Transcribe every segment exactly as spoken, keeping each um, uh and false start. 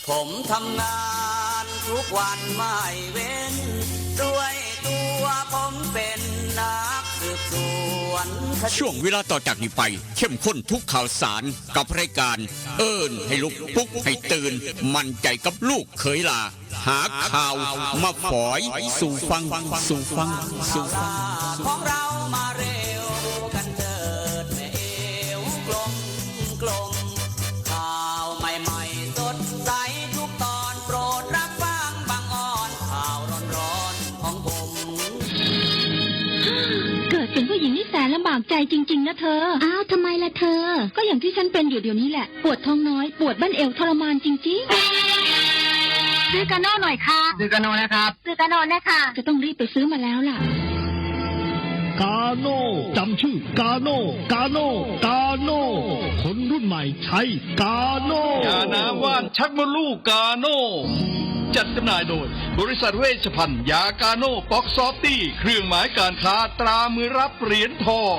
ผมทำงานทุกวันไม่เว้น ด้วยตัวผมเป็นนักสืบสวนคดี ช่วงเวลาต่อจากนี้ไป เข้มข้นทุกข่าวสารกับรายการ เอิ้นให้ลุก ปลุกให้ตื่น มั่นใจกับลูกเขยหล้า หาข่าวมาฝอยสู่ฟัง สู่ฟัง สู่ฟัง ของเรามาเร็วกันเถิดแม่เอวกลมกลม ข่าวใหม่ๆสดใสทุกตอน โปรดรับฟังบางออน ข่าวร้อนๆของผม เกิดเป็นผู้หญิงนี่แสนลำบากใจจริงๆนะเธอ อ้าว ทำไมล่ะเธอ ก็อย่างที่ฉันเป็นอยู่เดี๋ยวนี้แหละ ปวดท้องน้อย ปวดบั้นเอวทรมานจริงๆ ซื้อกาโน่หน่อยค่ะ ซื้อกาโน่นะครับ ซื้อกาโน่นะคะ จะต้องรีบไปซื้อมาแล้วล่ะ กาโน่ จำชื่อกาโน่ กาโน่ กาโน่ คนรุ่นใหม่ใช้กาโน่ ยาน้ำว่านชักมดลูกกาโน่ จัดจำหน่ายโดย บริษัทเวชภัณฑ์ยากาโน่ป๊อกซอฟตี้ เครื่องหมายการค้าตรามือรับเหรียญทอง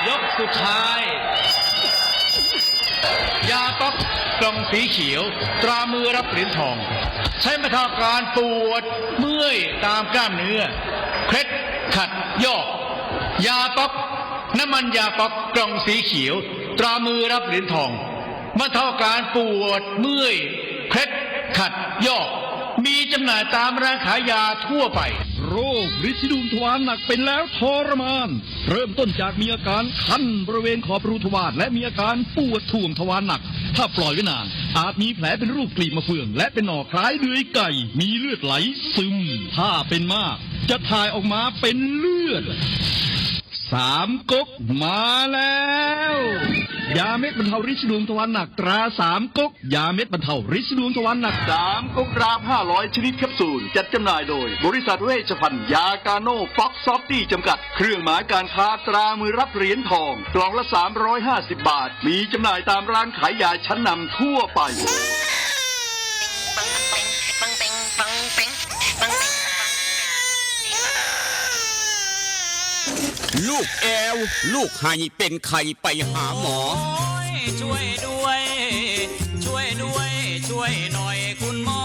ยกสุดท้าย ยาป๊อกกล่องสีเขียว ตรามือรับเหรียญทอง ใช้บรรเทาอาการปวดเมื่อยตามกล้ามเนื้อ เคล็ดขัดยอก ยาป๊อก น้ำมันยาป๊อกกล่องสีเขียว ตรามือรับเหรียญทอง บรรเทาอาการปวดเมื่อย เคล็ดขัดยอก มีจำหน่ายตามร้านขายยาทั่วไป โรคริดสีดวงทวารหนักเป็นแล้วทรมาน เริ่มต้นจากมีอาการคันบริเวณขอบรูทวารและมีอาการปวดถ่วงทวารหนัก ถ้าปล่อยไว้นาน อาจมีแผลเป็นรูปกลีบมะเฟือง และเป็นหนองคล้ายเดือยไก่ มีเลือดไหลซึม ถ้าเป็นมาก จะถ่ายออกมาเป็นเลือด สามก๊กมาแล้ว ยาเม็ดบรรเทาริดสีดวงทวารหนักตราสามก๊ก ยาเม็ดบรรเทาริดสีดวงทวารหนัก สามก๊กดราฟห้าร้อยชนิดแคปซูล จัดจำหน่ายโดย บริษัทเวชภัณฑ์ยากาโน่ป๊อกซอฟตี้จำกัด เครื่องหมายการค้าตรามือรับเหรียญทอง กล่องละ สามร้อยห้าสิบบาท มีจำหน่ายตามร้านขายยาชั้นนำทั่วไป ลูกแอว ลูกไห้เป็นไข้ไปหาหมอ ช่วยด้วย ช่วยด้วย ช่วยหน่อยคุณหมอ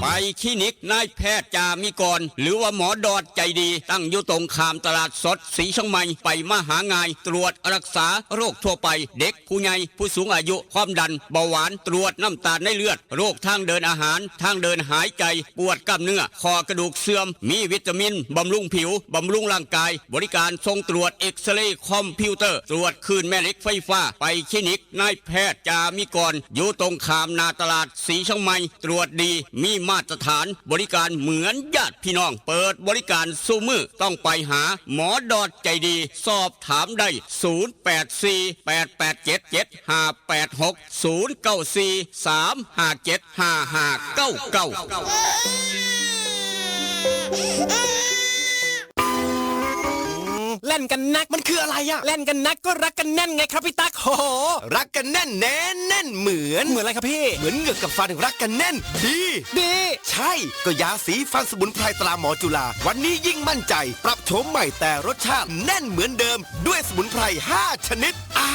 ไปคลินิกนายแพทย์จามิกร หรือว่าหมอดอดใจดี ตั้งอยู่ตรงข้ามตลาดสดสีเชียงใหม่ ไปมาหาง่าย ตรวจรักษาโรคทั่วไป เด็กผู้ใหญ่ผู้สูงอายุ ความดัน เบาหวาน ตรวจน้ำตาลในเลือด โรคทางเดินอาหาร ทางเดินหายใจ ปวดกล้ามเนื้อ ข้อกระดูกเสื่อม มีวิตามิน บำรุงผิว บำรุงร่างกาย บริการส่งตรวจเอ็กซเรย์คอมพิวเตอร์ ตรวจคลื่นแม่เหล็กไฟฟ้า ไปคลินิกนายแพทย์จามิกร อยู่ตรงข้ามหน้าตลาดสีเชียงใหม่ ตรวจดี มีมาตรฐาน บริการเหมือนญาติพี่น้อง เปิดบริการซุมื้อ ต้องไปหาหมอดอดใจดี สอบถามได้ ศูนย์แปดสี่ แปดแปดเจ็ด เจ็ดห้าแปดหก ศูนย์เก้าสี่ สามห้าเจ็ด ห้าห้าเก้าเก้า แล่นกันนักมันคืออะไรอะแล่นกันนักก็รักกันแน่นไงครับพี่ตั๊ก โห รักกันแน่นแน่นแน่นเหมือน เหมือนอะไรครับพี่ เหมือนเหงือกกับฟันรักกันแน่น ดี ดี ใช่ ก็ยาสีฟันสมุนไพรตราหมอจุฬา วันนี้ยิ่งมั่นใจ ปรับโฉมใหม่แต่รสชาติแน่นเหมือนเดิม ด้วยสมุนไพร ห้า ชนิด อ่า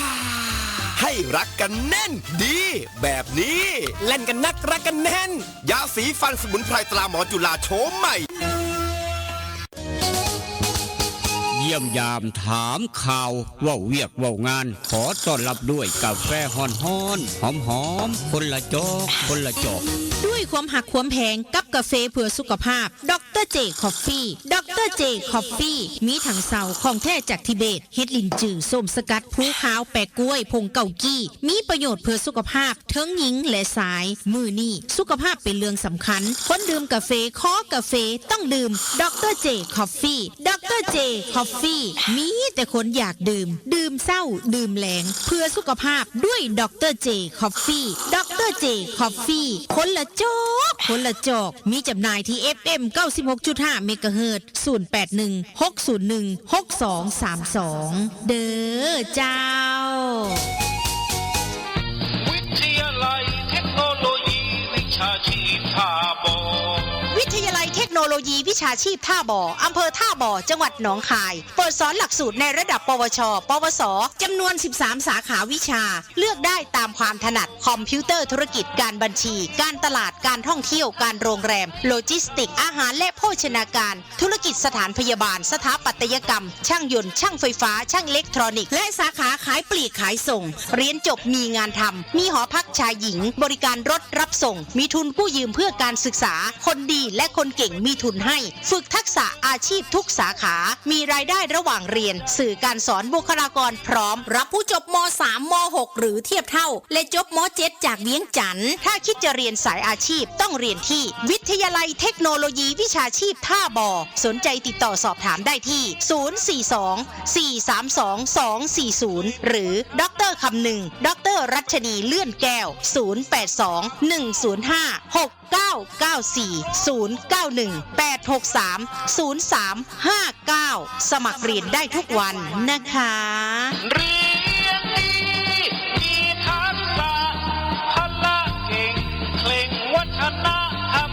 ให้รักกันแน่น ดี แบบนี้ แล่นกันนักรักกันแน่น ยาสีฟันสมุนไพรตราหมอจุฬาโฉมใหม่ เยี่ยมยามถามข่าว เว้าเวียกเว้างาน ขอต้อนรับด้วยกาแฟฮ้อนๆ หอมๆ คนละจอก คนละจอก ด้วยความหักความแพงกับกาแฟเพื่อสุขภาพ ดอกเตอร์เจ คอฟฟี่ ดอกเตอร์เจ คอฟฟี่ มีถังเซาของแท้จากทิเบต เห็ดหลินจือ ส้มสกัด พลูขาว แปะก๊วย ผงเกากี้ มีประโยชน์เพื่อสุขภาพ เทิงหญิงและชาย มื้อนี้สุขภาพเป็นเรื่องสำคัญ คนดื่มกาแฟ คอกาแฟ ต้องดื่ม ดอกเตอร์เจ คอฟฟี่ ดอกเตอร์เจ คอฟฟี่ มีแต่คนอยากดื่ม ดื่มเช้า ดื่มแลง เพื่อสุขภาพด้วย ดอกเตอร์เจ คอฟฟี่ ดอกเตอร์เจ คอฟฟี่ คนละจอก คนละจอก มีจำหน่ายที่ เอฟเอ็ม เก้าสิบหกจุดห้า เมกะเฮิรตซ์ ศูนย์แปดหนึ่ง หกศูนย์หนึ่ง หกสองสามสอง เด้อเจ้า วิทยาลัยเทคโนโลยีวิชาชีพท่าบ่อ วิทยาลัยเทคโนโล โลยีวิชาชีพท่าบ่อ อำเภอท่าบ่อ จังหวัดหนองคาย เปิดสอนหลักสูตรในระดับ ปวช ปวส จำนวน สิบสาม สาขาวิชา เลือกได้ตามความถนัด คอมพิวเตอร์ธุรกิจ การบัญชี การตลาด การท่องเที่ยว การโรงแรม โลจิสติกส์ อาหารและโภชนาการ ธุรกิจสถานพยาบาล สถาปัตยกรรม ช่างยนต์ ช่างไฟฟ้า ช่างอิเล็กทรอนิกส์ และสาขาขายปลีกขายส่ง เรียนจบมีงานทำ มีหอพักชายหญิง บริการรถรับส่ง มีทุนกู้ยืมเพื่อการศึกษา คนดีและคนเก่งมีทุนให้ ฝึกทักษะอาชีพทุกสาขา มีรายได้ระหว่างเรียน สื่อการสอนบุคลากรพร้อม รับผู้จบ ม.สาม ม.หก หรือเทียบเท่า และจบ ม.เจ็ด จากเวียงจันทน์ ถ้าคิดจะเรียนสายอาชีพต้องเรียนที่วิทยาลัยเทคโนโลยีวิชาชีพท่าบ่อ สนใจติดต่อสอบถามได้ที่ ศูนย์สี่สอง สี่สามสอง สองสี่ศูนย์ หรือ ดอกเตอร์คำนึง ดอกเตอร์รัชนีเลื่อนแก้ว ศูนย์แปดสอง หนึ่งศูนย์ห้า หกเก้าเก้าสี่ ศูนย์เก้าหนึ่ง แปดหกสาม ศูนย์สามห้าเก้า สมัครเรียนได้ทุกวันนะคะ เรียนดี มีทักษะ พละเก่ง เคร่งวัฒนธรรม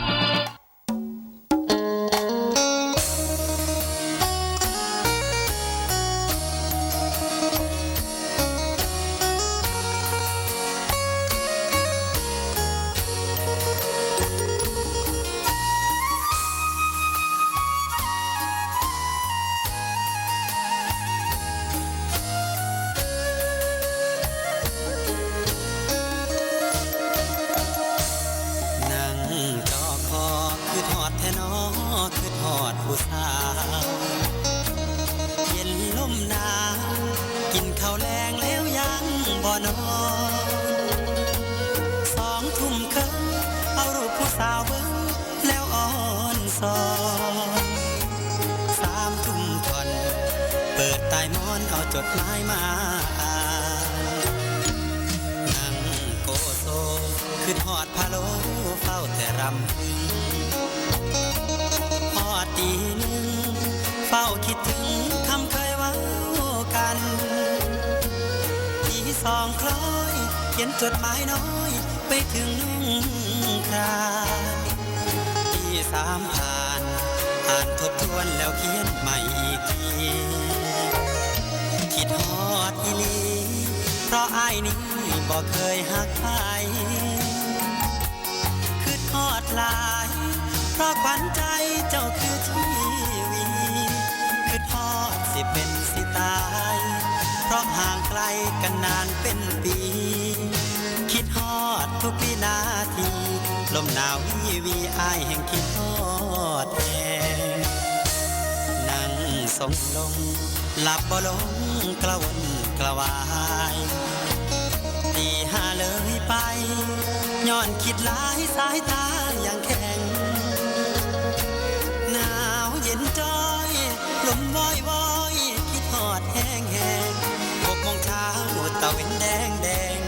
นั่งจอคอ คิดฮอดแท้น้อ คิดฮอดผู้สาว เย็นลมหนาว กินข้าวแลงแล้วยังบ่นอน สองทุ่มครึ่ง เอารูปผู้สาวเบิ่ง แล้วอ่อนสอน สามทุ่มท่อน เปิดใต้หมอนเอาจดหมายมาอ่าน นั่งโกโซ คิดฮอดพะโล้ เฝ้าแต่รำพึง ฮอดตีหนึ่ง เฝ้าคิดถึงคำเคยเว้ากัน ตีสองคล้อย เขียนจดหมายน้อย ไปถึงน้องคราน ตีสามผ่าน อ่านทบทวนแล้วเขียนใหม่อีกที คิดฮอดอีหลี เพราะอ้ายนี้บ่เคยฮักใคร คิดฮอดหลาย เพราะขวัญใจเจ้าคือชีวี คิดฮอดสิเป็นสิตาย เพราะห่างไกลกันนานเป็นปี คิดฮอดทุกวินาที ลมหนาววีวี อ้ายแห่งคิดฮอดแฮง นั่งทรงลง หลับบ่ลง กระวนกระวาย ตีห้าเลยไป ย้อนคิดหลาย สายตายังแข็ง หนาวเย็นจ้อย ลมวอยวอย คิดฮอดแฮงแฮง หกโมงเช้า ตะเว็นแดงแดง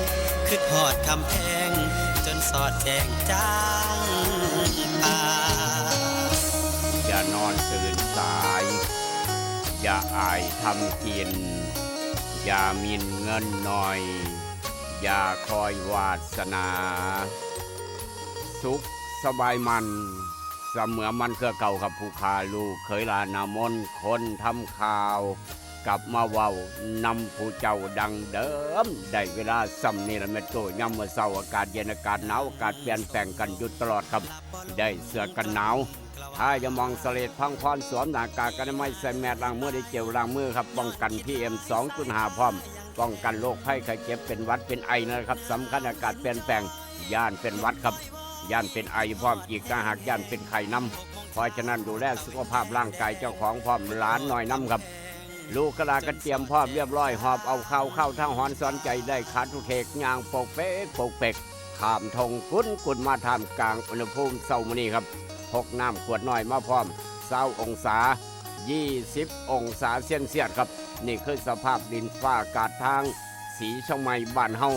คิดฮอดคำแพง จนสอดแจ้งจางป่า อย่านอนตื่นสาย อย่าอายทำกิน อย่าหมิ่นเงินหน่อย อย่าคอยวาสนา สุขสบายมัน เสมอมันคือเก่าครับ ผู้ข้าลูกเขยหลานนามน คนทำข่าว กลับมาเว้านำผู้เจ้าดังเดิม ได้เวลาส่ำนี้ละแม่โจ้ ยามมื้อเช้าอากาศเย็น อากาศหนาว อากาศเปลี่ยนแปลงกันอยู่ตลอดครับ ได้เสื้อกันหนาว ถ้าจะมองสเลดพังพร สวมหน้ากากอนามัย ใส่แมส ล้างมือด้วยเจลล้างมือครับ ป้องกัน พีเอ็ม สองจุดห้า พร้อม ป้องกันโรคภัยไข้เจ็บ เป็นหวัดเป็นไอนะครับ สำคัญอากาศเปลี่ยนแปลง ย้านเป็นหวัดครับ ย้านเป็นไอพร้อม อีกต่างหากย้านเป็นไข้นำ เพราะฉะนั้นดูแลสุขภาพร่างกายเจ้าของพร้อม หลานน้อยนำครับ ลูกกะลาก็เตรียมพร้อมเรียบร้อย หอบเอาข้าวข้าวทั้งหอนสอนใจ ได้ขาทุเทกย่างปกเปกปกเปก ข้ามทงกุนกุนมาท่ามกลางอุณหภูมิเช้ามื้อนี้ครับ พกน้ำขวดน้อยมาพร้อม ซาวองศา ยี่สิบองศาเซลเซียสครับ นี่คือสภาพดินฟ้าอากาศทางศรีเชียงใหม่บ้านเฮา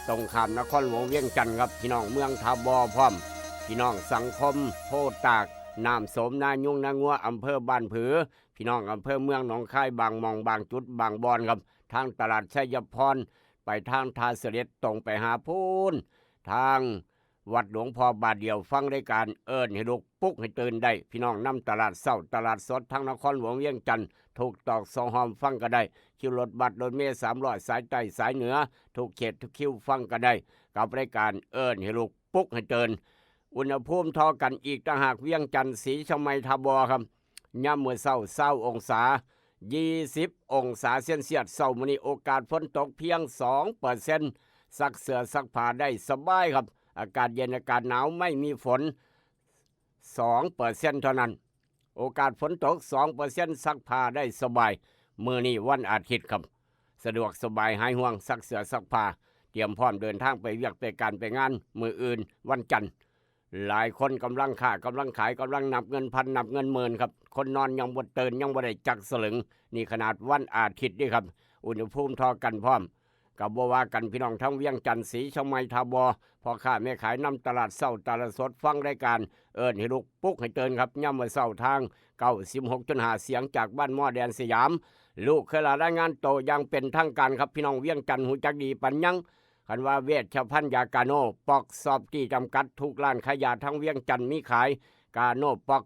ตรงข้ามนครหลวงเวียงจันทน์ครับ พี่น้องเมืองท่าบ่อพร้อม พี่น้องสังคมโพตาก น้ำโสม นายุง นางัว อำเภอบ้านผือ พี่น้องอำเภอเมืองหนองคาย บางหม่อง บางจุด บางบ่อนครับ ทางตลาดชัยพร ไปทางท่าเสด็จ ตรงไปหาพูน ทาง วัดหลวงพ่อบาทเดียว ฟังรายการเอิ้นให้ลุกปลุกให้ตื่นได้ พี่น้องนำตลาดเช้าตลาดสดทั้งนครหลวงเวียงจันทน์ ทุกตอกซอกห้องฟังก็ได้ คิวรถบัสรถเมล์สามร้อยสายใต้สายเหนือ ทุกเขตทุกคิวฟังก็ได้ กับรายการเอิ้นให้ลุกปลุกให้ตื่น อุณหภูมิเท่ากันอีกต่างหาก เวียงจันทน์ ศรีเชียงใหม่ ท่าบ่อครับ ยามมื้อเช้า ซาวองศา ยี่สิบองศาเซลเซียส เช้ามื้อนี้โอกาสฝนตกเพียง สองเปอร์เซ็นต์ ซักเสื้อซักผ้าได้สบายครับ อากาศเย็นอากาศหนาวไม่มีฝน สองเปอร์เซ็นต์ เท่านั้น โอกาสฝนตก สองเปอร์เซ็นต์ ซักผ้าได้สบาย มื้อนี้วันอาทิตย์ครับ สะดวกสบายหายห่วง ซักเสื้อซักผ้า เตรียมพร้อมเดินทางไปเวียกไปการไปงาน มื้ออื่นวันจันทร์ หลายคนกำลังค้ากำลังขาย กำลังนับเงินพันนับเงินหมื่นครับ คนนอนยังบ่ตื่นยังบ่ได้จักสลึง นี่ขนาดวันอาทิตย์เด้ครับ อุณหภูมิเท่ากันพร้อม ก็บ่ว่ากันพี่น้องทั้งเวียงจันทน์ ศรีเชียงใหม่ ท่าบ่อ พ่อค้าแม่ขายนำตลาดเช้าตลาดสดฟังรายการเอิ้นให้ลุกปลุกให้ตื่นครับ ยามมื้อเช้าทาง เก้าสิบหกจุดห้า เสียงจากบ้านหม้อแดนสยาม ลูกเคยลารายงานโตอย่างเป็นทางการครับ พี่น้องเวียงจันทน์ฮู้จักดีปานหยัง คันว่าเวชภัณฑ์ยากาโนป๊อกซอฟตี้จำกัด ทุกร้านขายยาทั้งเวียงจันทน์มีขาย กาโนป๊อก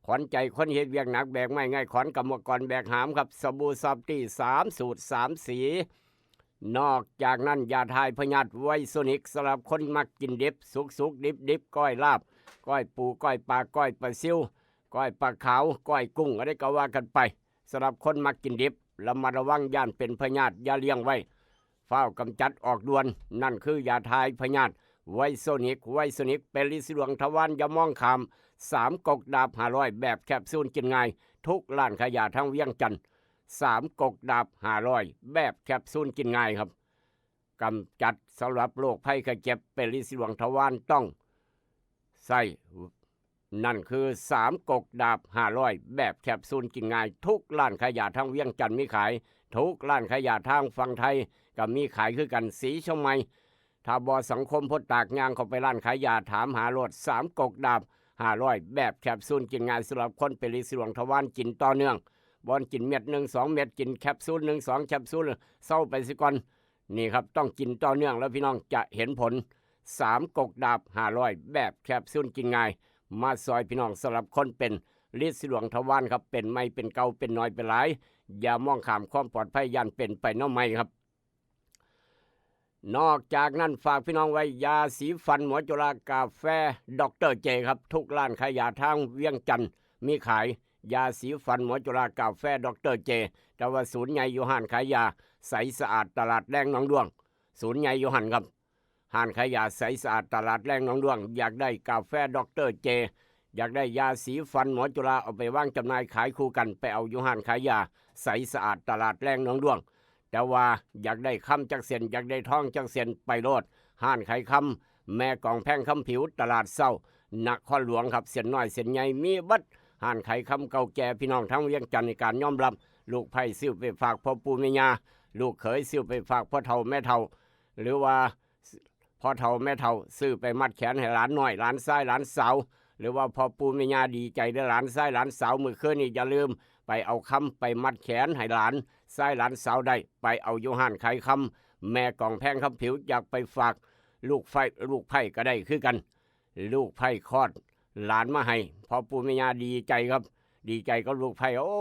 ขวัญใจคนเฮ็ดเวียกหนัก แบกไม้ง่ายขอน กรรมกรแบกหามครับ สบู่ซอฟตี้สามสูตรสามสี นอกจากนั้นยาถ่ายพยาธิไวโซนิก สำหรับคนมักกินดิบ สุกๆ ดิบๆ ก้อยลาบ ก้อยปู ก้อยปลา ก้อยปลาซิว ก้อยปลาขาว ก้อยกุ้ง อะไรก็ว่ากันไป สำหรับคนมักกินดิบ ระมัดระวังย้านเป็นพยาธิ อย่าเลี้ยงไว้ ฟ้าวกำจัดออกด่วน นั่นคือยาถ่ายพยาธิไวโซนิก ไวโซนิก เป็นฤทธิ์สีดวงทวาร อย่ามองข้าม สามก๊กดาบห้าร้อย แบบแคปซูลกินง่าย ทุกร้านขายยาทั้งเวียงจันทน์ สามก๊กดาบห้าร้อย แบบแคปซูลกินง่ายครับ กำจัดสำหรับโรคภัยไข้เจ็บ เป็นฤทธิ์สีดวงทวารต้องใส่ นั่นคือสามก๊กดาบห้าร้อย แบบแคปซูลกินง่าย ทุกร้านขายยาทั้งเวียงจันทน์มีขาย ทุกร้านขายยาทางฝั่งไทยก็มีขายคือกัน ศรีเชียงใหม่ ท่าบ่อ สังคมโพธิ์ตาก ย่างเข้าไปร้านขายยา ถามหาโลดสามก๊กดาบห้าร้อย แบบแคปซูลกินง่าย สำหรับคนเป็นฤทธิ์สีดวงทวาร กินต่อเนื่อง บ่อนกินเม็ดหนึ่งสองเม็ด กินแคปซูลหนึ่งสองแคปซูล เซาไปซะก่อน นี่ครับ ต้องกินต่อเนื่องแล้วพี่น้องจะเห็นผล สามก๊กดาบห้าร้อย แบบแคปซูลกินง่าย มาซอยพี่น้องสำหรับคนเป็นฤทธิ์สีดวงทวารครับ เป็นใหม่เป็นเก่าเป็นน้อยเป็นหลาย อย่ามองข้ามความปลอดภัย ย้านเป็นไปนำใหม่ครับ นอกจากนั้นฝากพี่น้องไว้ ยาสีฟันหมอจุฬากาแฟดอกเตอร์เจครับ ทุกร้านขายยาทางเวียงจันทน์มีขาย ยาสีฟันหมอจุฬากาแฟดอกเตอร์เจ แต่ว่าศูนย์ใหญ่อยู่ห้านขายยาใสสะอาดตลาดแดงหนองด้วง ศูนย์ใหญ่อยู่หั่นครับ ห้านขายยาใสสะอาดตลาดแดงหนองด้วง อยากได้กาแฟดอกเตอร์เจ อยากได้ยาสีฟันหมอจุฬา เอาไปวางจำหน่ายขายคู่กัน ไปเอาอยู่ห้านขายยาใสสะอาดตลาดแดงหนองด้วง แต่ว่าอยากได้คำจักเส้น อยากได้ทองจักเส้น ไปโลด ห้านขายคำแม่กองแพงคำผิว ตลาดเช้า นครหลวงครับ เส้นน้อยเส้นใหญ่มีเบิด ห้านขายคำเก่าแก่ พี่น้องทั้งเวียงจันทน์ให้การยอมรับ ลูกไผ่ซื้อไปฝากพ่อปู่แม่ย่า ลูกเขยซื้อไปฝากพ่อเฒ่าแม่เฒ่า หรือว่าพ่อเฒ่าแม่เฒ่าซื้อไปมัดแขนให้หลานน้อย หลานชาย หลานสาว หรือว่าพ่อปู่แม่ย่าดีใจเด้อ หลานชายหลานสาว มื้อคืนนี้อย่าลืมไปเอาคำไปมัดแขนให้หลานชายหลานสาวได้ ไปเอาอยู่ห้านขายคำแม่กองแพงคำผิว อยากไปฝากลูกไผ่ ลูกไผ่ก็ได้คือกัน ลูกไผ่คลอดหลานมาให้ พ่อปู่แม่ย่าดีใจครับ ดีใจกับลูกไผ่ โอ้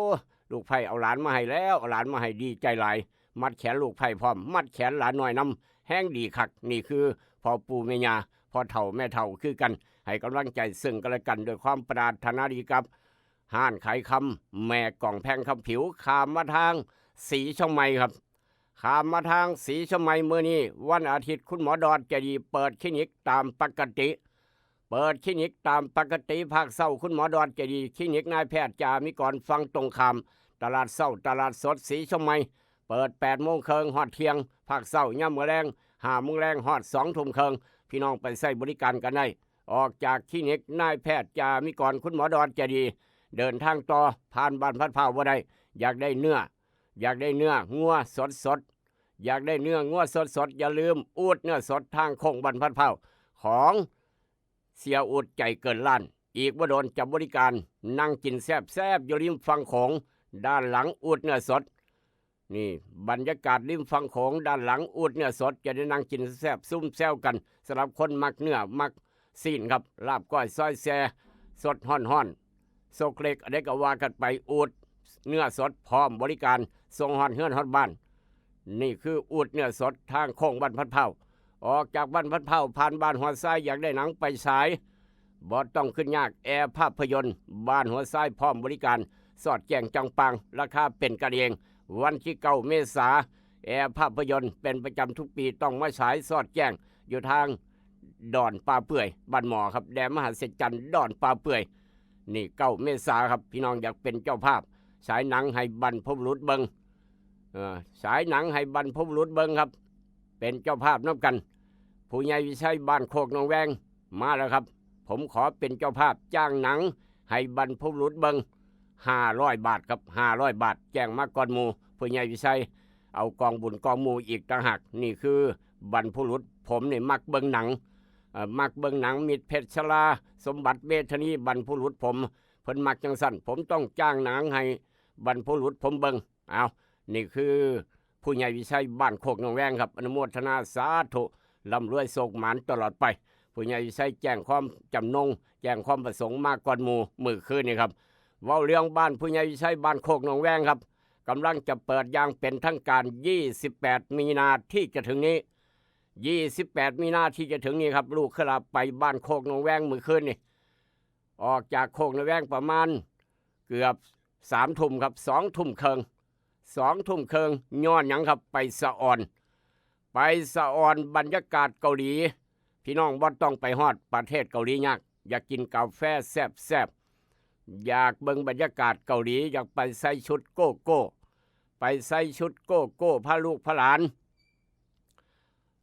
ลูกไผ่เอาหลานมาให้แล้ว เอาหลานมาให้ดีใจหลาย มัดแขนลูกไผ่พร้อม มัดแขนหลานน้อยนำ แฮงดีคัก นี่คือพ่อปู่แม่ย่า พ่อเฒ่าแม่เฒ่าคือกัน ให้กำลังใจซึ่งกันและกันด้วยความปรารถนาดีครับ ห้านขายคำแม่กองแพงคำผิว ข้ามมาทางศรีเชียงใหม่ครับ ข้ามมาทางศรีเชียงใหม่ มื้อนี้วันอาทิตย์ คุณหมอดอดใจดีเปิดคลินิกตามปกติ เปิดคลินิกตามปกติ ภาคเช้าคุณหมอดอดใจดี คลินิกนายแพทย์จามิกร ฝั่งตรงข้ามตลาดเช้าตลาดสดศรีเชียงใหม่ เปิดแปดโมงครึ่งฮอดเที่ยง ภาคเช้ายามมื้อแลงห้าโมงแลงฮอดสองทุ่มครึ่ง พี่น้องไปใช้บริการกันได้ ออกจากคลินิกนายแพทย์จามิกร คุณหมอดอดใจดี เดินทางต่อ ผ่านบ้านพัดพร้าวบ่ได้ อยากได้เนื้อ อยากได้เนื้องัวสดๆ อยากได้เนื้องัวสดๆ อย่าลืมอูดเนื้อสดทางโค้งบ้านพัดพร้าว ของเสียอูดใจเกินล้าน อีกบ่โดนจะบริการ นั่งกินแซ่บๆ อยู่ริมฝั่งโขง ด้านหลังอูดเนื้อสด นี่บรรยากาศริมฝั่งโขง ด้านหลังอูดเนื้อสด จะได้นั่งกินแซ่บซุ่มแซวกัน สำหรับคนมักเนื้อ มัก ซี้นครับ ลาบก้อยซอยแซ่ สดฮ้อนๆ ซกเล็ก อันใดก็ว่ากันไป อูดเนื้อสดพร้อมบริการ ส่งฮอดเฮือนฮอดบ้าน นี่คืออูดเนื้อสดทางโค้งบ้านพัดพร้าว ออกจากบ้านพัดพร้าว ผ่านบ้านหัวทราย อยากได้หนังไปฉาย บ่ต้องขึ้นยาก แอร์ภาพยนตร์ บ้านหัวทราย พร้อมบริการ สอดแจ้งจังปัง ราคาเป็นกันเอง วันที่เก้าเมษา แอร์ภาพยนตร์เป็นประจำทุกปี ต้องมาฉายสอดแจ้ง อยู่ทางดอนป่าเปื่อย บ้านหมอครับ แดนมหัศจรรย์ดอนป่าเปื่อย นี่เก้าเมษาครับ พี่น้องอยากเป็นเจ้าภาพ ฉายหนังให้บรรพบุรุษเบิ่ง เอ่อ ฉายหนังให้บรรพบุรุษเบิ่งครับ เป็นเจ้าภาพนำกัน ผู้ใหญ่วิชัยบ้านโคกหนองแวง มาแล้วครับ ผมขอเป็นเจ้าภาพจ้างหนังให้บรรพบุรุษเบิ่ง ห้าร้อยบาทครับ ห้าร้อยบาท แจ้งมาก่อนหมู่ ผู้ใหญ่วิชัย เอากองบุญกองหมู่อีกต่างหาก นี่คือบรรพบุรุษผมนี่มักเบิ่งหนัง เอ่อ มักเบิ่งหนัง มิตรเพชรชลา สมบัติเมธานี บรรพบุรุษผม เพิ่นมักจังซั่น ผมต้องจ้างหนังให้บรรพบุรุษผมเบิ่ง เอา นี่คือผู้ใหญ่วิชัยบ้านโคกหนองแวงครับ อนุโมทนาสาธุ ร่ำรวยโชคหมานตลอดไป ผู้ใหญ่วิชัยแจ้งความจำนง แจ้งความประสงค์มาก่อนหมู่มื้อคืนนี่ครับ เว้าเรื่องบ้านผู้ใหญ่วิชัยบ้านโคกหนองแวงครับ กำลังจะเปิดอย่างเป็นทางการ ยี่สิบแปด มีนาที่จะถึงนี้ ยี่สิบแปด มีนาที่จะถึงนี้ครับ ลูกเคยลาไปบ้านโคกหนองแวงมื้อคืนนี่ ออกจากโคกหนองแวงประมาณเกือบสามทุ่มครับ สองทุ่มครึ่ง สองทุ่มครึ่ง ย้อนหยังครับ ไปสะออน ไปสะออนบรรยากาศเกาหลี พี่น้องบ่ต้องไปฮอดประเทศเกาหลียาก อยากกินกาแฟแซ่บๆ อยากเบิ่งบรรยากาศเกาหลี อยากไปใส่ชุดโกโก้ ไปใส่ชุดโกโก้ พาลูกพาหลาน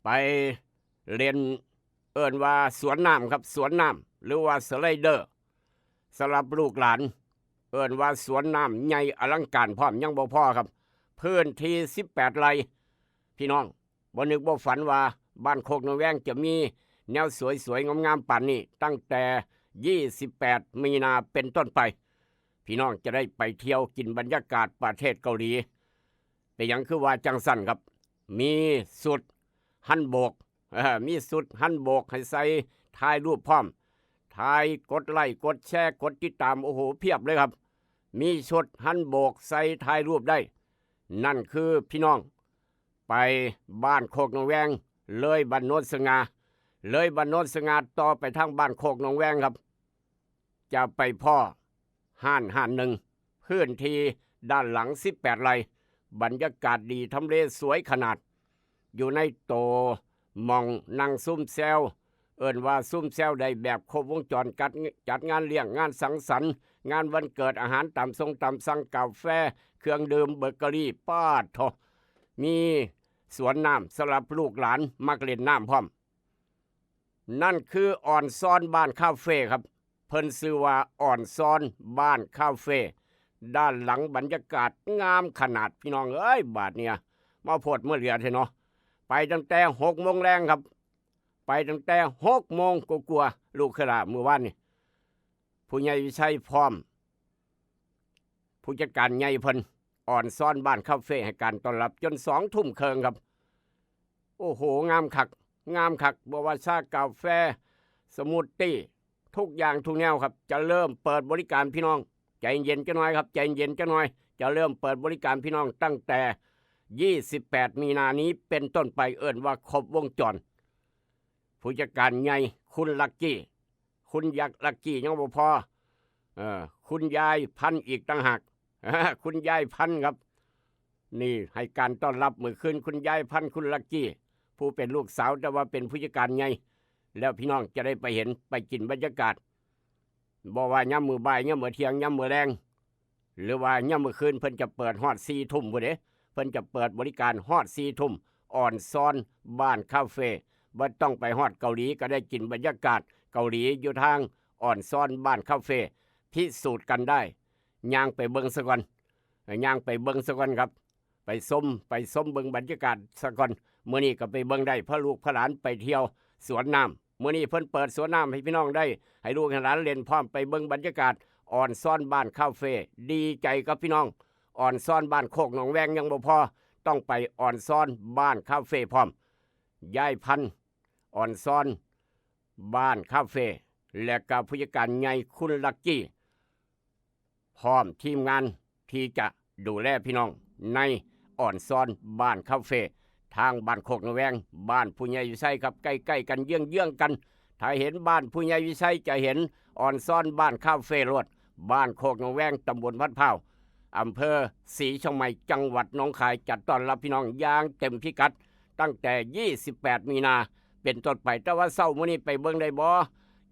ไปเล่น เอิ้นว่าสวนน้ำครับ สวนน้ำ หรือว่าสไลเดอร์ สำหรับลูกหลาน เอิ้นว่าสวนน้ำใหญ่อลังการพร้อม ยังบ่พอครับ พื้นที่สิบแปดไร่ พี่น้อง บ่นึกบ่ฝันว่าบ้านโคกหนองแวงจะมีแนวสวยๆ งามๆ ปานนี้ ตั้งแต่ ยี่สิบแปด มีนาเป็นต้นไป พี่น้องจะได้ไปเที่ยวกินบรรยากาศประเทศเกาหลี เป็นหยังคือว่าจังซั่นครับ มีชุดฮันบก เอ่อ มีชุดฮันบกให้ใส่ ถ่ายรูปพร้อม ถ่าย กดไลค์ กดแชร์ กดติดตาม โอ้โห เพียบเลยครับ มีชุดฮันบกใส่ ถ่ายรูปได้ นั่นคือพี่น้อง ไปบ้านโคกหนองแวง เลยบ้านโนนสง่า เลยบ้านโนนสง่าต่อไปทางบ้านโคกหนองแวงครับ จะไปพ้อห้านห้านหนึ่ง พื้นที่ด้านหลังสิบแปดไร่ บรรยากาศดี ทำเลสวยขนาด อยู่ในโตหม่องนั่งซุมแซว เอิ้นว่าซุมแซวได้แบบครบวงจร จัด จัดงานเลี้ยง งานสังสรรค์ งานวันเกิด อาหารตามส่งตามสั่ง กาแฟ เครื่องดื่ม เบเกอรี่ ป๊าดโถ มีสวนน้ำสำหรับลูกหลานมักเล่นน้ำพร้อม นั่นคืออ่อนซ้อนบ้านคาเฟ่ครับ เพิ่นชื่อว่าอ่อนซ้อนบ้านคาเฟ่ ด้านหลังบรรยากาศงามขนาด พี่น้องเอ้ย บาดเนี่ย มาโพดมาเหลือแท้เนาะ ไปตั้งแต่หกโมงแลงครับ ไปตั้งแต่หกโมงกว่าๆ ลูกเคยลามื้อวานนี่ ผู้ใหญ่วิชัยพร้อม ผู้จัดการใหญ่เพิ่นอ่อนซ้อนบ้านคาเฟ่ให้การต้อนรับจนสองทุ่มครึ่งครับ โอ้โห งามคัก งามคัก บ่ว่าชากาแฟ สมูทตี้ ทุกอย่างทุกแนวครับ จะเริ่มเปิดบริการพี่น้อง ใจเย็นจักหน่อยครับ ใจเย็นจักหน่อย จะเริ่มเปิดบริการพี่น้องตั้งแต่ ยี่สิบแปด มีนานี้เป็นต้นไป เอิ้นว่าครบวงจร ผู้จัดการใหญ่คุณลักกี้ คุณยักษ์ลักกี้ยังบ่พอ เอ่อ คุณยายพันธุ์อีกต่างหาก คุณยายพันธุ์ครับ นี่ให้การต้อนรับมื้อคืน คุณยายพันธุ์ คุณลักกี้ ผู้เป็นลูกสาวแต่ว่าเป็นผู้จัดการใหญ่ แล้วพี่น้องจะได้ไปเห็นไปกินบรรยากาศ บ่ว่ายามมื้อบ่าย ยามมื้อเที่ยง ยามมื้อแลง หรือว่ายามมื้อคืน เพิ่นจะเปิดฮอดสี่ทุ่มพุ้นเด้ เพิ่นจะเปิดบริการฮอดสี่ทุ่ม อ่อนซ้อนบ้านคาเฟ่ บ่ต้องไปฮอดเกาหลีก็ได้กินบรรยากาศเกาหลีอยู่ทางอ่อนซ้อนบ้านคาเฟ่ พิสูจน์กันได้ ย่างไปเบิ่งซะก่อน ย่างไปเบิ่งซะก่อนครับ ไปชม ไปชมเบิ่งบรรยากาศซะก่อน มื้อนี้ก็ไปเบิ่งได้ พาลูกพาหลานไปเที่ยวสวนน้ำ มื้อนี้เพิ่นเปิดสวนน้ำให้พี่น้องได้ ให้ลูกให้หลานเล่นพร้อม ไปเบิ่งบรรยากาศอ่อนซ้อนบ้านคาเฟ่ ดีใจกับพี่น้อง อ่อนซ้อนบ้านโคกหนองแวงยังบ่พอ ต้องไปอ่อนซ้อนบ้านคาเฟ่พร้อม ยายพันธุ์ อ่อนซ้อน บ้านคาเฟ และก็ผู้จัดการใหญ่คุณลักกี้ พร้อมทีมงานที่จะดูแลพี่น้องในอ่อนซ้อนบ้านคาเฟ ทางบ้านโคกนางแวง บ้านผู้ใหญ่วิชัยครับ ใกล้ๆกัน เยื้องๆกัน ถ้าเห็นบ้านผู้ใหญ่วิชัยจะเห็นอ่อนซ้อนบ้านคาเฟโลด บ้านโคกนางแวง ตำบลพัดพร้าว อำเภอศรีเชียงใหม่ จังหวัดหนองคาย จัดต้อนรับพี่น้องอย่างเต็มพิกัด ตั้งแต่ ยี่สิบแปด มีนา เป็นต้นไป แต่ว่าเช้ามื้อนี้ไปเบิ่งได้บ่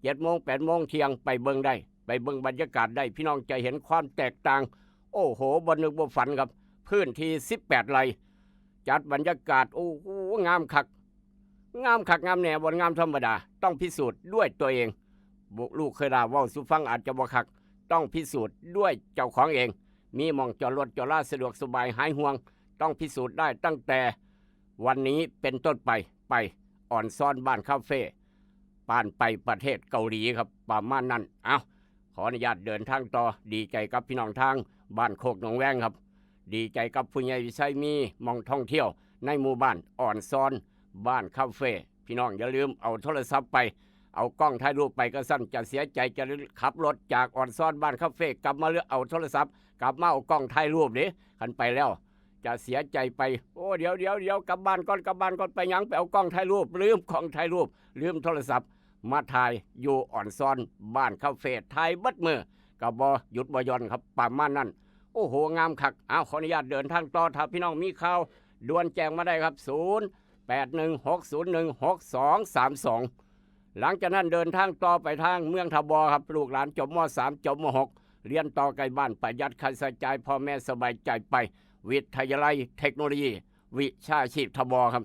เจ็ดโมง แปดโมง เที่ยง ไปเบิ่งได้ ไปเบิ่งบรรยากาศได้ พี่น้องจะเห็นความแตกต่าง โอ้โห บ่นึกบ่ฝันครับ พื้นที่ สิบแปด ไร่ จัดบรรยากาศ โอ้โห งามคัก งามคักงามแน่ บ่งามธรรมดา ต้องพิสูจน์ด้วยตัวเอง บุลูกเคยลาเว้าสู่ฟังอาจจะบ่คัก ต้องพิสูจน์ด้วยเจ้าของเอง มีหม่องจอดรถจอดลาสะดวกสบายหายห่วง ต้องพิสูจน์ได้ตั้งแต่วันนี้เป็นต้นไป ไปอ่อนซ้อนบ้านคาเฟ ปานไปประเทศเกาหลีครับ ประมาณนั้น เอา ขออนุญาตเดินทางต่อ ดีใจกับพี่น้องทางบ้านโคกนางแวงครับ ดีใจกับผู้ใหญ่วิชัย มีหม่องท่องเที่ยวในหมู่บ้านอ่อนซ้อนบ้านคาเฟ พี่น้องอย่าลืมเอาโทรศัพท์ไป เอากล้องถ่ายรูปไป กะซั้นจะเสียใจ จะขับรถจากอ่อนซ้อนบ้านคาเฟ กลับมา หรือเอาโทรศัพท์กลับมาเอากล้องถ่ายรูปเด้ คันไปแล้ว จะเสียใจไป โอ้ เดี๋ยวเดี๋ยวเดี๋ยว กลับบ้านก่อน กลับบ้านก่อน ไปหยัง ไปเอากล้องถ่ายรูป ลืมกล้องถ่ายรูป ลืมโทรศัพท์ มาถ่ายอยู่อ่อนซ้อนบ้านคาเฟ ถ่ายเบิดมื้อ ก็บ่หยุดบ่หย่อนครับ ประมาณนั้น โอ้โห งามคัก เอา ขออนุญาตเดินทางต่อ ถ้าพี่น้องมีข่าวด่วนแจ้งมาได้ครับ ศูนย์แปดหนึ่งหกศูนย์หนึ่งหกสองสามสอง หลังจากนั้นเดินทางต่อไปทางเมืองท่าบ่อครับ ลูกหลานจบ ม.สาม จบ ม.หก เรียนต่อใกล้บ้าน ประหยัดค่าใช้จ่าย พ่อแม่สบายใจไป วิทยาลัยเทคโนโลยี วิชาชีพท่าบ่อครับ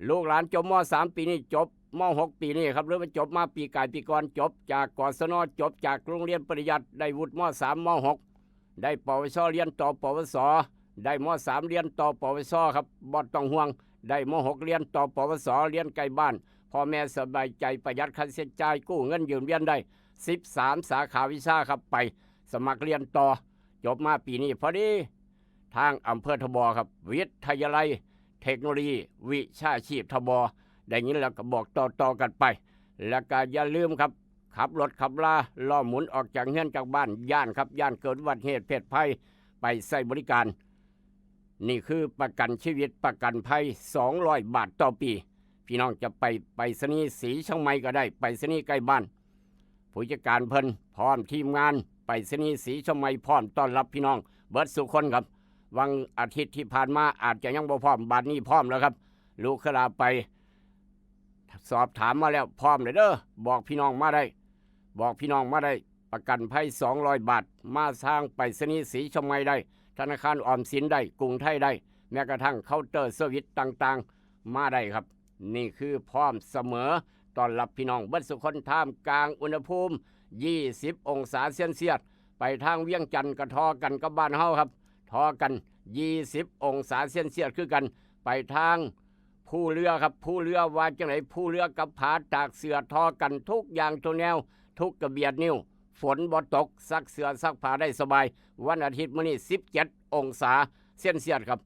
ลูกหลานจบ ม.สาม ปีนี้จบ ม.หก ปีนี้ครับ หรือว่าจบมาปีกายปีก่อน จบจาก กศน จบจากโรงเรียนปริยัติ ได้วุฒิ ม.สาม ม.หก ได้ ปวช เรียนต่อ ปวส ได้ ม.สาม เรียนต่อ ปวส ครับ บ่ต้องห่วง ได้ ม.หก เรียนต่อ ปวส เรียนใกล้บ้าน พ่อแม่สบายใจ ประหยัดค่าใช้จ่าย กู้เงินยืมเรียนได้ สิบสาม สาขาวิชาครับ ไปสมัครเรียนต่อ จบมาปีนี้พอดี ทางอำเภอท่าบ่อครับ วิทยาลัยเทคโนโลยี วิชาชีพท่าบ่อ ได้ยินแล้วก็บอกต่อๆกันไป แล้วก็อย่าลืมครับ ขับรถขับลา ล้อหมุนออกจากเฮือนจากบ้าน ย้านครับ ย้านเกิดอุบัติเหตุเพศภัย ไปใช้บริการ นี่คือประกันชีวิต ประกันภัย สองร้อยบาทต่อปี พี่น้องจะไปไปรษณีย์ศรีเชียงใหม่ก็ได้ ไปรษณีย์ใกล้บ้าน ผู้จัดการเพิ่นพร้อมทีมงาน ไปรษณีย์ศรีเชียงใหม่พร้อมต้อนรับพี่น้องเบิดสู่คนครับ วังอาทิตย์ที่ผ่านมาอาจจะยังบ่พร้อม บัดนี้พร้อมแล้วครับ ลูกเคยลาไป สอบถามมาแล้ว พร้อมเลยเด้อ บอกพี่น้องมาได้ บอกพี่น้องมาได้ ประกันภัย สองร้อยบาท มาทางไปรษณีย์ศรีเชียงใหม่ได้ ธนาคารออมสินได้ กรุงไทยได้ แม้กระทั่งเคาน์เตอร์เซอร์วิสต่างๆ มาได้ครับ นี่คือพร้อมเสมอ ต้อนรับพี่น้องเบิดสุคน ท่ามกลางอุณหภูมิ ยี่สิบ องศาเซลเซียส ไปทางเวียงจันทน์ก็ทอกันกับบ้านเฮาครับ ทอกัน ยี่สิบ องศาเซลเซียสคือกัน ไปทางภูเรือครับ ภูเรือว่าจังได๋ ภูเรือกับผาตากเสื้อทอกันทุกอย่างทุกแนว ทุกกระเบียดนิ้ว ฝนบ่ตก ซักเสื้อซักผ้าได้สบาย วันอาทิตย์มื้อนี้ สิบเจ็ด องศาเซลเซียสครับ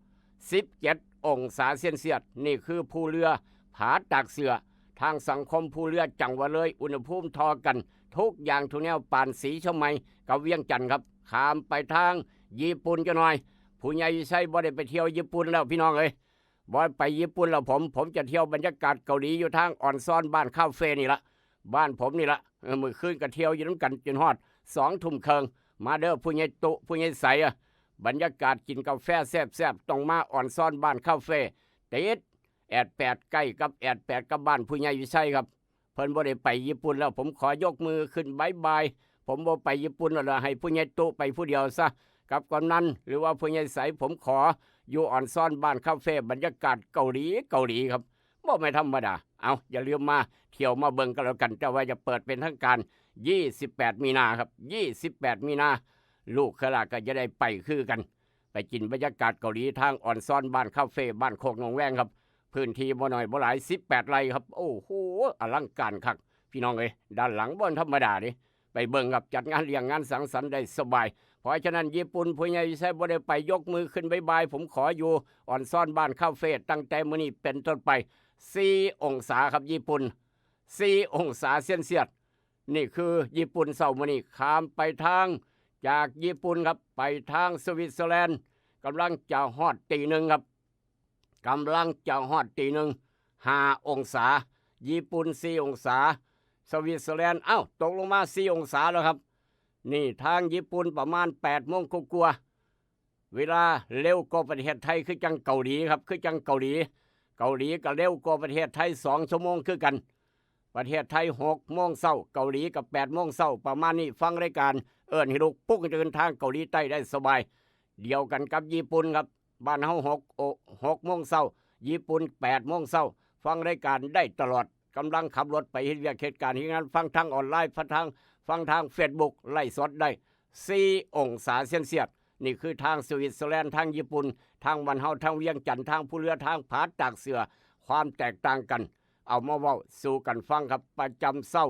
สิบเจ็ด องศาเซลเซียส นี่คือภูเรือผาตากเสื้อ ทางสังคมภูเรือจังหวัดเลย อุณหภูมิทอกัน ทุกอย่างทุกแนว ปานศรีเชียงใหม่กับเวียงจันทน์ครับ ข้ามไปทางญี่ปุ่นจักหน่อย ผู้ใหญ่วิชัยบ่ได้ไปเที่ยวญี่ปุ่นแล้วพี่น้องเอ้ย บ่ไปญี่ปุ่นแล้วผม ผมจะเที่ยวบรรยากาศเกาหลีอยู่ทางอ่อนซ้อนบ้านคาเฟนี่ละ บ้านผมนี่ละ เออ มื้อคืนก็เที่ยวอยู่นำกันจนฮอดสองทุ่มครึ่ง มาเด้อผู้ใหญ่ตุ ผู้ใหญ่ใสอะ บรรยากาศกินกาแฟแซ่บๆ ต้องมาอ่อนซ้อนบ้านคาเฟ ติดแอดแปด ใกล้กับแอดแปด กับบ้านผู้ใหญ่วิชัยครับ เพิ่นบ่ได้ไปญี่ปุ่นแล้ว ผมขอยกมือขึ้นบ๊ายบาย ผมบ่ไปญี่ปุ่นแล้วล่ะ ให้ผู้ใหญ่ตุไปผู้เดียวซะ กับกำนัน หรือว่าผู้ใหญ่ใส ผมขออยู่อ่อนซ้อนบ้านคาเฟ บรรยากาศเกาหลี เกาหลีครับ บ่แม่นธรรมดา เอา อย่าลืมมาเที่ยวมาเบิ่งกันแล้วกัน แต่ว่าจะเปิดเป็นทางการ ยี่สิบแปด มีนาครับ ยี่สิบแปด มีนา ลูกเคยลาก็จะได้ไปคือกัน ไปกินบรรยากาศเกาหลีทางอ่อนซ้อนบ้านคาเฟ บ้านโคกนางแวงครับ พื้นที่บ่น้อยบ่หลาย สิบแปด ไร่ครับ โอ้โห อลังการคัก พี่น้องเอ้ย ด้านหลังบ่ธรรมดาเด้ ไปเบิ่งครับ จัดงานเลี้ยงงานสังสรรค์ได้สบาย ราะฉะนั้น ญี่ปุ่น ผู้ใหญ่วิชัยบ่ได้ไป ยกมือขึ้นบ๊ายบาย ผมขออยู่อ่อนซ่อนบ้านคาเฟตั้งแต่มื้อนี้เป็นต้นไป สี่ องศาครับ ญี่ปุ่น สี่ องศาเซลเซียส นี่คือญี่ปุ่นเช้ามื้อนี้ ข้ามไปทาง จากญี่ปุ่นครับ ไปทางสวิตเซอร์แลนด์ กำลังจะฮอดตีหนึ่งครับ กำลังจะฮอดตีหนึ่ง ห้า องศา ญี่ปุ่น สี่ องศา สวิตเซอร์แลนด์ เอ้า ตกลงมา สี่ องศาแล้วครับ นี่ทางญี่ปุ่นประมาณ แปด โมงกว่าๆ เวลาเร็วกว่าประเทศไทย คือจังเกาหลีครับ คือจังเกาหลี เกาหลีก็เร็วกว่าประเทศไทย สอง ชั่วโมงคือกัน ประเทศไทย หก โมงเช้า เกาหลีก็ แปด โมงเช้า ประมาณนี้ ฟังรายการเอิ้นให้ลุกปลุกให้ตื่นทางเกาหลีใต้ได้สบาย เดียวกันกับญี่ปุ่นครับ บ้านเฮา หก โอ หก โมงเช้า ญี่ปุ่น แปด โมงเช้า ฟังรายการได้ตลอด กำลังขับรถไปเฮ็ดเวียกเฮ็ดการเฮ็ดงาน ฟังทางออนไลน์ ฟังทาง ฟังทางเฟซบุ๊ก ไลฟ์สดได้ สี่ องศาเซลเซียส นี่คือทางสวิตเซอร์แลนด์ ทางญี่ปุ่น ทางบ้านเฮา ทางเวียงจันทน์ ทางภูเรือ ทางผาตากเสือ ความแตกต่างกัน เอามาเว้าสู่กันฟังครับ ประจำเช้า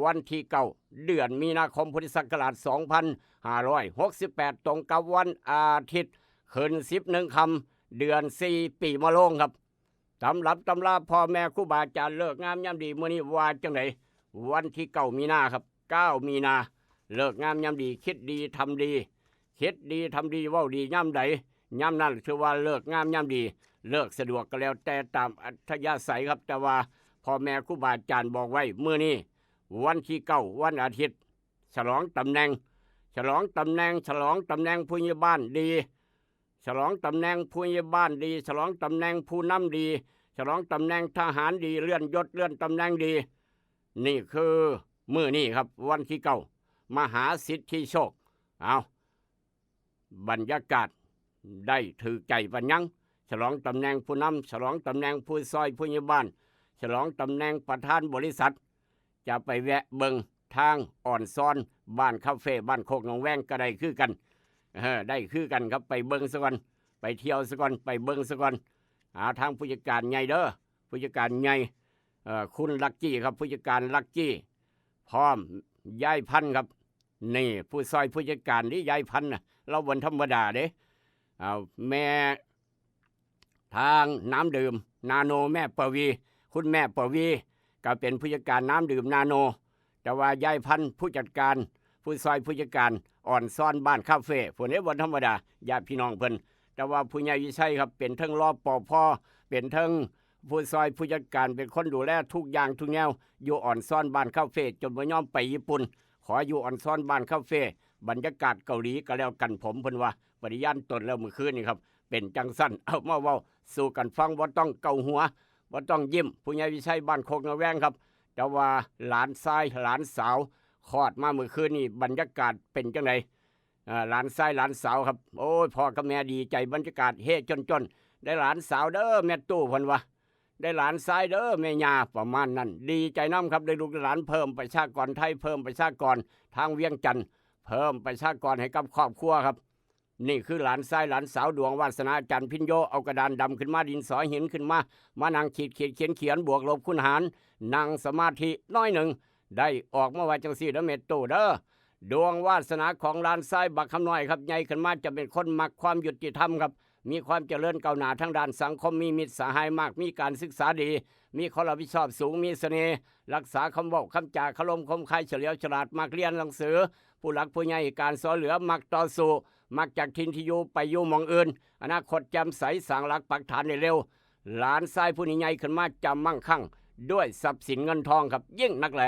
วันที่ เก้า เดือนมีนาคม พุทธศักราช สองพันห้าร้อยหกสิบแปด ตรงกับวันอาทิตย์ ขึ้น สิบเอ็ด ค่ำ เดือน สี่ ปีมะโรงครับ ตำรับตำราพ่อแม่ครูบาอาจารย์ ฤกษ์งามยามดีมื้อนี้ว่าจังได๋ วันที่ เก้า มีนาครับ เก้า มีนา ฤกษ์งามยามดี คิดดีทำดี คิดดีทำดี เว้าดียามใด ยามนั้นถือว่าฤกษ์งามยามดี ฤกษ์สะดวกก็แล้วแต่ตามอัธยาศัยครับ แต่ว่าพ่อแม่ครูบาอาจารย์บอกไว้ มื้อนี้ วันที่ เก้า วันอาทิตย์ ฉลองตำแหน่ง ฉลองตำแหน่ง ฉลองตำแหน่งผู้ใหญ่บ้านดี ฉลองตำแหน่งผู้ใหญ่บ้านดี ฉลองตำแหน่งผู้นำดี ฉลองตำแหน่งทหารดี เลื่อนยศเลื่อนตำแหน่งดี นี่คือมื้อนี้ครับ วันที่ เก้า มหาสิทธิโชค เอา บรรยากาศได้ถืกใจปานหยัง ฉลองตำแหน่งผู้นำ ฉลองตำแหน่งผู้ซอยผู้ใหญ่บ้าน ฉลองตำแหน่งประธานบริษัท จะไปแวะเบิ่งทางอ่อนซ่อน บ้านคาเฟ บ้านโคกหนองแวงก็ได้คือกัน เออ ได้คือกันครับ ไปเบิ่งซะก่อน ไปเที่ยวซะก่อน ไปเบิ่งซะก่อน หาทางผู้จัดการใหญ่เด้อ ผู้จัดการใหญ่ เอ่อ คุณลักกี้ครับ ผู้จัดการลักกี้ พร้อมยายพันธุ์ครับ นี่ผู้ซอยผู้จัดการนี่ยายพันธุ์น่ะ เราบ่ธรรมดาเด้ เอาแม่ ทางน้ำดื่มนาโนแม่ปวี คุณแม่ปวี ก็เป็นผู้จัดการน้ำดื่มนาโน แต่ว่ายายพันธุ์ผู้จัดการ ผู้ซอยผู้จัดการอ่อนซ่อนบ้านคาเฟ ผู้นี้บ่ธรรมดา ญาติพี่น้องเพิ่น แต่ว่าผู้ใหญ่วิชัยครับ เป็นเทิง รปภ เป็นเทิงผู้ซอยผู้จัดการ เป็นคนดูแลทุกอย่างทุกแนว อยู่อ่อนซ่อนบ้านคาเฟ จนบ่ยอมไปญี่ปุ่น ขออยู่อ่อนซ่อนบ้านคาเฟ บรรยากาศเกาหลีก็แล้วกัน ผมเพิ่นว่า ปฏิญาณตนแล้วมื้อคืนนี่ครับ เป็นจังซั่น เอามาเว้าสู่กันฟัง บ่ต้องเกาหัว บ่ต้องยิ้ม ผู้ใหญ่วิชัยบ้านโคกหนองแวงครับ แต่ว่าหลานชายหลานสาวคลอดมามื้อคืนนี่ บรรยากาศเป็นจังได เอ่อ หลานชายหลานสาวครับ โอ้ย พ่อกับแม่ดีใจ บรรยากาศเฮจ้นๆ ได้หลานสาวเด้อแม่ตู้ เพิ่นว่า ได้หลานชายเด้อแม่ย่า ประมาณนั้น ดีใจนำครับ ได้ลูกหลานเพิ่มประชากรไทย เพิ่มประชากรทางเวียงจันทน์ เพิ่มประชากรให้กับครอบครัวครับ นี่คือหลานชายหลานสาวดวงวาสนาอาจารย์พิญโย เอากระดานดำขึ้นมา ดินสอหินขึ้นมา มานั่งขีดขีดเขียนเขียน บวกลบคูณหาร นั่งสมาธิน้อยหนึ่ง ได้ออกมาว่าจังซี่เด้อแม่ตู้เด้อ ดวงวาสนาของหลานชายบักคำน้อยครับ ใหญ่ขึ้นมาจะเป็นคนมักความยุติธรรมครับ มีความเจริญก้าวหน้าทางด้านสังคม มีมิตรสหายมาก มีการศึกษาดี มีความรับผิดชอบสูง มีเสน่ห์ รักษาคำเว้าคำจา คารมคมคาย เฉลียวฉลาด มักเรียนหนังสือ ผู้หลักผู้ใหญ่ให้การซ่อยเหลือ มักต่อสู้ มักจากถิ่นที่อยู่ไปอยู่หม่องอื่น อนาคตแจ่มใส สร้างหลักปักฐานได้เร็ว หลานชายผู้นี้ใหญ่ขึ้นมาจะมั่งคั่งด้วยทรัพย์สินเงินทองครับ ยิ่งนักแล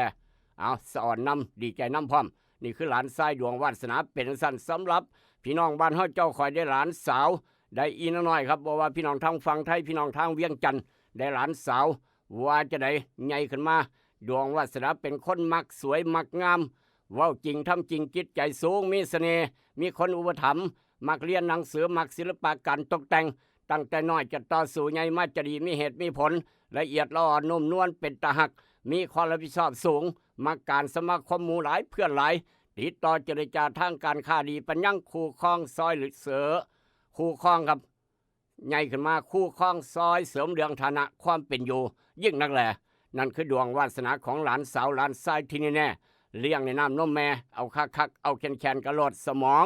เอา สะออนนำ ดีใจนำพร้อม นี่คือหลานชายดวงวาสนาเป็นจั่งซั้น สำหรับพี่น้องบ้านเฮาเจ้า ข้อยได้หลานสาว ได้อีน้อยครับ บ่ว่าพี่น้องทางฝั่งไทย พี่น้องทางเวียงจันทน์ ได้หลานสาว ว่าจะได้ใหญ่ขึ้นมา ดวงวาสนาเป็นคนมักสวยมักงาม เว้าจริงทำจริง จิตใจสูง มีเสน่ห์ มีคนอุปถัมภ์ มักเรียนหนังสือ มักศิลปะการตกแต่ง ตั้งแต่น้อยจะต่อสู้ ใหญ่มาจะดี มีเหตุมีผล ละเอียดละอ่อนนุ่มนวล เป็นตาฮัก มีความรับผิดชอบสูง มักการสมาคมหมู่หลายเพื่อนหลาย ติดต่อเจรจาทางการค้าดีปานยัง คู่ครองซ่อยเหลือเสือ คู่ครองครับ ใหญ่ขึ้นมาคู่ครองซ่อยเสริมเรื่องฐานะความเป็นอยู่ยิ่งนักแล นั่นคือดวงวาสนาของหลานสาวหลานชายที่แน่ เลี้ยงในน้ำนมแม่ เอาคักๆ เอาแข็งๆ กะโลด สมอง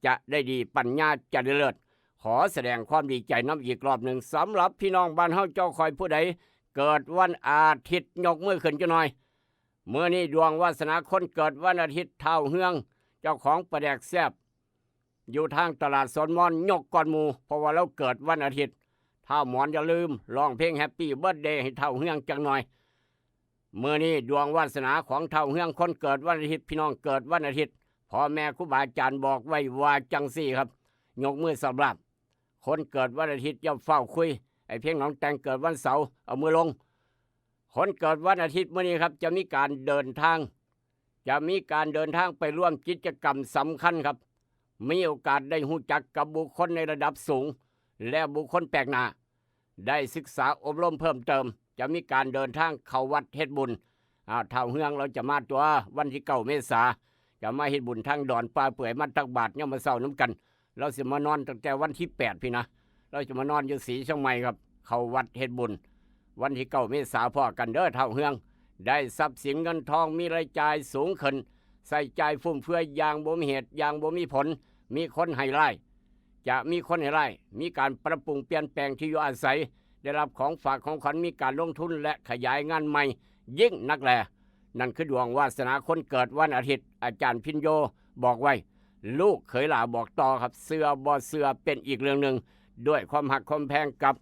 จะได้ดี ปัญญาจะได้เลิศ ขอแสดงความดีใจนำอีกรอบหนึ่ง สำหรับพี่น้องบ้านเฮาเจ้าข่อยผู้ใด เกิดวันอาทิตย์ยกมือขึ้นจักหน่อย มื้อนี้ดวงวาสนาคนเกิดวันอาทิตย์ ท้าวเฮือง เจ้าของปลาแดกแซ่บ อยู่ทางตลาดสวนมอน ยกก่อนหมู่ เพราะว่าลาวเกิดวันอาทิตย์ ท้าวหมอนอย่าลืมร้องเพลง Happy Birthday ให้ท้าวเฮืองจักหน่อย มื้อนี้ดวงวาสนาของท้าวเฮือง คนเกิดวันอาทิตย์ พี่น้องเกิดวันอาทิตย์ พ่อแม่ครูบาอาจารย์บอกไว้ว่าจั่งซี้ครับ ยกมือสำหรับ คนเกิดวันอาทิตย์อย่าฟ้าวคุย ไอ้เพียงหนองแตงเกิดวันเสาร์ เอามือลง คนเกิดวันอาทิตย์มื้อนี้ครับ จะมีการเดินทาง จะมีการเดินทางไปร่วมกิจกรรมสำคัญครับ มีโอกาสได้ฮู้จักกับบุคคลในระดับสูง และบุคคลแปลกหน้า ได้ศึกษาอบรมเพิ่มเติม จะมีการเดินทางเข้าวัดเฮ็ดบุญ อ่า ท้าวเฮืองลาวจะมาตัว วันที่เก้าเมษา จะมาเฮ็ดบุญทางดอนป่าเปื่อย มาตักบาตรยามมื้อเช้านำกัน ลาวสิมานอนตั้งแต่วันที่แปดพี้นะ ลาวจะมานอนอยู่ศรีเชียงใหม่ครับ เข้าวัดเฮ็ดบุญ วันที่เก้าเมษาพ้อกันเด้อท้าวเฮือง ได้ทรัพย์สินเงินทอง มีรายจ่ายสูงขึ้น ใช้จ่ายฟุ่มเฟือยอย่างบ่มีเหตุอย่างบ่มีผล มีคนให้ร้าย จะมีคนให้ร้าย มีการปรับปรุงเปลี่ยนแปลงที่อยู่อาศัย ได้รับของฝากของขวัญ มีการลงทุนและขยายงานใหม่ยิ่งนักแล นั่นคือดวงวาสนาคนเกิดวันอาทิตย์ อาจารย์พิญโญบอกไว้ ลูกเขยหล้าบอกต่อครับ เชื่อบ่เชื่อเป็นอีกเรื่องหนึ่ง ด้วยความฮักความแพงกับ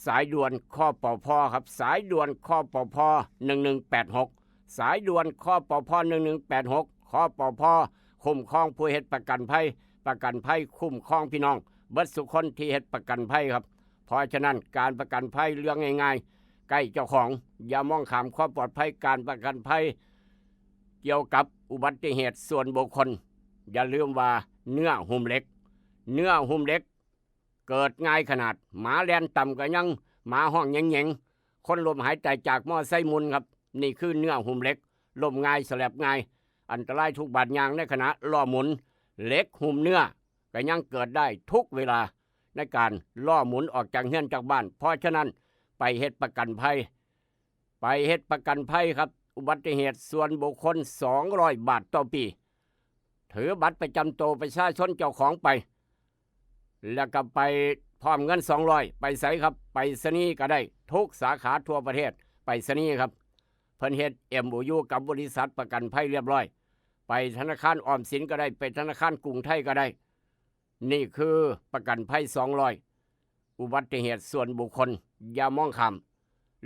สายด่วน คปภ ครับ สายด่วน คปภ หนึ่งหนึ่งแปดหก สายด่วน คปภ หนึ่งหนึ่งแปดหก คปภ คุ้มครองผู้เฮ็ดประกันภัย ประกันภัยคุ้มครองพี่น้องเบิดสุคนที่เฮ็ดประกันภัยครับ เพราะฉะนั้นการประกันภัยเรื่องง่ายๆ ใกล้เจ้าของ อย่ามองข้ามความปลอดภัย การประกันภัย เกี่ยวกับอุบัติเหตุส่วนบุคคล อย่าลืมว่าเนื้อหุ้มเหล็ก เนื้อหุ้มเหล็ก เกิดง่ายขนาด หมาแล่นต่ำก็ยัง หมาฮ้องแหงๆ คนล้มหายตายจากมอไซค์หมุนครับ นี่คือเนื้อหุ้มเหล็ก ล้มง่าย สแลบง่าย อันตรายทุกบาดย่างในขณะล้อหมุน เหล็กหุ้มเนื้อก็ยังเกิดได้ทุกเวลา ในการล้อหมุนออกจากเฮือนจากบ้าน เพราะฉะนั้นไปเฮ็ดประกันภัย ไปเฮ็ดประกันภัยครับ อุบัติเหตุส่วนบุคคล สองร้อยบาทต่อปี ถือบัตรประจำตัวประชาชนเจ้าของไป แล้วก็ไปพร้อมเงิน สองร้อย ไปไสครับ ไปรษณีย์ก็ได้ ทุกสาขาทั่วประเทศ ไปรษณีย์ครับ เพิ่นเฮ็ด เอ็มโอยู กับบริษัทประกันภัยเรียบร้อย ไปธนาคารออมสินก็ได้ ไปธนาคารกรุงไทยก็ได้ นี่คือประกันภัย สองร้อย อุบัติเหตุส่วนบุคคล อย่ามองข้าม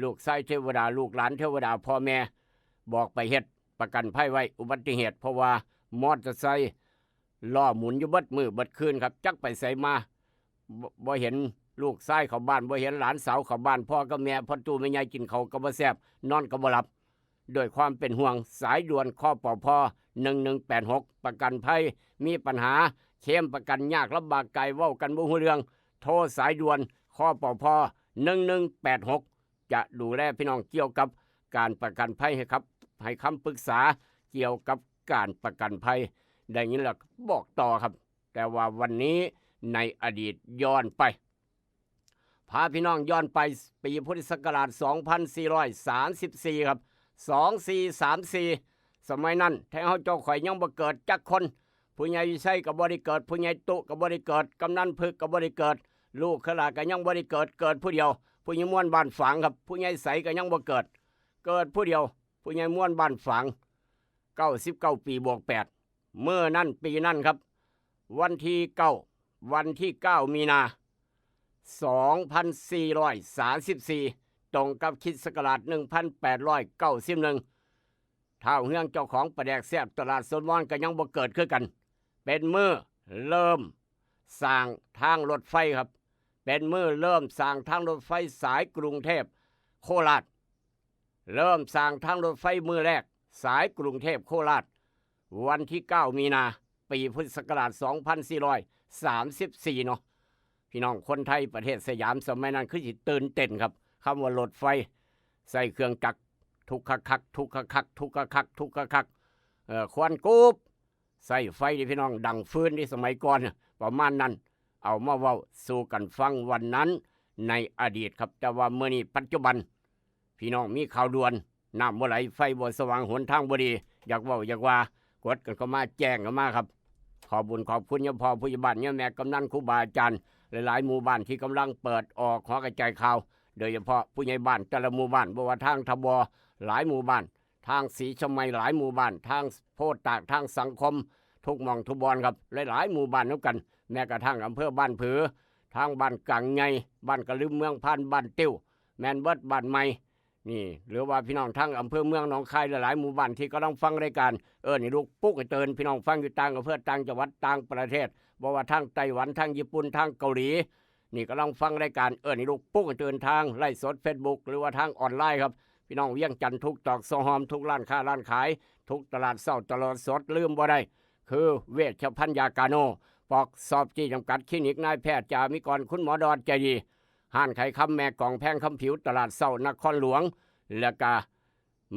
ลูกชายเทวดา ลูกหลานเทวดา พ่อแม่บอกไปเฮ็ดประกันภัยไว้อุบัติเหตุ เพราะว่ามอเตอร์ไซค์ล้อหมุนอยู่เบิดมื้อเบิดคืนครับ จักไปไสมา บ่ บ่เห็นลูกชายเข้าบ้าน บ่เห็นหลานสาวเข้าบ้าน พ่อกับแม่ พ่อตู้แม่ใหญ่กินข้าวก็บ่แซ่บ นอนก็บ่หลับ ด้วยความเป็นห่วง สายด่วน คปภ หนึ่งหนึ่งแปดหก ประกันภัย มีปัญหา เคลมประกันยากลำบากไกล เว้ากันบ่ฮู้เรื่อง โทรสายด่วน คปภ หนึ่งหนึ่งแปดหก จะดูแลพี่น้องเกี่ยวกับการประกันภัยให้ครับ ให้คำปรึกษาเกี่ยวกับการประกันภัย ได้ยินแล้วบอกต่อครับ แต่ว่าวันนี้ในอดีตย้อนไป พาพี่น้องย้อนไปปีพุทธศักราช สองพันสี่ร้อยสามสิบสี่ ครับ สองสี่สามสี่ สมัยนั้นแท้เฮาเจ้าข่อยยังบ่เกิดจักคน ผู้ใหญ่วิชัยก็บ่ได้เกิด ผู้ใหญ่ตุก็บ่ได้เกิด กำนันพึกก็บ่ได้เกิด ลูกขลาก็ยังบ่ได้เกิด เกิดผู้เดียว ผู้ใหญ่ม่วนบ้านฝางครับ ผู้ใหญ่ใสก็ยังบ่เกิด เกิดผู้เดียว ผู้ใหญ่ม่วนบ้านฝาง เก้าสิบเก้าปีบวกแปด เมื่อนั้นปีนั้นครับ วันที่เก้า วันที่เก้ามีนา สองพันสี่ร้อยสามสิบสี่ ตรงกับคริสต์ศักราช หนึ่งพันแปดร้อยเก้าสิบเอ็ด ท้าวเฮืองเจ้าของปลาแดกแซ่บตลาดสวนมอนก็ยังบ่เกิดคือกัน เป็นมื้อเริ่มสร้างทางรถไฟครับ เป็นมื้อเริ่มสร้างทางรถไฟสายกรุงเทพโคราช เริ่มสร้างทางรถไฟมื้อแรก สายกรุงเทพโคราช วันที่เก้ามีนา ปีพุทธศักราช สองพันสี่ร้อยสามสิบสี่ เนาะ พี่น้องคนไทยประเทศสยามสมัยนั้นคือสิตื่นเต้นครับ คำว่ารถไฟ ใส่เครื่องจักรทุกคักคักทุกคักคักทุกคักคักทุกคักคัก เอ่อ ควันกุบ ใส่ไฟนี่พี่น้อง ดังฟืนนี่สมัยก่อนน่ะ ประมาณนั้น เอามาเว้าสู่กันฟังวันนั้นในอดีตครับ แต่ว่ามื้อนี้ปัจจุบัน พี่น้องมีข่าวด่วน น้ำบ่ไหล ไฟบ่สว่าง หนทางบ่ดี อยากเว้าอยากว่า กดกันเข้ามา แจ้งเข้ามาครับ ขอบบุญขอบคุณยมพ่อผู้ใหญ่บ้านยมแม่กำนัน ครูบาอาจารย์ หลายๆหมู่บ้านที่กำลังเปิดออกหอกระจายข่าว โดยเฉพาะผู้ใหญ่บ้านแต่ละหมู่บ้าน บ่ว่าทางทบ หลายหมู่บ้าน ทางศรีชมัย หลายหมู่บ้าน ทางโพธิ์ตาก ทางสังคม ทุกหม่องทุกบ่อนครับ หลายๆหมู่บ้านนำกัน แม้กระทั่งอำเภอบ้านผือ ทางบ้านกลางใหญ่ บ้านกะลืม เมืองพาน บ้านติ้ว แม่นเบิด บ้านใหม่ นี่ หรือว่าพี่น้องทางอำเภอเมืองหนองคาย หลายๆหมู่บ้านที่กำลังฟังรายการ เอิ้นให้ลูกปลุกให้ตื่น พี่น้องฟังอยู่ต่างอำเภอ ต่างจังหวัด ต่างประเทศ บ่ว่าทางไต้หวัน ทางญี่ปุ่น ทางเกาหลี นี่กำลังฟังรายการ เอิ้นให้ลูกปลุกให้ตื่น ทางไลฟ์สด Facebook หรือว่าทางออนไลน์ครับ พี่น้องเวียงจันทน์ ทุกตอกซอกซอย ทุกร้านค้าร้านขาย ทุกตลาดเช้า ตลาดสด ลืมบ่ได้ คือเวชภัณฑ์ยากาโน ปอกซอฟตี้จำกัด คลินิกนายแพทย์จามิกร คุณหมอดอนใจดี ห้านไขคำแม่กอง แพงคำผิว ตลาดเช้านครหลวง แล้วก็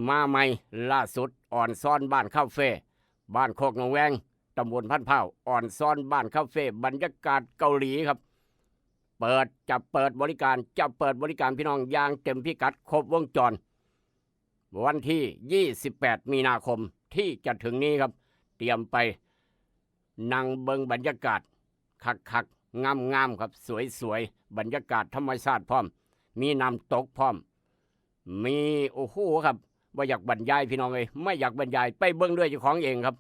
มาใหม่ล่าสุด อ่อนซ้อนบ้านคาเฟ่ บ้านโคกหนองแวง ตำบลพันพร้าว อ่อนซ้อนบ้านคาเฟ่ บรรยากาศเกาหลีครับ เปิด จะเปิดบริการ จะเปิดบริการพี่น้องอย่างเต็มพิกัด ครบวงจร วันที่ยี่สิบแปดมีนาคมที่จะถึงนี้ครับ เตรียมไปนั่งเบิ่งบรรยากาศคักๆ งามๆครับ สวยๆ บรรยากาศธรรมชาติพร้อม มีน้ำตกพร้อม มี โอ้โหครับ บ่อยากบรรยายพี่น้องเอ้ย ไม่อยากบรรยาย ไปเบิ่งด้วยเจ้าของเองครับ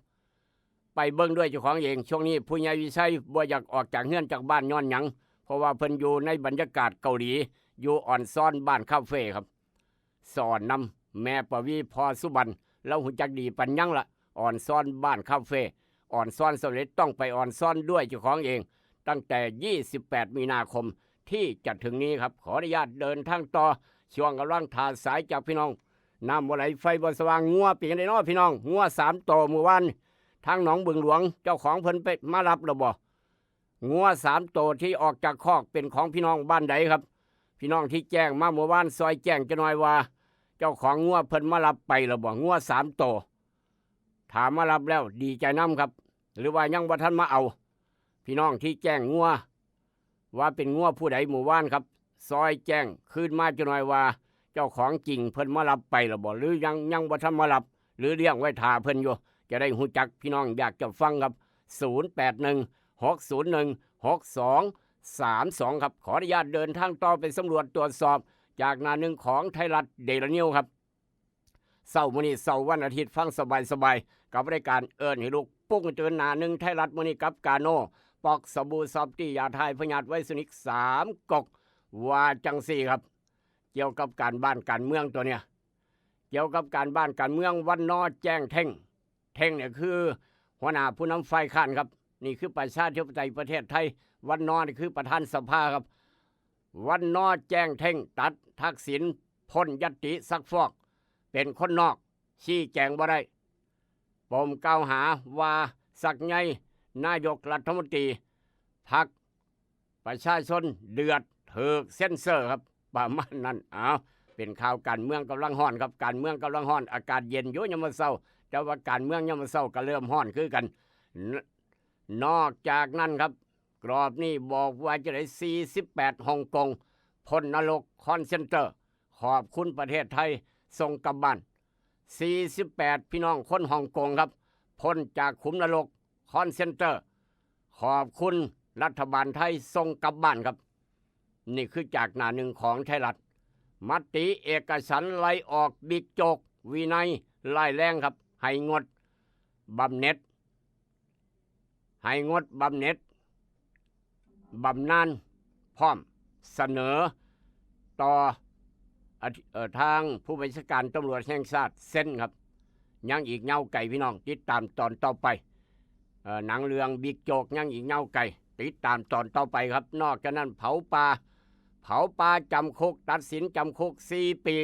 ไปเบิ่งด้วยเจ้าของเอง ช่วงนี้ผู้ใหญ่วิชัยบ่อยากออกจากเฮือนจากบ้านย้อนหยัง เพราะว่าเพิ่นอยู่ในบรรยากาศเกาหลี อยู่อ่อนซ้อนบ้านคาเฟ่ครับ สอนนำ แม่ปวี พ่อสุบรรณ ลาวฮู้จักดีปานหยังละ อ่อนซ้อนบ้านคาเฟ่ อ่อนซ้อนสำเร็จต้องไปอ่อนซ้อนด้วยเจ้าของเอง ตั้งแต่ยี่สิบแปดมีนาคมที่จะถึงนี้ครับ ขออนุญาตเดินทางต่อ ช่วงกำลังถ่าสายจากพี่น้อง น้ำบ่ไหล ไฟบ่สว่าง งัวเป็นจั่งใดน้อพี่น้อง งัวสามโตมื้อวาน ทางหนองบึงหลวง เจ้าของเพิ่นไปมารับแล้วบ่ งัวสามโตที่ออกจากคอกเป็นของพี่น้องบ้านใดครับ พี่น้องที่แจ้งมาเมื่อวาน ซอยแจ้งจักหน่อยว่า เจ้าของงัวเพิ่นมารับไปแล้วบ่ งัวสามโต ถ้ามารับแล้วดีใจนำครับ หรือว่ายังบ่ทันมาเอา พี่น้องที่แจ้งงัว ว่าเป็นงัวผู้ใดเมื่อวานครับ ซอยแจ้งคืนมาจักหน่อยว่า เจ้าของจริงเพิ่นมารับไปแล้วบ่ หรือยัง ยังบ่ทันมารับ หรือเลี้ยงไว้ถ่าเพิ่นอยู่ จะได้ฮู้จัก พี่น้องอยากจะฟังครับ ศูนย์แปดหนึ่ง หกศูนย์หนึ่ง หกสองสามสอง ครับ ขออนุญาตเดินทางต่อไปสำรวจตรวจสอบ จากหน้าหนึ่งของไทยรัฐเดลี่นิวส์ครับ เช้ามื้อนี้เช้าวันอาทิตย์ ฟังสบายๆ กับรายการเอิ้นให้ลูกปลุกตื่น หน้าหนึ่งไทยรัฐมื้อนี้กับกาโน ปอกสบู่ซอฟตี้ ยาถ่ายพยาธิไวรัสนิกสามก๊ก ว่าจั่งซี้ครับ เกี่ยวกับการบ้านการเมืองตัวเนี้ย เกี่ยวกับการบ้านการเมือง วันนอแจ้งเท่ง เท่งเนี่ยคือหัวหน้าผู้นำฝ่ายค้านครับ นี่คือประชาธิปไตยประเทศไทย วันนอนี่คือประธานสภาครับ วันนอแจ้งเท่งตัดทักษิณ พ้นยัตติซักฟอก เป็นคนนอก ชี้แจงบ่ได้ ปมกล่าวหาว่าซักใยนายกรัฐมนตรี พรรคประชาชนเดือด ถูกเซ็นเซอร์ครับ ประมาณนั้น เอา เป็นข่าวการเมืองกำลังฮ้อนครับ การเมืองกำลังฮ้อน อากาศเย็นอยู่ยามมื้อเช้า แต่ว่าการเมืองยามมื้อเช้าก็เริ่มฮ้อนคือกัน น- นอกจากนั้นครับ กรอบนี้บอกว่าจะได้ สี่สิบแปดฮ่องกง พ้นนรกคอนเซนเตอร์ ขอบคุณประเทศไทย ส่งกลับบ้าน สี่สิบแปด พี่น้องคนฮ่องกงครับ พ้นจากขุมนรกคอนเซนเตอร์ ขอบคุณรัฐบาลไทย ส่งกลับบ้านครับ นี่คือจากหน้าหนึ่งของไทยรัฐ มติเอกฉันท์ไล่ออกบิ๊กโจ๊ก วินัยร้ายแรงครับ ให้งดบำเหน็จ ให้งดบำเหน็จบำนาญ พร้อมเสนอต่ออธิ- เอ่อ ทางผู้บัญชาการตำรวจแห่งชาติเซ็นครับ ยังอีกยาวไกลพี่น้อง ติดตามตอนต่อไป เอ่อ หนังเรื่องบิ๊กโจ๊กยังอีกยาวไกล ติดตามตอนต่อไปครับ นอกจากนั้นเผาป่า เผาป่าจำคุก ตัดสินจำคุกสี่ปี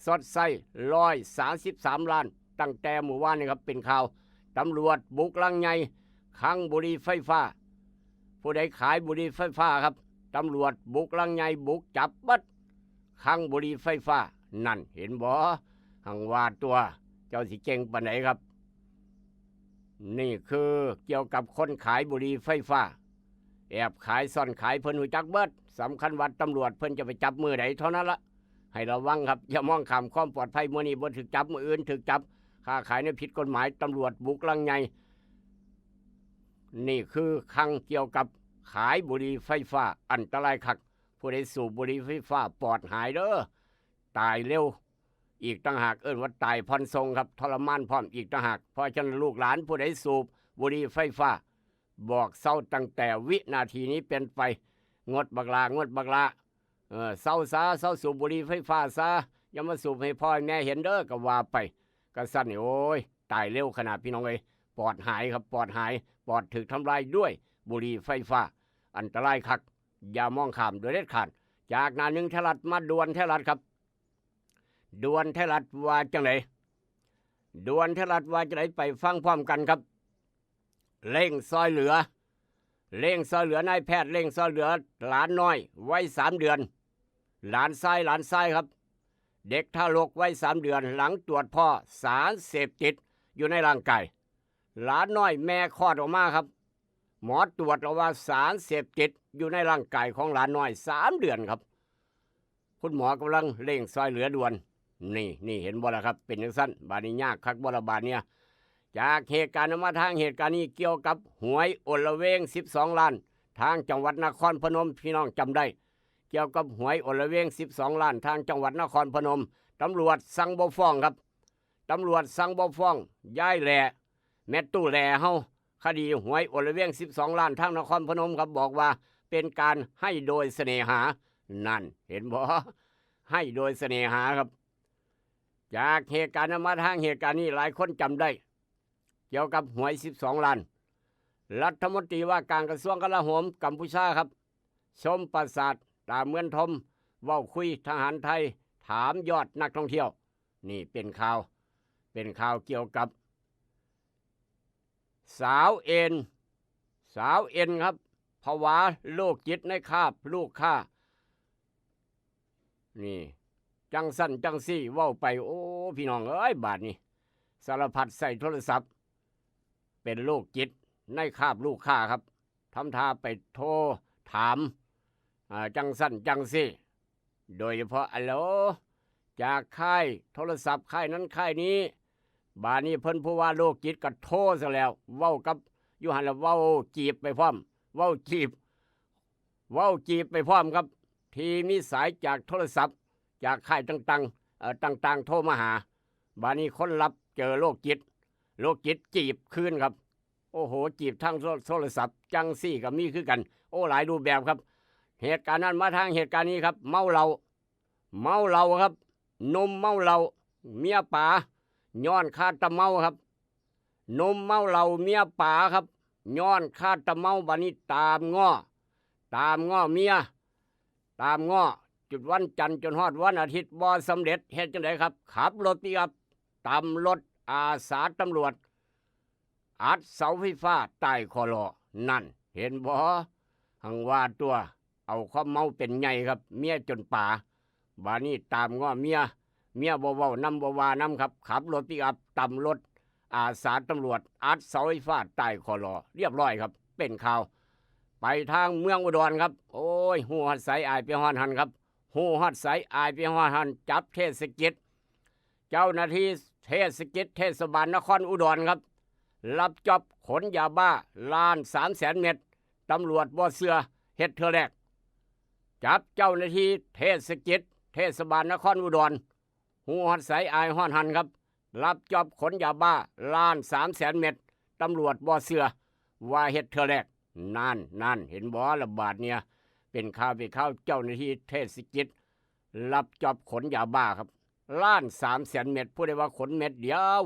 ชดใช้ร้อยสามสิบสามล้าน ตั้งแต่มื้อวานนี้ครับ เป็นข่าว ตำรวจบุกลังใหญ่ คลังบุหรี่ไฟฟ้า ผู้ใดขายบุหรี่ไฟฟ้าครับ ตำรวจบุกลังใหญ่ บุกจับเบิด คลังบุหรี่ไฟฟ้า นั่นเห็นบ่ หังว่าตัว เจ้าสิเก่งปานใดครับ นี่คือเกี่ยวกับคนขายบุหรี่ไฟฟ้า แอบขายซ่อนขาย เพิ่นฮู้จักเบิด สำคัญว่าตำรวจเพิ่นจะไปจับมื้อใดเท่านั้นละ ให้ระวังครับ อย่ามองข้ามความปลอดภัย มื้อนี้บ่ถูกจับ มื้ออื่นถูกจับ ค้าขายแนวผิดกฎหมาย ตำรวจบุกลังใหญ่ นี่คือข่าวเกี่ยวกับขายบุหรี่ไฟฟ้า อันตรายคัก ผู้ใดสูบบุหรี่ไฟฟ้าปลอดหายเด้อ ตายเร็ว อีกต่างหาก เอิ้นว่าตายผ่อนส่งครับ ทรมานพร้อมอีกต่างหาก เพราะฉะนั้นลูกหลานผู้ใดสูบบุหรี่ไฟฟ้า บอกเซาตั้งแต่วินาทีนี้เป็นไป งดบักลา งดบักลา เออ เซาซะ เซาสูบบุหรี่ไฟฟ้าซะ อย่ามาสูบให้พ่อให้แม่เห็นเด้อ ก็ว่าไป ก็ซั่นนี่ โอ้ย ตายเร็วขนาด พี่น้องเอ้ย ปลอดหายครับ ปลอดหาย ปลอดถูกทำลายด้วยบุหรี่ไฟฟ้า อันตรายคัก อย่ามองข้ามโดยเด็ดขาด จากหน้าหนึ่งไทยรัฐมาด่วนไทยรัฐครับ ด่วนไทยรัฐว่าจังได ด่วนไทยรัฐว่าจังได ไปฟังพร้อมกันครับ เร่งซอยเหลือ เร่งซอยเหลือนายแพทย์ เร่งซอยเหลือหลานน้อยวัยสามเดือน หลานชาย หลานชายครับ เด็กทารกวัยสามเดือน หลังตรวจพบสารเสพติดอยู่ในร่างกาย หลานน้อยแม่คลอดออกมาครับ หมอตรวจออกว่าสารเสพติดอยู่ในร่างกายของหลานน้อยสามเดือนครับ คุณหมอกำลังเร่งซอยเหลือด่วน นี่ นี่เห็นบ่ล่ะครับ เป็นจังซั่น บาดนี้ยากคักบ่ล่ะบาดเนี่ย จากเหตุการณ์นั้นมาทางเหตุการณ์นี้ เกี่ยวกับหวยอลเวงสิบสองล้าน ทางจังหวัดนครพนม พี่น้องจำได้ เกี่ยวกับหวยอลเวงสิบสองล้าน ทางจังหวัดนครพนม ตำรวจสั่งบ่ฟ้องครับ ตำรวจสั่งบ่ฟ้อง ยายแหล่ แม่ตู้แหล่เฮา คดีหวยอลเวงสิบสองล้าน ทางนครพนมครับ บอกว่าเป็นการให้โดยเสน่หา นั่น เห็นบ่ ให้โดยเสน่หาครับ จากเหตุการณ์นั้นมาทางเหตุการณ์นี้ หลายคนจำได้ เกี่ยวกับหวยสิบสองล้าน รัฐมนตรีว่าการกระทรวงกลาโหมกัมพูชาครับ ชมปราสาทตาเมืองทม เว้าคุยทหารไทย ถามยอดนักท่องเที่ยว นี่เป็นข่าว เป็นข่าวเกี่ยวกับ สาวเอ็น สาวเอ็นครับ ผวาโรคจิตในคราบลูกค้า นี่ จังซั่นจังซี่ เว้าไป โอ้ พี่น้องเอ้ย บาดนี้ สารพัดใส่โทรศัพท์ เป็นโรคจิตในคราบลูกค้าครับ ทำท่าไปโทรถาม อ่า จังซั่นจังซี่ โดยเฉพาะ ฮัลโหล จากค่ายโทรศัพท์ค่ายนั้นค่ายนี้ บาดนี้เพิ่นผู้ว่าโรคจิตก็โทรซะแล้ว เว้ากับ อยู่หั่นละ เว้าจีบไปพร้อม เว้าจีบ เว้าจีบไปพร้อมครับ ที่มีสายจากโทรศัพท์ จากค่ายต่างๆ เอ่อ ต่างๆ โทรมาหา บาดนี้คนรับเจอโรคจิต โรคจิตจีบคืนครับ โอ้โห จีบทางโทร- โทรศัพท์ จังซี่ก็มีคือกัน โอ้ หลายรูปแบบครับ เหตุการณ์นั้นมาทางเหตุการณ์นี้ครับ เมาเหล้า เมาเหล้าครับ หนุ่มเมาเหล้า เมียป๋า ย้อนคาตะเมาครับ หนุ่มเมาเหล้า เมียป๋าครับ ย้อนคาตะเมา บาดนี้ตามง้อ ตามง้อเมีย ตามง้อ จุดวันจันทร์จนฮอดวันอาทิตย์บ่สำเร็จ เฮ็ดจั่งใดครับ ขับรถปิกอัพ ตำรถ อาสาตำรวจ อัดเสาไฟฟ้าใต้คอลอ นั่น เห็นบ่ หังว่าตัว เอาความเมาเป็นใหญ่ครับ เมียจนป๋า บาดนี้ตามง้อเมีย เมียบ่เว้านำบ่ว่านำครับ ขับรถปิกอัพ ตำรถ อาสาตำรวจ อัดเสาไฟฟ้าใต้คอลอ เรียบร้อยครับ เป็นข่าว ไปทางเมืองอุดรครับ โอ้ย ฮู้ฮอดไสอ้ายไปฮอดหั่นครับ ฮู้ฮอดไสอ้ายไปฮอดหั่น จับเทศกิจ เจ้าหน้าที่เทศกิจเทศบาลนครอุดรครับ ลักจ็อบขนยาบ้าล้านสามแสนเม็ด ตำรวจบ่เชื่อ เฮ็ดเทื่อแรก จับเจ้าหน้าที่เทศกิจเทศบาลนครอุดร ฮู้ฮอดไสอ้ายฮอดหั่นครับ ลักจ็อบขนยาบ้าล้านสามแสนเม็ด ตำรวจบ่เชื่อ ว่าเฮ็ดเทื่อแรก นั่น นั่น เห็นบ่ ละบาดเนี่ย เป็นข่าว เป็นข่าว เจ้าหน้าที่เทศกิจ ลักจ็อบขนยาบ้าครับ ล้านสามแสนเม็ด ผู้ใดว่าขนเม็ดเดียว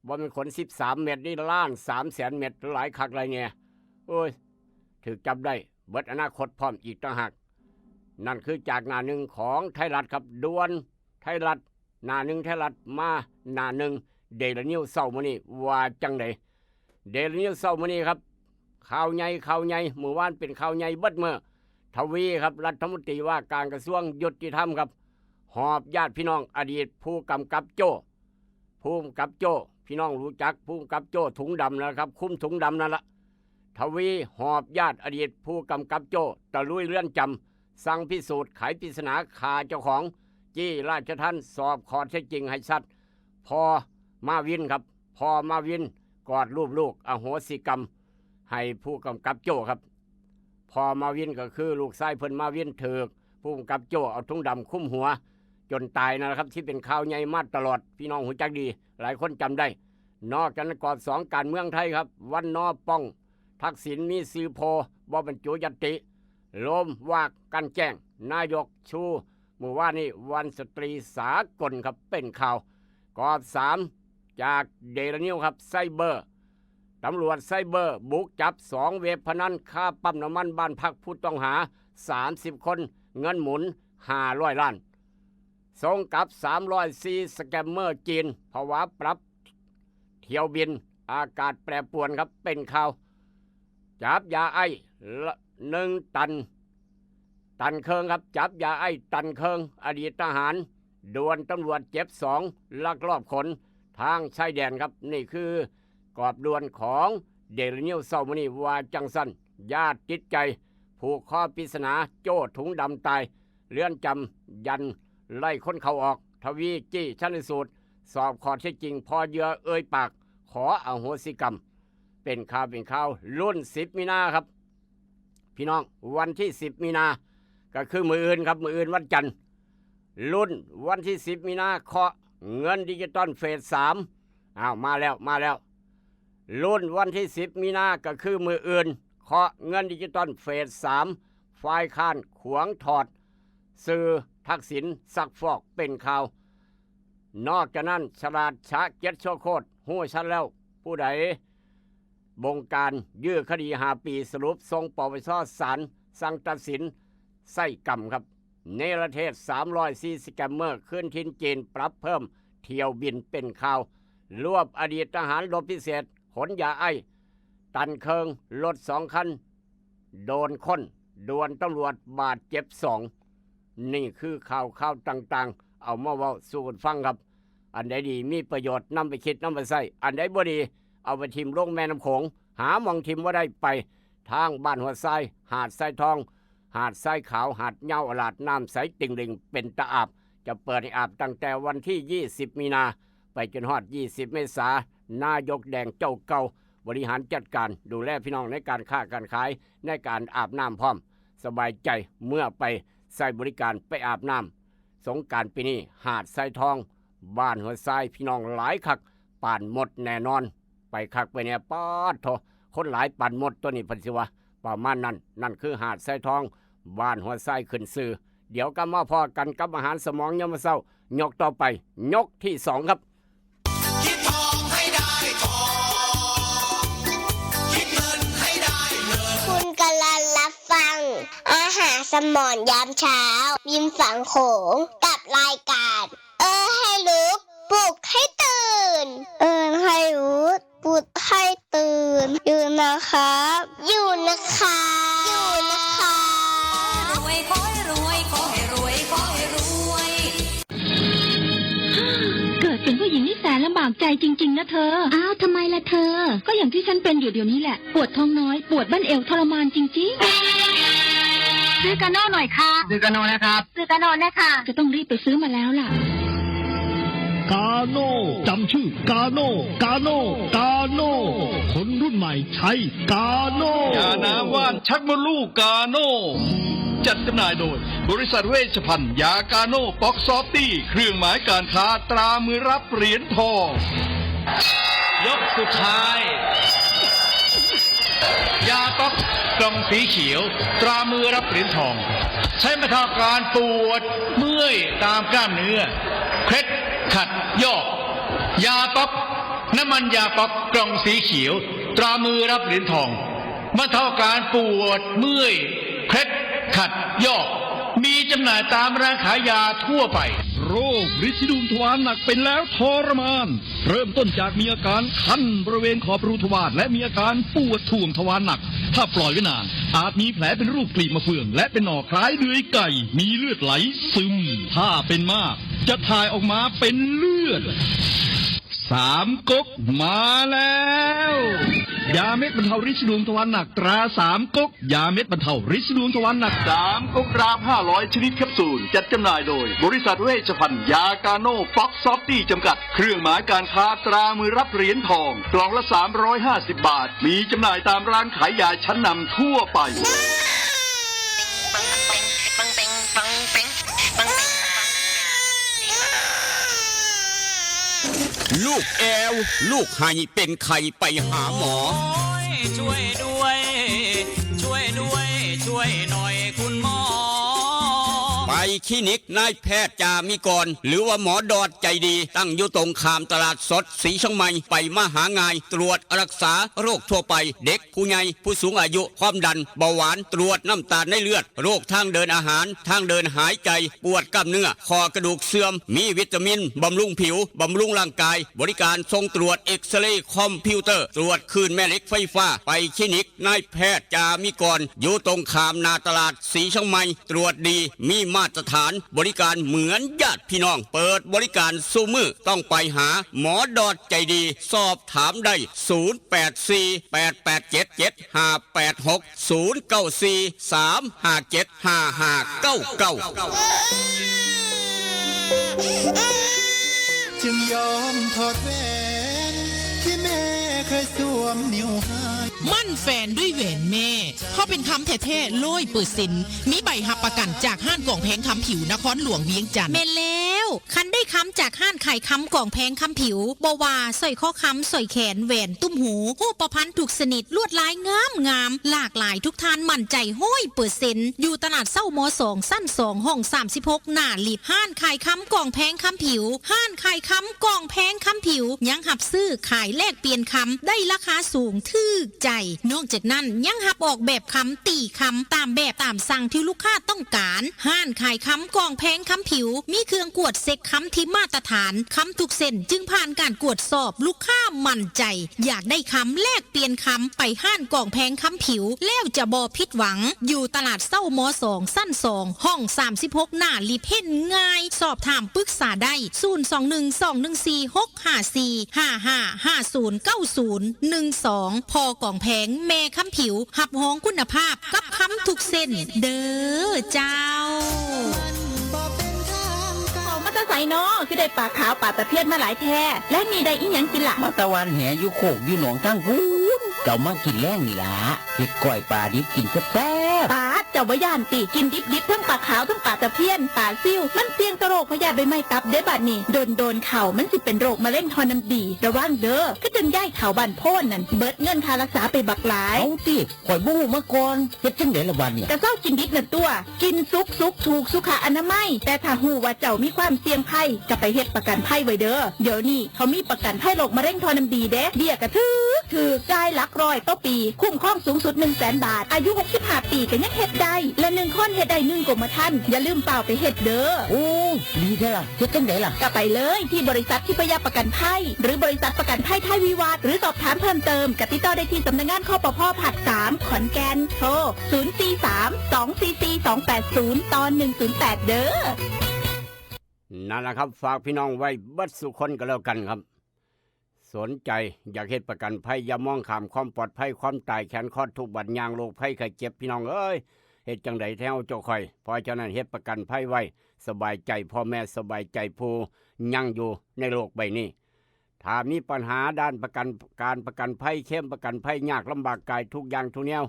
บ่แม่นขนสิบสามเม็ดนี่ ล้านสามแสนเม็ด หลายคักหลายแน่ โอ้ย ถูกจับได้ เบิดอนาคตพร้อมอีกต่างหาก นั่นคือจากหน้าหนึ่งของไทยรัฐครับ ด่วนไทยรัฐ หน้าหนึ่งไทยรัฐ มาหน้าหนึ่งเดลินิวเช้ามื้อนี้ ว่าจั่งใด เดลินิวเช้ามื้อนี้ครับ ข่าวใหญ่ ข่าวใหญ่ มื้อวานเป็นข่าวใหญ่เบิดมื้อ ทวีครับ รัฐมนตรีว่าการกระทรวงยุติธรรมครับ หอบญาติพี่น้องอดีตผู้กำกับโจ้ ผู้กำกับโจ้ พี่น้องรู้จักผู้กำกับโจ้ถุงดำนะครับ คุมถุงดำนั่นละ ทวีหอบญาติอดีตผู้กำกับโจ้ตะลุยเรือนจำ สั่งพิสูจน์ไขปริศนาฆ่าเจ้าของ จี้ราชทัณฑ์ สอบข้อเท็จจริงให้ชัด พ่อมาวินครับ พ่อมาวินกอดรูปลูก อโหสิกรรมให้ผู้กำกับโจ้ครับ พ่อมาวินก็คือลูกชายเพิ่นมาวินถูกผู้กำกับโจ้เอาถุงดำคลุมหัว จนตายนั่นแหละครับ ที่เป็นข่าวใหญ่มาตลอด พี่น้องฮู้จักดี หลายคนจำได้ นอกจากนั้นกรอบสอง การเมืองไทยครับ วันนอป้อง ทักษิณมีชื่อโพล บ่บรรจุยติ โลมวากกันแจ้ง นายกชู มื้อวานนี้วันสตรีสากลครับ เป็นข่าว กรอบสาม จากเดลินิวครับ ไซเบอร์ ตำรวจไซเบอร์บุกจับสองเว็บพนันคาปั๊มน้ำมันบ้านพักผู้ต้องหา สามสิบ คน เงินหมุน ห้าร้อย ล้าน ส่งกลับ สามร้อยสี่ สแกมเมอร์จีน ผวาปรับเที่ยวบิน อากาศแปรปรวนครับ เป็นข่าว จับยาไอซ์ละ หนึ่ง ตัน ตันเคิงครับ จับยาไอซ์ตันเคิง อดีตทหาร ด่วนตำรวจเจ็บสอง ลักลอบขนทางชายแดนครับ นี่คือกรอบด่วนของเดลินิวเช้ามื้อนี้ว่าจั่งซั้น ญาติติดใจ ผูกคอปริศนา โจ้ถุงดำตาย เรือนจำยันไล่คนเข้าออก ทวีจี้ชันสูตร สอบข้อเท็จจริง พอเหยื่อเอ่ยปาก ขออโหสิกรรม เป็นข่าวเป็นข่าว ลุ้น สิบ มีนาครับ พี่น้อง วันที่ สิบ มีนา ก็คือมื้ออื่นครับ มื้ออื่นวันจันทร์ ลุ้นวันที่ สิบ มีนา เคาะเงินดิจิตอลเฟส สาม อ้าว มาแล้ว มาแล้ว ลุ้นวันที่ สิบ มีนา ก็คือมื้ออื่น เคาะเงินดิจิตอลเฟส สาม ฝ่ายค้านขวางถอด ชื่อทักษิณซักฟอก เป็นข่าว นอกจากนั้น ฉลาดฉะเจ็ดชั่วโคตร ฮู้ชัดแล้ว ผู้ใดบงการยื้อคดี ห้า ปี สรุปส่ง ปปช ศาลสั่งตัดสิน ไส้กรรมครับ เนรเทศ สามร้อยสี่ สแกมเมอร์ คืนถิ่นจีน ปรับเพิ่มเที่ยวบิน เป็นข่าว รวบอดีตทหารรบพิเศษ ขนยาไอซ์ตันเคิง รถสองคัน โดนค้น ด่วนตำรวจบาดเจ็บสอง นี่คือข่าวข่าวต่างๆ เอามาเว้าสู่กันฟังครับ อันใดดีมีประโยชน์นำไปคิดนำไปใช้ อันใดบ่ดีเอาไปถิ่มลงแม่น้ำโขง หาหม่องถิ่มบ่ได้ ไปทางบ้านหัวทราย หาดทรายทอง หาดทรายขาว หาดเหย้าอลาด น้ำใสติ่งหลิ่งเป็นตาอาบ จะเปิดให้อาบตั้งแต่วันที่ ยี่สิบ มีนา ไปจนฮอด ยี่สิบ เมษา นายกแดงเจ้าเก่า บริหารจัดการดูแลพี่น้องในการค้าการขาย ในการอาบน้ำพร้อม สบายใจเมื่อไปใช้บริการไปอาบน้ำสงกรานต์ปีนี้ หาดทรายทอง บ้านหัวทราย พี่น้องหลายคัก ปานหมดแน่นอน ไปคักไปแน่ ป๊าดโถ คนหลายปานหมดตัวนี้ เพิ่นสิว่าประมาณนั้น นั่นคือหาดทรายทอง บ้านหัวทรายขึ้นชื่อ เดี๋ยวกลับมาพ้อกันกับอาหารสมองยามมื้อเช้า ยกต่อไป ยกที่สองครับ คิดทองให้ได้ทอง คิดเงินให้ได้เงิน คุณกำลังรับฟัง อาหารสมองยามเช้า ริมฝั่งโขง กับรายการ เออให้รู้ ปลุกให้ตื่น เออให้รู้ ปลุกให้ตื่น อยู่นะครับ อยู่นะครับ อยู่นะครับ รวยขอให้รวย ขอให้รวย ขอให้รวย เกิดเป็นผู้หญิงนี่แสนลำบากใจจริงๆนะเธอ อ้าว ทำไมล่ะเธอ ก็อย่างที่ฉันเป็นอยู่เดี๋ยวนี้แหละ ปวดท้องน้อย ปวดบั้นเอวทรมานจริงๆ ซื้อกาโน่หน่อยค่ะ ซื้อกาโน่นะครับ ซื้อกาโน่นะคะ จะต้องรีบไปซื้อมาแล้วล่ะ กาโน่ จำชื่อกาโน่ กาโน่ กาโน่ คนรุ่นใหม่ใช้กาโน่ ยาน้ำว่านชักมดลูกกาโน่ จัดจำหน่ายโดย บริษัทเวชภัณฑ์ยากาโน่ป๊อกซอฟตี้ เครื่องหมายการค้าตรามือรับเหรียญทอง ยกสุดท้าย ยาต๊อกกล่องสีเขียว ตรามือรับเหรียญทอง ใช้บรรเทาอาการปวดเมื่อยตามกล้ามเนื้อ เคล็ดขัดยอก ยาต๊อก น้ำมันยาต๊อกกล่องสีเขียว ตรามือรับเหรียญทอง บรรเทาอาการปวดเมื่อย เคล็ดขัดยอก มีจำหน่ายตามร้านขายยาทั่วไป โรคริดที่ดูมทวารหนักเป็นแล้วทรมาน เริ่มต้นจากมีอาการคันบริเวณขอบรูทวาร และมีอาการปวดถ่วงทวารหนัก ถ้าปล่อยไว้นาน อาจมีแผลเป็นรูปกลีบมะเฟือง และเป็นหน่อคล้ายเดือยไก่ มีเลือดไหลซึม ถ้าเป็นมาก จะถ่ายออกมาเป็นเลือด สามก๊กมาแล้ว ยาเม็ดบรรเทาริดสีดวงทวารหนักตราสามก๊ก ยาเม็ดบรรเทาริดสีดวงทวารหนักสามก๊ก กราฟห้าร้อยชนิดแคปซูล จัดจำหน่ายโดย บริษัทเวชภัณฑ์ยากาโน่ ป๊อกซอฟตี้ จำกัด เครื่องหมายการค้าตรามือรับเหรียญทอง กล่องละสามร้อยห้าสิบบาท มีจำหน่ายตามร้านขายยาชั้นนำทั่วไป ลูกแอว ลูกไห้เป็นไข้ไปหาหมอ โอ้ยช่วยด้วย ช่วยด้วย ช่วยหน่อยคุณหมอ ไปคลินิกนายแพทย์จามิกร หรือว่าหมอดอดใจดี ตั้งอยู่ตรงข้ามตลาดสดสีเชียงใหม่ ไปมาหาง่าย ตรวจรักษาโรคทั่วไป เด็กผู้ใหญ่ผู้สูงอายุ ความดัน เบาหวาน ตรวจน้ำตาลในเลือด โรคทางเดินอาหาร ทางเดินหายใจ ปวดกล้ามเนื้อ ข้อกระดูกเสื่อม มีวิตามิน บำรุงผิว บำรุงร่างกาย บริการส่งตรวจเอ็กซเรย์คอมพิวเตอร์ ตรวจคลื่นแม่เหล็กไฟฟ้า ไปคลินิกนายแพทย์จามิกร อยู่ตรงข้ามหน้าตลาดสีเชียงใหม่ ตรวจดี มีมาตรฐาน บริการเหมือนญาติพี่น้อง เปิดบริการซุมื้อ ต้องไปหาหมอดอดใจดี สอบถามได้ ศูนย์แปดสี่ แปดแปดเจ็ด เจ็ดห้าแปดหก ศูนย์เก้าสี่ สามห้าเจ็ด ห้าห้าเก้าเก้า จึงยอมถอดแหวนที่แม่เคยสวมนิ้วให้ มั่นแฟนด้วยแหวนแม่ เพราะเป็นคำแท้ๆร้อยเปอร์เซ็นต์ มีใบรับประกันจากห้านกองแพงคำผิวนครหลวงเวียงจันทน์ แม่นแล้ว คันได้คำจากห้านขายคำกองแพงคำผิว บ่ว่าสร้อยคอคำ สร้อยแขน แหวน ตุ้มหู ฮูปพรรณทุกชนิด ลวดลายงามงาม หลากหลายทุกท่านมั่นใจร้อยเปอร์เซ็นต์ อยู่ตลาดเศร้ามอสอง ชั้นสอง ห้องสามสิบหก หน้าลิฟต์ ห้านขายคำกองแพงคำผิว ห้านขายคำกองแพงคำผิว ยังรับซื้อขายแลกเปลี่ยนคำ ได้ราคาสูงถูกใจ นอกจากนั้นยังรับออกแบบคำตีคำตามแบบตามสั่งที่ลูกค้าต้องการ ห้านขายคำกองแพงคำผิว มีเครื่องกวดเช็คคำที่มาตรฐาน คำทุกเส้นจึงผ่านการกวดสอบ ลูกค้ามั่นใจ อยากได้คำแลกเปลี่ยนคำไปห้านกองแพงคำผิว แล้วจะบ่ผิดหวัง อยู่ตลาดเศร้ามอสอง ชั้นสอง ห้องสามสิบหก หน้าลิฟต์ เห็นง่าย สอบถามปรึกษาได้ ศูนย์สองหนึ่ง สองหนึ่งสี่ หกห้าสี่ ห้าห้าห้าศูนย์เก้าศูนย์หนึ่งสอง พ่อกองแพงแม่คำผิว รับรองคุณภาพกับคำทุกเส้น เด้อเจ้า เอามาแต่ไสน้อ คือได้ปลาขาวปลาตะเพียนมาหลายแท้ และนี่ได้อีหยังกินล่ะ มาตะวันแหอยู่โคกอยู่หนองทางพูน เจ้ามากินแรงนี่ล่ะ เฮ็ดก้อยปลาดิบกินแซ่บๆ ปาด เจ้าบ่ย่านติ กินดิบๆ ทั้งปลาขาวทั้งปลาตะเพียน ปลาซิว มันเสี่ยงต่อโรคพยาธิใบไม้ตับเด้บัดนี้ โดนๆ เข้ามันสิเป็นโรคมะเร็งท่อน้ำดี ระวังเด้อ คือจังยายเฒ่าบ้านโพนนั่น เบิดเงินค่ารักษาไปบักหลาย เอาติ ข่อยบ่ฮู้มาก่อน เฮ็ดจังได๋ล่ะบัดเนี่ย กะเซากินดิบนั่นตั่ว กินสุกสุกถูกสุขอนามัย แต่ถ้าฮู้ว่าเจ้ามีความเสี่ยงภัย กะไปเฮ็ดประกันภัยไว้เด้อ เดี๋ยวนี้เขามีประกันภัยโรคมะเร็งท่อน้ำดีเด้ เบี้ยกะถูกถูก จ่ายหลักร้อยต่อปี คุ้มครองสูงสุดหนึ่งแสนบาท อายุหกสิบห้าปีกะยังเฮ็ดได้ และหนึ่งคนเฮ็ดได้หนึ่งกรมธรรม์ อย่าลืมฟ้าวไปเฮ็ดเด้อ โอ้ ดีแท้ล่ะ เฮ็ดจังได๋ล่ะ กะไปเลยที่บริษัททิพยประกันภัย หรือบริษัทประกันภัยไทยวิวัฒน์ หรือสอบถามเพิ่มเติมกะติดต่อได้ที่สำนักงาน คปภ ภาคสาม ขอนแก่น โทร ศูนย์สี่สาม สองสี่สี่ สองแปดศูนย์ ต่อ หนึ่งศูนย์แปด เด้อ นั่นล่ะครับ ฝากพี่น้องไว้เบิดสู่คนก็แล้วกันครับ สนใจอยากเฮ็ดประกันภัย อย่ามองข้ามความปลอดภัย ความตายแขนคอดทุกข์บัดย่าง โรคภัยไข้เจ็บ พี่น้องเอ้ย เฮ็ดจังได๋แท้เจ้าข่อย เพราะฉะนั้นเฮ็ดประกันภัยไว้ สบายใจพ่อแม่ สบายใจผู้ยังอยู่ในโลกใบนี้ ถ้ามีปัญหาด้านประกัน การประกันภัย เคลมประกันภัย ยากลำบากกายทุกอย่างทุกแนว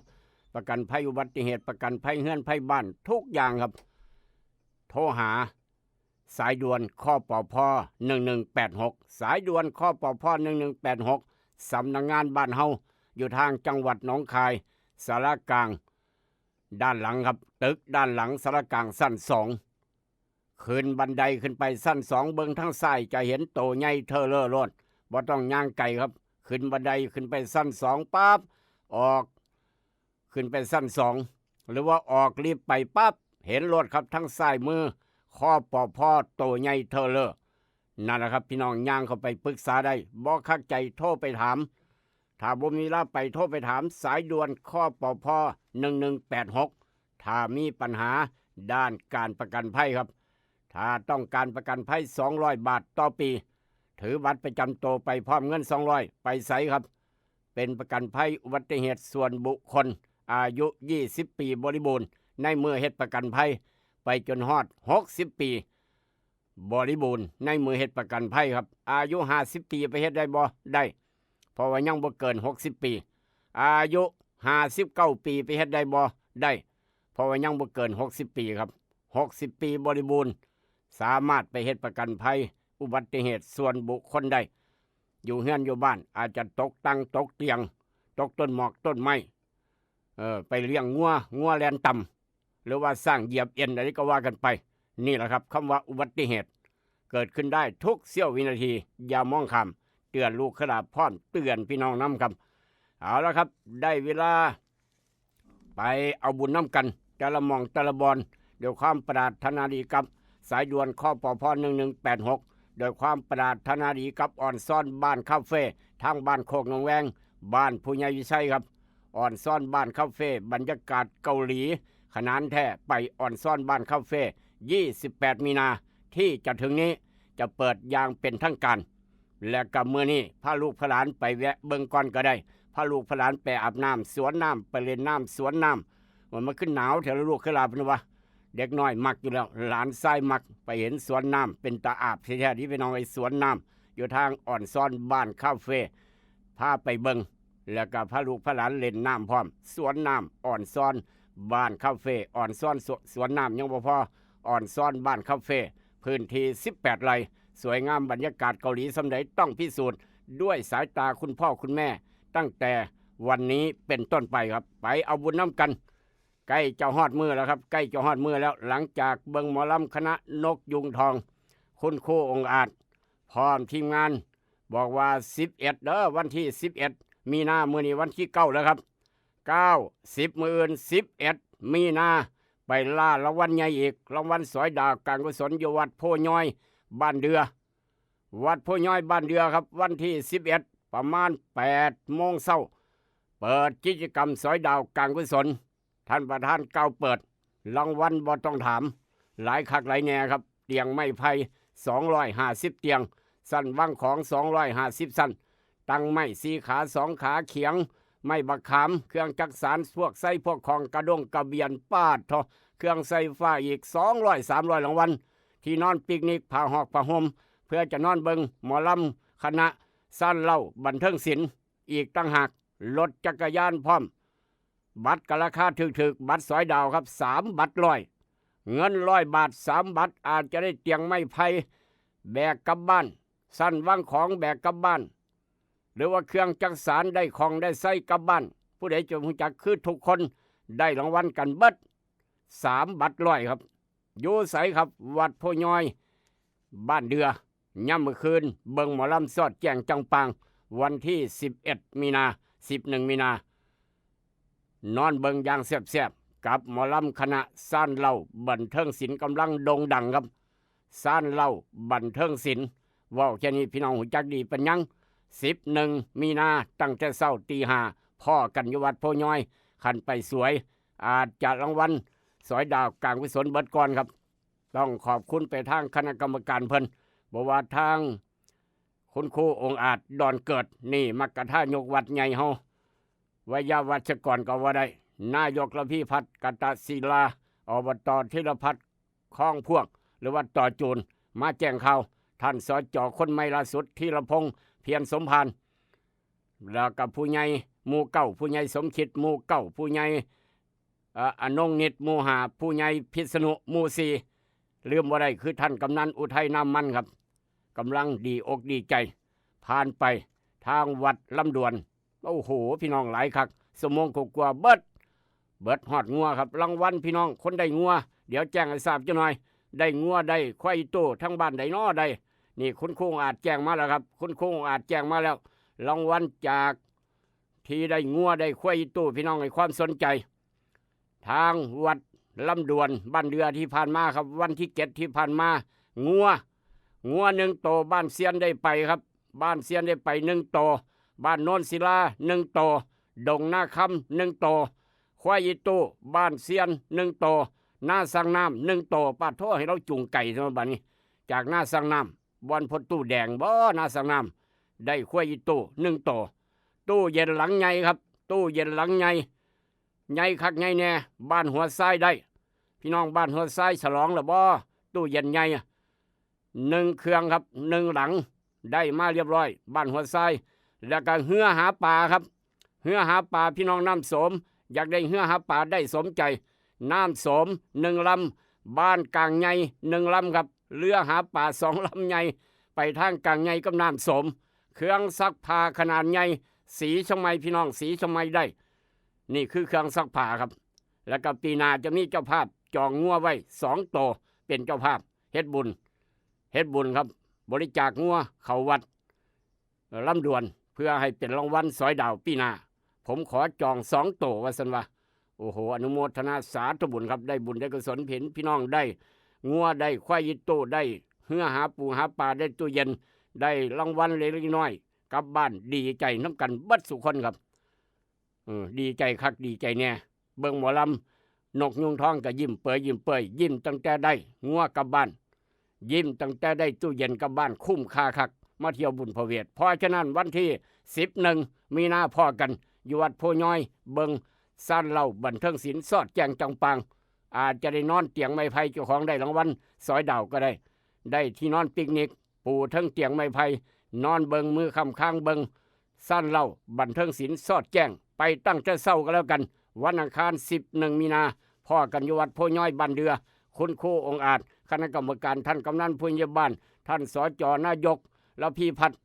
ประกันภัยอุบัติเหตุ ประกันภัยเฮือนภัยบ้าน ทุกอย่างครับ โทรหา สายด่วน คปภ หนึ่งหนึ่งแปดหก สายด่วน คปภ หนึ่งหนึ่งแปดหก สำนักงานบ้านเฮา อยู่ทางจังหวัดหนองคาย ศาลากลาง ด้านหลังครับ ตึกด้านหลังศาลากลางชั้นสอง ขึ้นบันไดขึ้นไปชั้นสอง เบิ่งทางซ้ายจะเห็นโตใหญ่เทอเลอโลด บ่ต้องย่างไกลครับ ขึ้นบันไดขึ้นไปชั้นสองปั๊บ ออก ขึ้นไปชั้นสอง หรือว่าออกลิฟต์ไปปั๊บ เห็นโลดครับทางซ้ายมือ คปภ โตใหญ่เทอเลอ นั่นล่ะครับ พี่น้องย่างเข้าไปปรึกษาได้ บ่คักใจโทรไปถาม ถ้าบ่มีเวลาไปโทรไปถาม สายด่วน คปภ หนึ่งหนึ่งแปดหก ถ้ามีปัญหาด้านการประกันภัยครับ ถ้าต้องการประกันภัย สองร้อยบาทต่อปี ถือบัตรประจำตัวไปพร้อมเงินสองร้อย ไปไสครับ เป็นประกันภัยอุบัติเหตุส่วนบุคคล อายุยี่สิบปีบริบูรณ์ ในมือเฮ็ดประกันภัย ไปจนฮอดหกสิบปีบริบูรณ์ ในมือเฮ็ดประกันภัยครับ อายุห้าสิบปีไปเฮ็ดได้บ่ ได้ เพราะว่ายังบ่เกินหกสิบปี อายุห้าสิบเก้าปีไปเฮ็ดได้บ่ ได้ เพราะว่ายังบ่เกินหกสิบปีครับ หกสิบปีบริบูรณ์ สามารถไปเฮ็ดประกันภัยอุบัติเหตุส่วนบุคคลได้ อยู่เฮือนอยู่บ้าน อาจจะตกตังตกเตียง ตกต้นหมากต้นไม้ เออ ไปเลี้ยงงัว งัวแล่นต่ำ หรือว่าช้างเหยียบเอ็นอะไรก็ว่ากันไป นี่แหละครับ คำว่าอุบัติเหตุ เกิดขึ้นได้ทุกเสี้ยววินาที อย่ามองข้าม เตือนลูกขลาพร้อมเตือนพี่น้องนำครับ เอาละครับ ได้เวลา ไปเอาบุญนำกัน แต่ละหม่องแต่ละบอน ด้วยความปรารถนาดีกับ สายด่วน คปพ หนึ่งหนึ่งแปดหก ด้วยความปรารถนาดีกับอ่อนซ้อนบ้านคาเฟ่ ทางบ้านโคกหนองแวง บ้านผู้ใหญ่วิชัยครับ อ่อนซ้อนบ้านคาเฟ่ บรรยากาศเกาหลี ขนานแท้ ไปอ่อนซ้อนบ้านคาเฟ่ ยี่สิบแปด มีนา ที่จะถึงนี้ จะเปิดอย่างเป็นทางการ และก็มื้อนี้พาลูกพาหลานไปแวะเบิ่งก่อนก็ได้ พาลูกพาหลานไปอาบน้ำสวนน้ำ ไปเล่นน้ำสวนน้ำ ว่ามันขึ้นหนาวแท้ละลูกคือหลานเพิ่นว่า เด็กน้อยมักอยู่แล้ว หลานชายมัก ไปเห็นสวนน้ำ เป็นตาอาบแท้ๆ นี่พี่น้อง ไอ้สวนน้ำ อยู่ทางอ่อนซ้อนบ้านคาเฟ่ พาไปเบิ่ง แล้วก็พาลูกพาหลานเล่นน้ำพร้อม สวนน้ำอ่อนซ้อนบ้านคาเฟ่ อ่อนซ้อนสว- สวนน้ำยังบ่พอ อ่อนซ้อนบ้านคาเฟ่ พื้นที่สิบแปดไร่ สวยงาม บรรยากาศเกาหลีส่ำใดต้องพิสูจน์ ด้วยสายตาคุณพ่อคุณแม่ ตั้งแต่วันนี้เป็นต้นไปครับ ไปเอาบุญนำกัน ใกล้จะฮอดมื้อแล้วครับ ใกล้จะฮอดมื้อแล้ว หลังจากเบิ่งหมอลำคณะนกยูงทอง คุณครูองอาจ พร้อมทีมงาน บอกว่า สิบเอ็ด เด้อ วันที่ สิบเอ็ด มีนา มื้อนี้วันที่ เก้า แล้วครับ เก้า สิบ มื้ออื่น สิบเอ็ด มีนา ไปล่ารางวัลใหญ่อีก รางวัลสอยดาวการกุศล อยู่วัดโพย้อย บ้านเดือ วัดโพย้อย บ้านเดือครับ วันที่ สิบเอ็ด ประมาณ แปดโมงเช้า เปิดกิจกรรมสอยดาวการกุศล ท่านประธานกล่าวเปิด รางวัลบ่ต้องถาม หลายคักหลายแน่ครับ เตียงไม้ไผ่ สองร้อยห้าสิบ เตียง ชั้นวางของ สองร้อยห้าสิบ ชั้น ตั้งไม้สี่ขา สองขา เขียง ไม้บักขาม เครื่องจักสาน พวกไส้ พวกของ กระด้ง กระเบียน ปาดเถาะ เครื่องไฟฟ้าอีก สองร้อย สามร้อย รางวัล ที่นอนปิกนิก ผ้าหอกผ้าห่ม เพื่อจะนอนเบิ่งหมอลำคณะซ่านเหล้าบันเทิงศิลป์ อีกต่างหาก รถจักรยานพร้อม บัตรก็ราคาถูกๆ บัตรสอยดาวครับ สาม บัตรร้อย เงินร้อยบาท สาม บัตร อาจจะได้เตียงไม้ไผ่ แบกกลับบ้าน ชั้นวางของแบกกลับบ้าน หรือว่าเครื่องจักสาน ได้ของได้ไส้กลับบ้าน ผู้ใดจะรู้จัก คือทุกคนได้รางวัลกันเบิด สาม บัตรร้อยครับ อยู่ไสครับ วัดโพย้อย บ้านเดือ ย่ำมื้อคืน เบิ่งหมอลำสอดแจ้งจังปาง วันที่ สิบเอ็ด มีนา สิบเอ็ด มีนา นอนเบิ่งอย่างแซ่บๆ กับหมอลำคณะซ่านเหล้าบันเทิงศิลป์ กำลังโด่งดังครับ ซ่านเหล้าบันเทิงศิลป์ เว้าแค่นี้พี่น้องรู้จักดีปานหยัง สิบเอ็ด มีนา ตั้งแต่เช้าตีห้า พ้อกันอยู่วัดโพย้อย คันไปสวย อาจจะรางวัลสอยดาวการกุศลเบิดก่อนครับ ต้องขอบคุณไปทางคณะกรรมการเพิ่น บ่ว่าทางคุณครูองอาจ ดอนเกิด นี่ มกทายกวัดใหญ่เฮา ไวยาวัชกรก็ว่าได้ นายกระพีพัฒน์ กตศิลา อบต ธีรพัฒน์ คลองพวก หรือว่าต่อจูน มาแจ้งข่าว ท่าน สจ คนใหม่ล่าสุด ธีรพงษ์ เพียรสมภาร แล้วก็ผู้ใหญ่หมู่เก้า ผู้ใหญ่สมคิดหมู่เก้า ผู้ใหญ่ เอ่อ อนงนิตหมู่ห้า ผู้ใหญ่พิษณุหมู่สี่ ลืมบ่ได้คือท่านกำนันอุทัยนามมันครับ กำลังดีอกดีใจ ผ่านไปทางวัดลำดวน โอ้โห พี่น้องหลายคัก ชั่วโมงกว่าๆ เบิด เบิดฮอดงัวครับ รางวัลพี่น้อง คนได้งัว เดี๋ยวแจ้งให้ทราบจักหน่อย ได้งัวได้ควายโต ทั้งบ้านใดน้อได้ นี่คุณครูองอาจแจ้งมาแล้วครับ คุณครูองอาจแจ้งมาแล้ว รางวัลจากที่ได้งัวได้ควายโต พี่น้องให้ความสนใจ ทางวัดลำดวนบ้านเดือที่ผ่านมาครับ วันที่ เจ็ด ที่ผ่านมา งัว งัวหนึ่งโต บ้านเซียนได้ไปครับ บ้านเซียนได้ไปหนึ่งโต บ้านโนนศิลาหนึ่งโต ดงนาคำหนึ่งโต ควายอีตู้บ้านเซียนหนึ่งโต นาสังน้ำหนึ่งโต ปาดโทให้เราจูงไก่ซะบัดนี้ จากนาสังน้ บ่อนพ่อตู้แดงบ่ นาสังน้ำ ได้ควายอีตู้หนึ่งโต ตู้เย็นหลังใหญ่ครับ ตู้เย็นหลังใหญ่ ใหญ่คักใหญ่แน่ บ้านหัวทรายได้ พี่น้องบ้านหัวทรายฉลองแล้วบ่ ตู้เย็นใหญ่อะ หนึ่งเครื่องครับ หนึ่งหลัง ได้มาเรียบร้อย บ้านหัวทราย แล้วก็เฮือหาปลาครับ เฮือหาปลา พี่น้องน้ำโสม อยากได้เฮือหาปลาได้สมใจ น้ำโสมหนึ่งลำ บ้านกลางใหญ่หนึ่งลำครับ เรือหาปลาสองลำใหญ่ ไปทางกลางใหญ่กับน้ำโสม เครื่องซักผ้าขนาดใหญ่ สีเชียงใหม่ พี่น้อง สีเชียงใหม่ได้ นี่คือเครื่องซักผ้าครับ แล้วก็ปีหน้าจะมีเจ้าภาพจองงัวไว้สองโต เป็นเจ้าภาพเฮ็ดบุญ เฮ็ดบุญครับ บริจาคงัวเข้าวัด เอ่อ ลำดวน เพื่อให้เป็นรางวัลสอยดาวปีหน้า ผมขอจองสองโต ว่าซั่นว่า โอ้โห อนุโมทนาสาธุบุญครับ ได้บุญได้กุศล เห็นพี่น้องได้งัวได้ควายอีตู้ ได้เฮือหาปูหาปลา ได้ตู้เย็น ได้รางวัลเล็กๆน้อยๆ กลับบ้าน ดีใจนำกันเบิดซุคนครับ เออ ดีใจคักดีใจแน่ เบิ่งหมอลำ นกยูงทองก็ยิ้มเปยยิ้มเปย ยิ้มตั้งแต่ได้งัวกลับบ้าน ยิ้มตั้งแต่ได้ตู้เย็นกลับบ้าน คุ้มค่าคัก มาเที่ยวบุญพระเวท เพราะฉะนั้นวันที่สิบเอ็ดมีนาพ้อกัน อยู่วัดโพย้อย เบิ่งซานเหล้าบันเทิงศิลป์ สอดแจ้งจ่างป่าง อาจจะได้นอนเตียงไม้ไผ่ เจ้าของได้รางวัลสอยดาวก็ได้ ได้ที่นอนปิกนิก ปูเทิงเตียงไม้ไผ่ นอนเบิ่ง มือค้ำคางเบิ่งซานเหล้าบันเทิงศิลป์ สอดแจ้ง ไปตั้งแต่เช้าก็แล้วกัน วันอังคารสิบเอ็ดมีนา พ้อกันอยู่วัดโพย้อยบ้านเดือ คุณครูองอาจ คณะกรรมการ ท่านกำนัน ผู้ใหญ่บ้าน ท่าน สจ นายก ระพีพัฒน์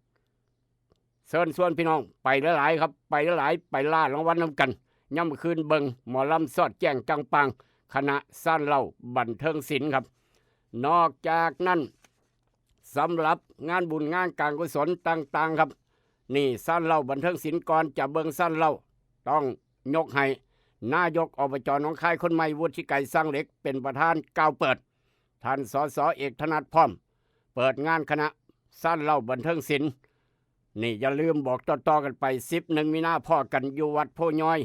เชิญชวนพี่น้องไปหลายๆครับ ไปหลายๆ ไปล่ารางวัลนำกัน ย่ำคืนเบิ่งหมอลำสอดแจ้งจ่างป่าง คณะซานเหล้าบันเทิงศิลป์ครับ นอกจากนั้น สำหรับงานบุญงานการกุศลต่างๆครับ นี่ซานเหล้าบันเทิงศิลป์ ก่อนจะเบิ่งซานเหล้า ต้องยกให้นายก อบจ หนองคายคนใหม่ วุฒิไกร สร้างเหล็ก เป็นประธานกล่าวเปิด ท่าน สส เอก ธนัท พร้อม เปิดงานคณะซานเหล้าบันเทิงศิลป์ นี่อย่าลืมบอกต่อๆกันไป สิบเอ็ดมีนาพ้อกันอยู่วัดโพย้อย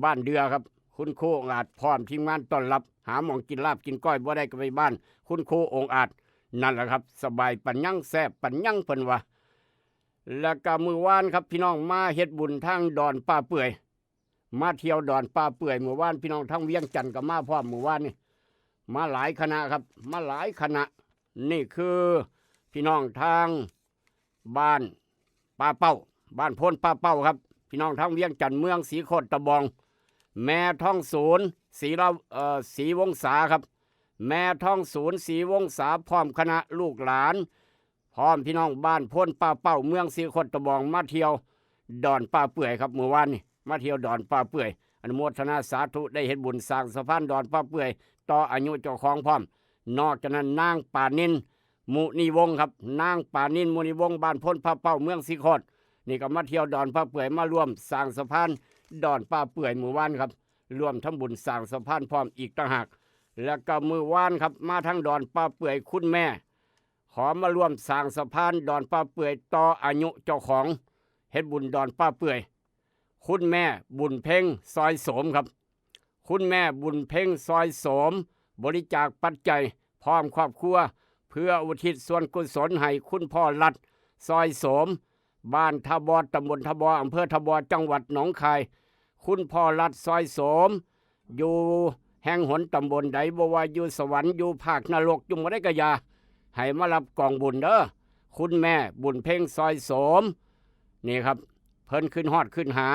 บ้านเดือครับ คุณครูองอาจพร้อมทีมงานต้อนรับ หาหม่องกินลาบกินก้อยบ่ได้ก็ไปบ้าน คุณครูองอาจ นั่นแหละครับ สบายปัญญัง แซ่บปัญญัง เพิ่นว่า แล้วก็มื้อวานครับ พี่น้องมาเฮ็ดบุญทางดอนป่าเปื่อย มาเที่ยวดอนป่าเปื่อยมื้อวาน พี่น้องทางเวียงจันทน์ก็มาพร้อมมื้อวานนี่ มาหลายคณะครับ มาหลายคณะ นี่คือพี่น้องทางบ้านป่าเป้า บ้านโพนป่าเป้าครับ พี่น้องทางเวียงจันทน์ เมืองศรีโคตรตะบอง แม่ทองสูน ศรีละ เอ่อ ศรีวงศาครับ แม่ทองสูน ศรีวงศา พร้อมคณะลูกหลาน พร้อมพี่น้องบ้านโพนป่าเป้า เมืองศรีโคตรตะบอง มาเที่ยวดอนป่าเปื่อยครับ มื้อวานนี่มาเที่ยวดอนป่าเปื่อย อนุโมทนาสาธุ ได้เฮ็ดบุญสร้างสะพานดอนป่าเปื่อย ต่ออายุเจ้าของพร้อม นอกจากนั้นนางปานิน มุนีวงศ์ครับ นางปานิน มุนีวงศ์ บ้านโพนป่าเป้า เมืองศรีโคตร นี่ก็มาเที่ยวดอนป่าเปื่อย มาร่วมสร้างสะพานดอนป่าเปื่อยมื้อวานครับ ร่วมทำบุญสร้างสะพานพร้อมอีกต่างหาก แล้วก็มื้อวานครับ มาทางดอนป่าเปื่อย คุณแม่ ขอมาร่วมสร้างสะพานดอนป่าเปื่อย ต่ออายุเจ้าของ เฮ็ดบุญดอนป่าเปื่อย คุณแม่บุญเพ็ง ซอยโสมครับ คุณแม่บุญเพ็ง ซอยโสม บริจาคปัจจัยพร้อมครอบครัว เพื่ออุทิศส่วนกุศลให้คุณพ่อรัตน์ ซอยโสม บ้านท่าบอ ตำบลท่าบอ อำเภอท่าบอ จังหวัดหนองคาย คุณพ่อรัตน์ ซอยโสม อยู่แห่งหนตำบลใด บ่ว่าอยู่สวรรค์ อยู่ภาคนรก อยู่หม่องใดก็อย่า ให้มารับกองบุญเด้อ คุณแม่บุญเพ็ง ซอยโสม นี่ครับ เพิ่นขึ้นฮอดขึ้นหา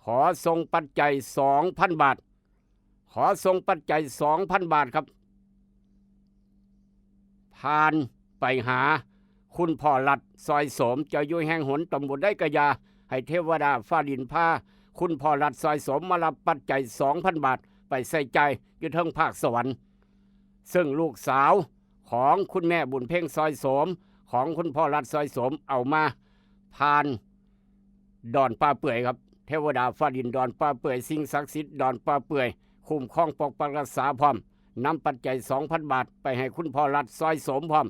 ขอส่งปัจจัยสองพันบาท ขอส่งปัจจัยสองพันบาทครับ ผ่านไปหาคุณพ่อรัตน์ ซอยโสม เจ้าอยู่แห่งหนตำบลใดก็อย่า ให้เทวดาฟ้าดินพา คุณพ่อรัตน์ ซอยโสม มารับปัจจัยสองพันบาท ไปใส่ใจายอยู่เทิงภาคสวรรค์ ซึ่งลูกสาวของคุณแม่บุญเพ็ง ซอยโสม ของคุณพ่อรัตน์ ซอยโสม เอามาผ่านดอนป่าเปื่อยครับ เทวดาฟ้าดินดอนป่าเปื่อย สิ่งศักดิ์สิทธิ์ดอนป่าเปื่อย คุ้มครองปกปักรักษาพร้อม นำปัจจัยสองพันบาท ไปให้คุณพ่อรัตน์ ซอยโสม พร้อม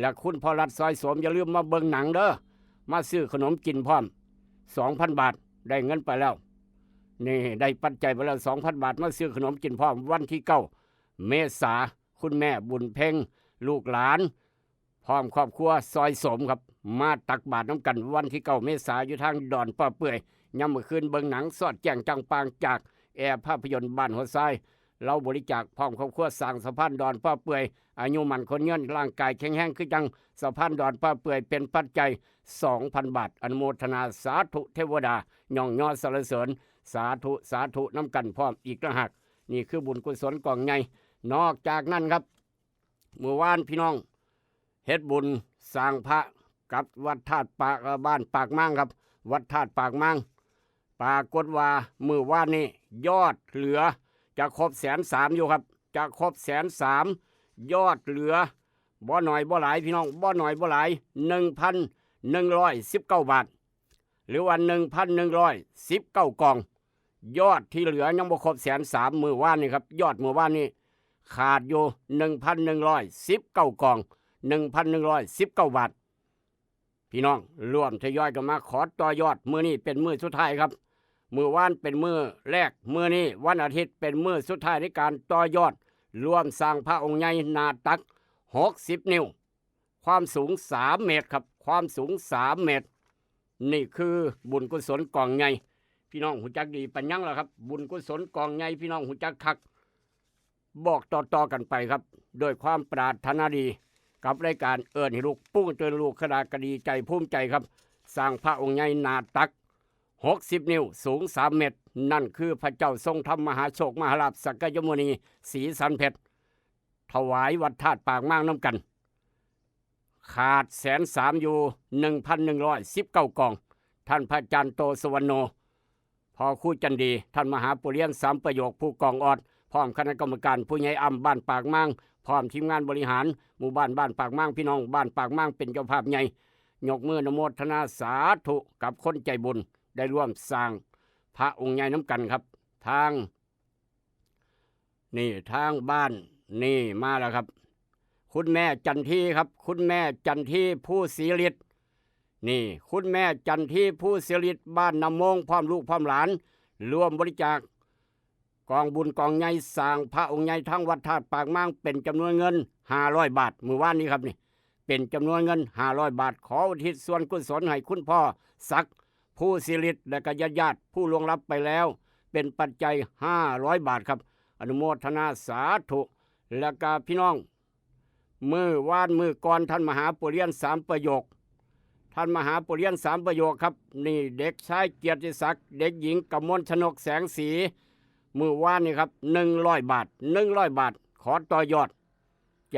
และคุณพ่อรัตน์ ซอยโสม อย่าลืมมาเบิ่งหนังเด้อ มาซื้อขนมกินพร้อม สองพันบาท ได้เงินไปแล้ว นี่ได้ปัจจัยไปแล้วสองพันบาท มาซื้อขนมกินพร้อม วันที่เก้าเมษา คุณแม่บุญเพ็ง ลูกหลาน พ ร้อมครอบครัวซอยโสมครับ มาตักบาตรนำกันวันที่เก้าเมษาอยู่ทางดอนป้อเปื่อย ยามมื้อคืนเบิ่งหนังสอดแจ้งจ่างป่างจากแอร์ภาพยนตร์บ้านหัวทราย เราบริจาคพร้อมครอบครัวสร้างสะพานดอนป้อเปื่อย อายุมั่นขวัญยืน ร่างกายแข็งแรงคือจั่งสะพานดอนป้อเปื่อย เป็นปัจจัยสองพันบาท อนุโมทนาสาธุเทวดา ย่องยอสรรเสริญ สาธุ สาธุนำกันพร้อมอีกต่างหาก นี่คือบุญกุศลกองใหญ่ นอกจากนั้นครับ มื้อวานพี่น้องเฮ็ดบุญสร้างพระกับวัดธาตุปาก เอ่อ บ้านปากมางครับ วัดธาตุปากมาง ปรากฏว่ามื้อวานนี้ยอดเหลือจะครบแสนสามอยู่ครับ จะครบแสนสาม ยอดเหลือบ่น้อยบ่หลายพี่น้อง บ่น้อยบ่หลาย หนึ่งพันหนึ่งร้อยสิบเก้าบาท หรือว่า หนึ่งพันหนึ่งร้อยสิบเก้ากล่อง ยอดที่เหลือยังบ่ครบแสนสาม มื้อวานนี้ครับ ยอดมื้อวานนี้ขาดอยู่ หนึ่งพันหนึ่งร้อยสิบเก้ากล่อง หนึ่งพันหนึ่งร้อยสิบเก้าบาท พี่น้องร่วมทยอยกันมาขอต่อยอด มื้อนี้เป็นมื้อสุดท้ายครับ มื้อวานเป็นมื้อแรก มื้อนี้วันอาทิตย์เป็นมื้อสุดท้ายในการต่อยอด ร่วมสร้างพระองค์ใหญ่หน้าตัก หกสิบ นิ้ว ความสูง สาม เมตรครับ ความสูง สาม เมตร นี่คือบุญกุศลกองใหญ่ พี่น้องฮู้จักดีปานหยังล่ะครับ บุญกุศลกองใหญ่ พี่น้องฮู้จักคัก บอกต่อๆกันไปครับ ด้วยความปรารถนาดี กับรายการเอิ้นให้ลูก ปลุกตื่นลูก คณะก็ดีใจภูมิใจครับ สร้างพระองค์ใหญ่หน้าตัก หกสิบ นิ้ว สูง สาม เมตร นั่นคือพระเจ้าทรงธรรมมหาโชคมหาลาภ สักกยมุนี ศรีสันเพชร ถวายวัดธาตุปากมางนำกัน ขาดแสนสามอยู่ หนึ่งพันหนึ่งร้อยสิบเก้ากล่อง ท่านพระอาจารย์โตสุวรรณโณ พ่อครูจันดี ท่านมหาปุเรียนสามประโยค ผู้กองออด พร้อมคณะกรรมการ ผู้ใหญ่อำบ้านปากมาง พร้อมทีมงานบริหารหมู่บ้าน บ้านปากมาง พี่น้องบ้านปากมางเป็นเจ้าภาพใหญ่ ยกมืออนุโมทนาสาธุกับคนใจบุญ ได้ร่วมสร้างพระองค์ใหญ่นำกันครับ ทาง นี่ทางบ้าน นี่มาแล้วครับ คุณแม่จันทีครับ คุณแม่จันที ภูศรีฤทธิ์ นี่คุณแม่จันที ภูศรีฤทธิ์ บ้านน้ำมง พร้อมลูกพร้อมหลาน ร่วมบริจาคกองบุญกองใหญ่สร้างพระองค์ใหญ่ทั้งวัดธาตุปากมาง เป็นจำนวนเงิน ห้าร้อยบาท มื้อวานนี้ครับนี่ เป็นจำนวนเงิน ห้าร้อยบาท ขออุทิศส่วนกุศลให้คุณพ่อศักดิ์ ภูศรีฤทธิ์ และก็ญาติๆผู้ล่วงลับไปแล้ว เป็นปัจจัย ห้าร้อยบาทครับ อนุโมทนาสาธุ และก็พี่น้อง มื้อวานมื้อก่อน ท่านมหาปุเรียนสามประโยค ท่านมหาปุเรียนสามประโยคครับ นี่เด็กชายเกียรติศักดิ์ เด็กหญิงกมลชนกแสงสี มื้อวานนี่ครับ หนึ่งร้อยบาท หนึ่งร้อยบาท ขอต่อยอด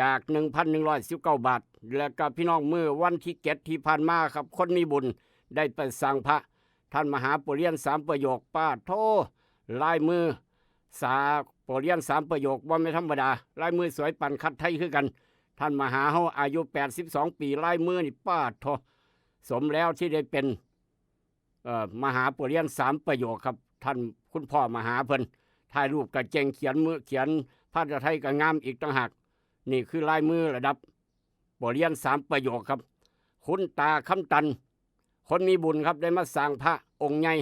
จาก หนึ่งพันหนึ่งร้อยสิบเก้าบาท และก็พี่น้อง มื้อวันที่เจ็ดที่ผ่านมาครับ คนมีบุญได้ไปสร้างพระ ท่านมหาปุเรียนสามประโยค ป้าโธ่ ลายมือ สา ปุเรียนสามประโยค บ่แม่นธรรมดา ลายมือสวยปานขัดไทยคือกัน ท่านมหาเฮาอายุแปดสิบสองปี ลายมือนี่ ป้าโธ่ สมแล้วที่ได้เป็น เอ่อ มหาปุเรียนสามประโยคครับ ท่านคุณพ่อมหาเพิ่น ถ่ายรูปก็เจ๋ง เขียนมือ เขียนภาษาไทยก็งามอีกต่างหาก นี่คือลายมือระดับปุเรียนสามประโยคครับ คุณตาคำตัน คนมีบุญครับ ได้มาสร้างพระองค์ใหญ่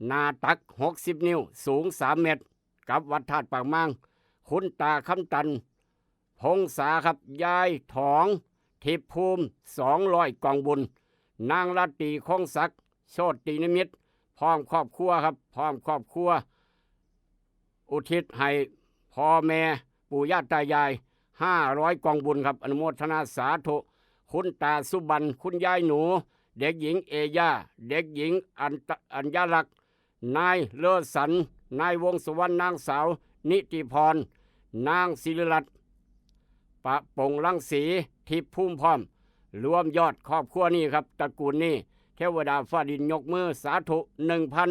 หน้าตัก หกสิบ นิ้ว สูง สาม เมตร กับวัดธาตุปากมาง คุณตาคำตัน พงษาครับ ยายถอง ทิพย์ภูมิ สองร้อยกล่องบุญ นางราตรี คงศักดิ์ โชตินิมิตร พร้อมครอบครัวครับ พร้อมครอบครัว อุทิศให้พ่อแม่ปู่ย่าตายาย ห้าร้อยกล่องบุญครับ อนุโมทนาสาธุ คุณตาสุบรรณ คุณยายหนู เด็กหญิงเอย่า เด็กหญิงอัญต- อัญญลักษณ์ นายเลอสัน นายวงศ์สุวรรณ นางสาวนิติพร นางศิริรัตน์ ประปงรังสี ทิพย์ภูมิพร้อม รวมยอดครอบครัวนี้ครับ ตระกูลนี้ เทวดาฟ้าดินยกมือสาธุ หนึ่งพัน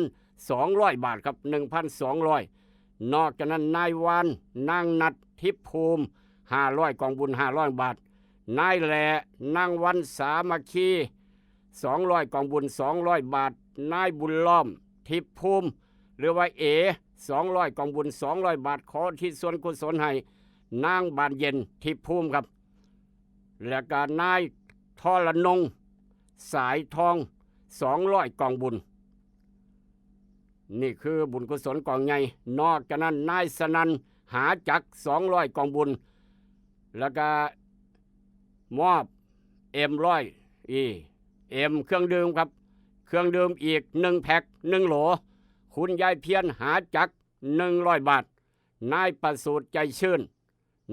สองร้อยบาทครับ หนึ่งพันสองร้อย นอกจากนั้น นายวาน นางนัด ทิพย์ภูมิ ห้าร้อยกล่องบุญ ห้าร้อยบาท นายแหล่ นางวัน สามัคคี สองร้อยกล่องบุญ สองร้อยบาท นายบุญล้อม ทิพย์ภูมิ หรือว่าเอ สองร้อยกล่องบุญ สองร้อยบาท ขออุทิศส่วนกุศลให้นางบานเย็น ทิพย์ภูมิครับ และก็นายทรนง สายทอง สองร้อยกล่องบุญ นี่คือบุญกุศลกองใหญ่ นอกจากนั้น นายสนั่น หาจักร สองร้อยกล่องบุญ แล้วก็ มอบ เอ็ม ร้อย อี เอ็ม เครื่องดื่มครับ เครื่องดื่มอีกหนึ่งแพ็ค หนึ่งโหล คุณยายเพียร หาจักร หนึ่งร้อยบาท นายประสูติ ใจชื่น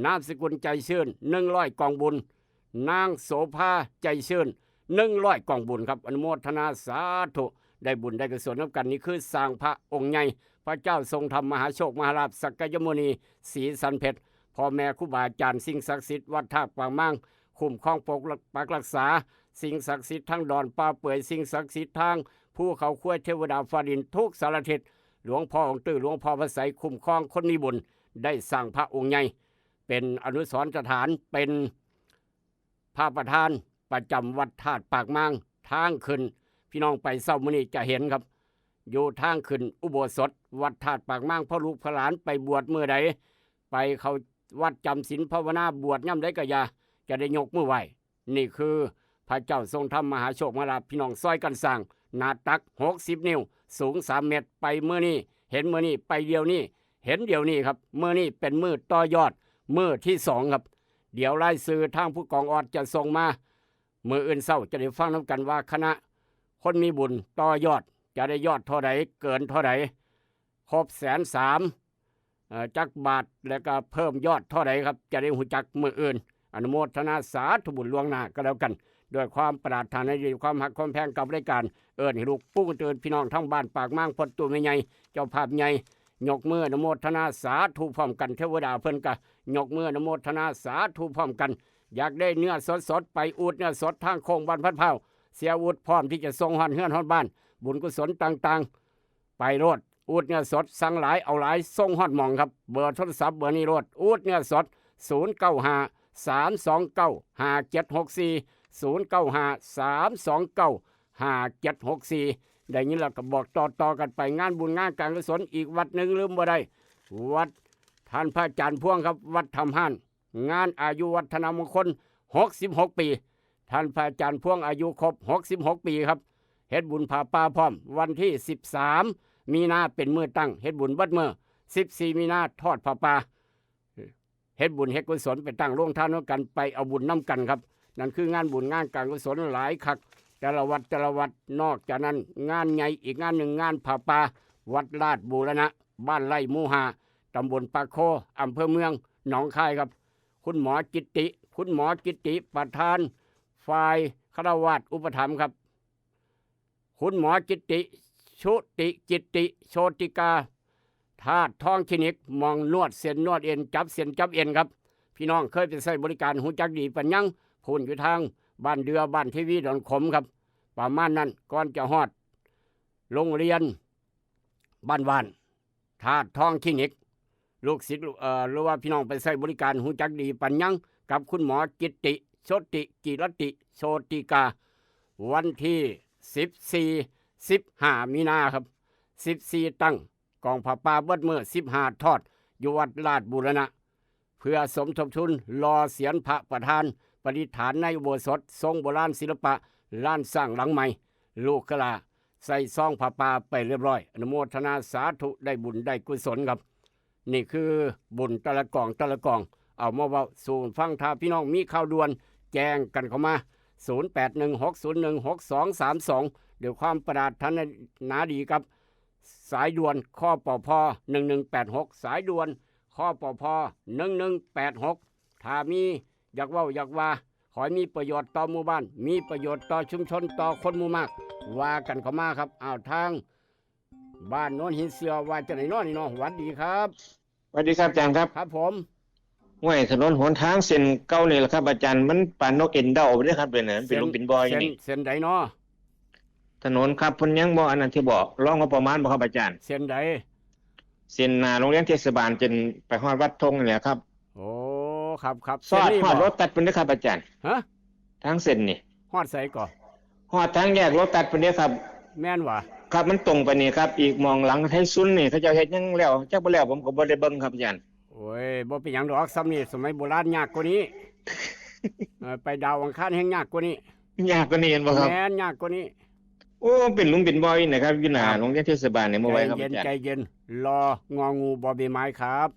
นามสกุล ใจชื่น หนึ่งร้อยกล่องบุญ นางโสภา ใจชื่น หนึ่งร้อยกล่องบุญครับ อนุโมทนาสาธุ ได้บุญได้กุศลนำกัน นี่คือสร้างพระองค์ใหญ่ พระเจ้าทรงธรรมมหาโชคมหาลาภ สักยมุนี ศรีสันเพชร พ่อแม่ครูบาอาจารย์ สิ่งศักดิ์สิทธิ์วัดธาตุปากมาง คุ้มครองปกปักรักษา สิ่งศักดิ์สิทธิ์ทั้งดอนป่าเปื่อย สิ่งศักดิ์สิทธิ์ทางภูเขาควาย เทวดาฟ้าดินทุกสารทิศ หลวงพ่อองค์ตื้อ หลวงพ่อพระไสย คุ้มครองคนมีบุญ ได้สร้างพระองค์ใหญ่ เป็นอนุสรณ์สถาน เป็นพระประธานประจำวัดธาตุปากมาง ทางขึ้น พี่น้องไปเช้ามื้อนี้จะเห็นครับ อยู่ทางขึ้นอุโบสถวัดธาตุปากมาง พ่อลูกพ่อหลานไปบวชมื้อใด ไปเข้าวัดจำศีลภาวนา บวชยามใดก็อย่า จะได้ยกมือไหว้ นี่คือพระเจ้าทรงธรรมมหาโชคมหาลาภ พี่น้องซอยกันสร้าง หน้าตักหกสิบนิ้ว สูงสามเมตร ไปมื้อนี้ เห็นมื้อนี้ ไปเดี๋ยวนี้ เห็นเดี๋ยวนี้ครับ มื้อนี้เป็นมื้อต่อยอด มื้อที่สองครับ เดี๋ยวรายชื่อทางผู้กองออดจะส่งมา มื้ออื่นเช้าจะได้ฟังนำกันว่าคณะคนมีบุญต่อยอด จะได้ยอดเท่าใด เกินเท่าใด ครบแสนสาม เอ่อ จักบาท แล้วก็เพิ่มยอดเท่าใดครับ จะได้ฮู้จักมื้ออื่น อนุโมทนาสาธุบุญล่วงหน้าก็แล้วกัน ด้วยความปรารถนาดี ความฮักความแพงกับรายการ เอิ้นให้ลูกปู่ตื่น พี่น้องทั้งบ้านปากมาง พ่อตู้แม่ใหญ่ เจ้าภาพใหญ่ ยกมืออนุโมทนาสาธุพร้อมกัน เทวดาเพิ่นก็ยกมืออนุโมทนาสาธุพร้อมกัน อยากได้เนื้อสดๆ ไปอูดเนื้อสดทางโค้งบ้านพัดพร้าว เสียอูดพร้อมที่จะส่งฮอดเฮือนฮอดบ้าน บุญกุศลต่างๆ ไปโลด อูดเนื้อสด สั่งหลายเอาหลาย ส่งฮอดหม่องครับ เบอร์โทรศัพท์เบอร์นี้โลด อูดเนื้อสด ศูนย์เก้าห้า สามสองเก้า ห้าเจ็ดหกสี่ ศูนย์เก้าห้า สามสองเก้า ห้าเจ็ดหกสี่ ได้ยินแล้วก็บอกต่อๆกันไป งานบุญงานการกุศลอีกวัดหนึ่งลืมบ่ได้ วัดท่านพระอาจารย์พวงครับ วัดถ้ำฮ้าน งานอายุวัฒนมงคล หกสิบหกปี ท่านพระอาจารย์พวงอายุครบ หกสิบหกปีครับ เฮ็ดบุญผ้าป่าพร้อม วันที่สิบสามมีนาเป็นมื้อตั้ง เฮ็ดบุญเบิดมื้อ สิบสี่มีนาทอดผ้าป่า เฮ็ดบุญเฮ็ดกุศล ไปตั้งโรงทานนำกัน ไปเอาบุญนำกันครับ นั่นคืองานบุญงานการกุศลหลายคัก แต่ละวัดแต่ละวัด นอกจากนั้นงานใหญ่อีกงานหนึ่ง งานผ้าป่า วัดราชบูรณะ บ้านไร่หมู่ห้า ตำบลปากโค อำเภอเมืองหนองคายครับ คุณหมอกิตติ คุณหมอกิตติ ประธานฝ่ายฆราวาสอุปถัมภ์ครับ คุณหมอกิตติ ชุติกิตติ โชติกา ธาตุทองคลินิก หม่องนวดเส้นนวดเอ็น จับเส้นจับเอ็นครับ พี่น้องเคยไปใช้บริการ ฮู้จักดีปานยัง พู้นอยู่ทางบ้านเดือ บ้านเทวี ดอนขมครับ ประมาณนั้น ก่อนจะฮอดโรงเรียนบ้านว่าน ธาตุทองคลินิก ลูกศิษย์ลูก เอ่อ หรือว่าพี่น้องไปใช้บริการ ฮู้จักดีปานยัง กับคุณหมอกิตติ โชติกิรติ โชติกา วันที่สิบสี่ สิบห้ามีนาครับ สิบสี่ตั้ง กองผ้าป่าเบิดมื้อ สิบห้าทอด อยู่วัดราชบูรณะ เพื่อสมทบทุนหล่อเสียญพระประธาน ประดิษฐานในอุโบสถ ทรงโบราณศิลปะ ลานสร้างหลังใหม่ ลูกกะลา ใส่ซองผ้าป่าไปเรียบร้อย อนุโมทนาสาธุ ได้บุญได้กุศลครับ นี่คือบุญแต่ละกองแต่ละกอง เอามาเว้าสู่ฟัง ถ้าพี่น้องมีข่าวด่วน แจ้งกันเข้ามา ศูนย์แปดหนึ่ง หกศูนย์หนึ่ง หกสองสามสอง ด้วยความปรารถนาดีครับ สายด่วน คปภ หนึ่งหนึ่งแปดหก สายด่วน คปภ หนึ่งหนึ่งแปดหก ถ้ามีอยากเว้าอยากว่า ขอให้มีประโยชน์ต่อหมู่บ้าน มีประโยชน์ต่อชุมชน ต่อคนหมู่มาก ว่ากันเข้ามาครับ อ้าว ทางบ้านโนนหินเสือ ว่าจั่งใดน้อนี่เนาะ หวัดดีครับ สวัสดีครับอาจารย์ครับ ครับผม ห้วยถนนหนทางเส้นเก่านี่แหละครับอาจารย์ มันปานนกเอ็นเด้าเด้อครับ เป็นน่ะมันเป็นหลุมเป็นบ่ออยู่นี่ เส้นใดเนาะ ถนนครับเพิ่นยังบ่อันนั้นที่บอกรองงบประมาณบ่ครับอาจารย์ เส้นใด เส้นหน้าโรงเรียนเทศบาลจนไปฮอดวัดทงนี่แหละครับ โอ้ ครับครับ ซอด เส้นนี้ ฮอด บ่ โลตัสเพิ่นเด้อครับอาจารย์ ฮะ ทางเส้นนี่ ฮอดไสก่อ ฮอดทางแยกโลตัสเพิ่นเด้อครับ แม่นหวา ครับมันตรงไปนี่ครับ อีกหม่องหลังไทยซุนนี่เขาเจ้าเฮ็ดหยังแล้วจักบ่แล้วผมก็บ่ได้เบิ่งครับอาจารย์ โอ้ย บ่เป็นหยังดอก ซ้ำนี่สมัยโบราณยากกว่านี้ เอ่อ ไปดาวอังคารแฮงยากกว่านี้ ยากกว่านี้แม่นบ่ครับ แม่นยากกว่านี้ โอ้เป็นหลุมเป็นบ่ออยู่นะครับอยู่หน้า ครับ โรงเรียนเทศบาลนี่เมื่อไหร่ครับ ใจเย็น อาจารย์ ใจเย็น รององูบ่อใบไม้ครับ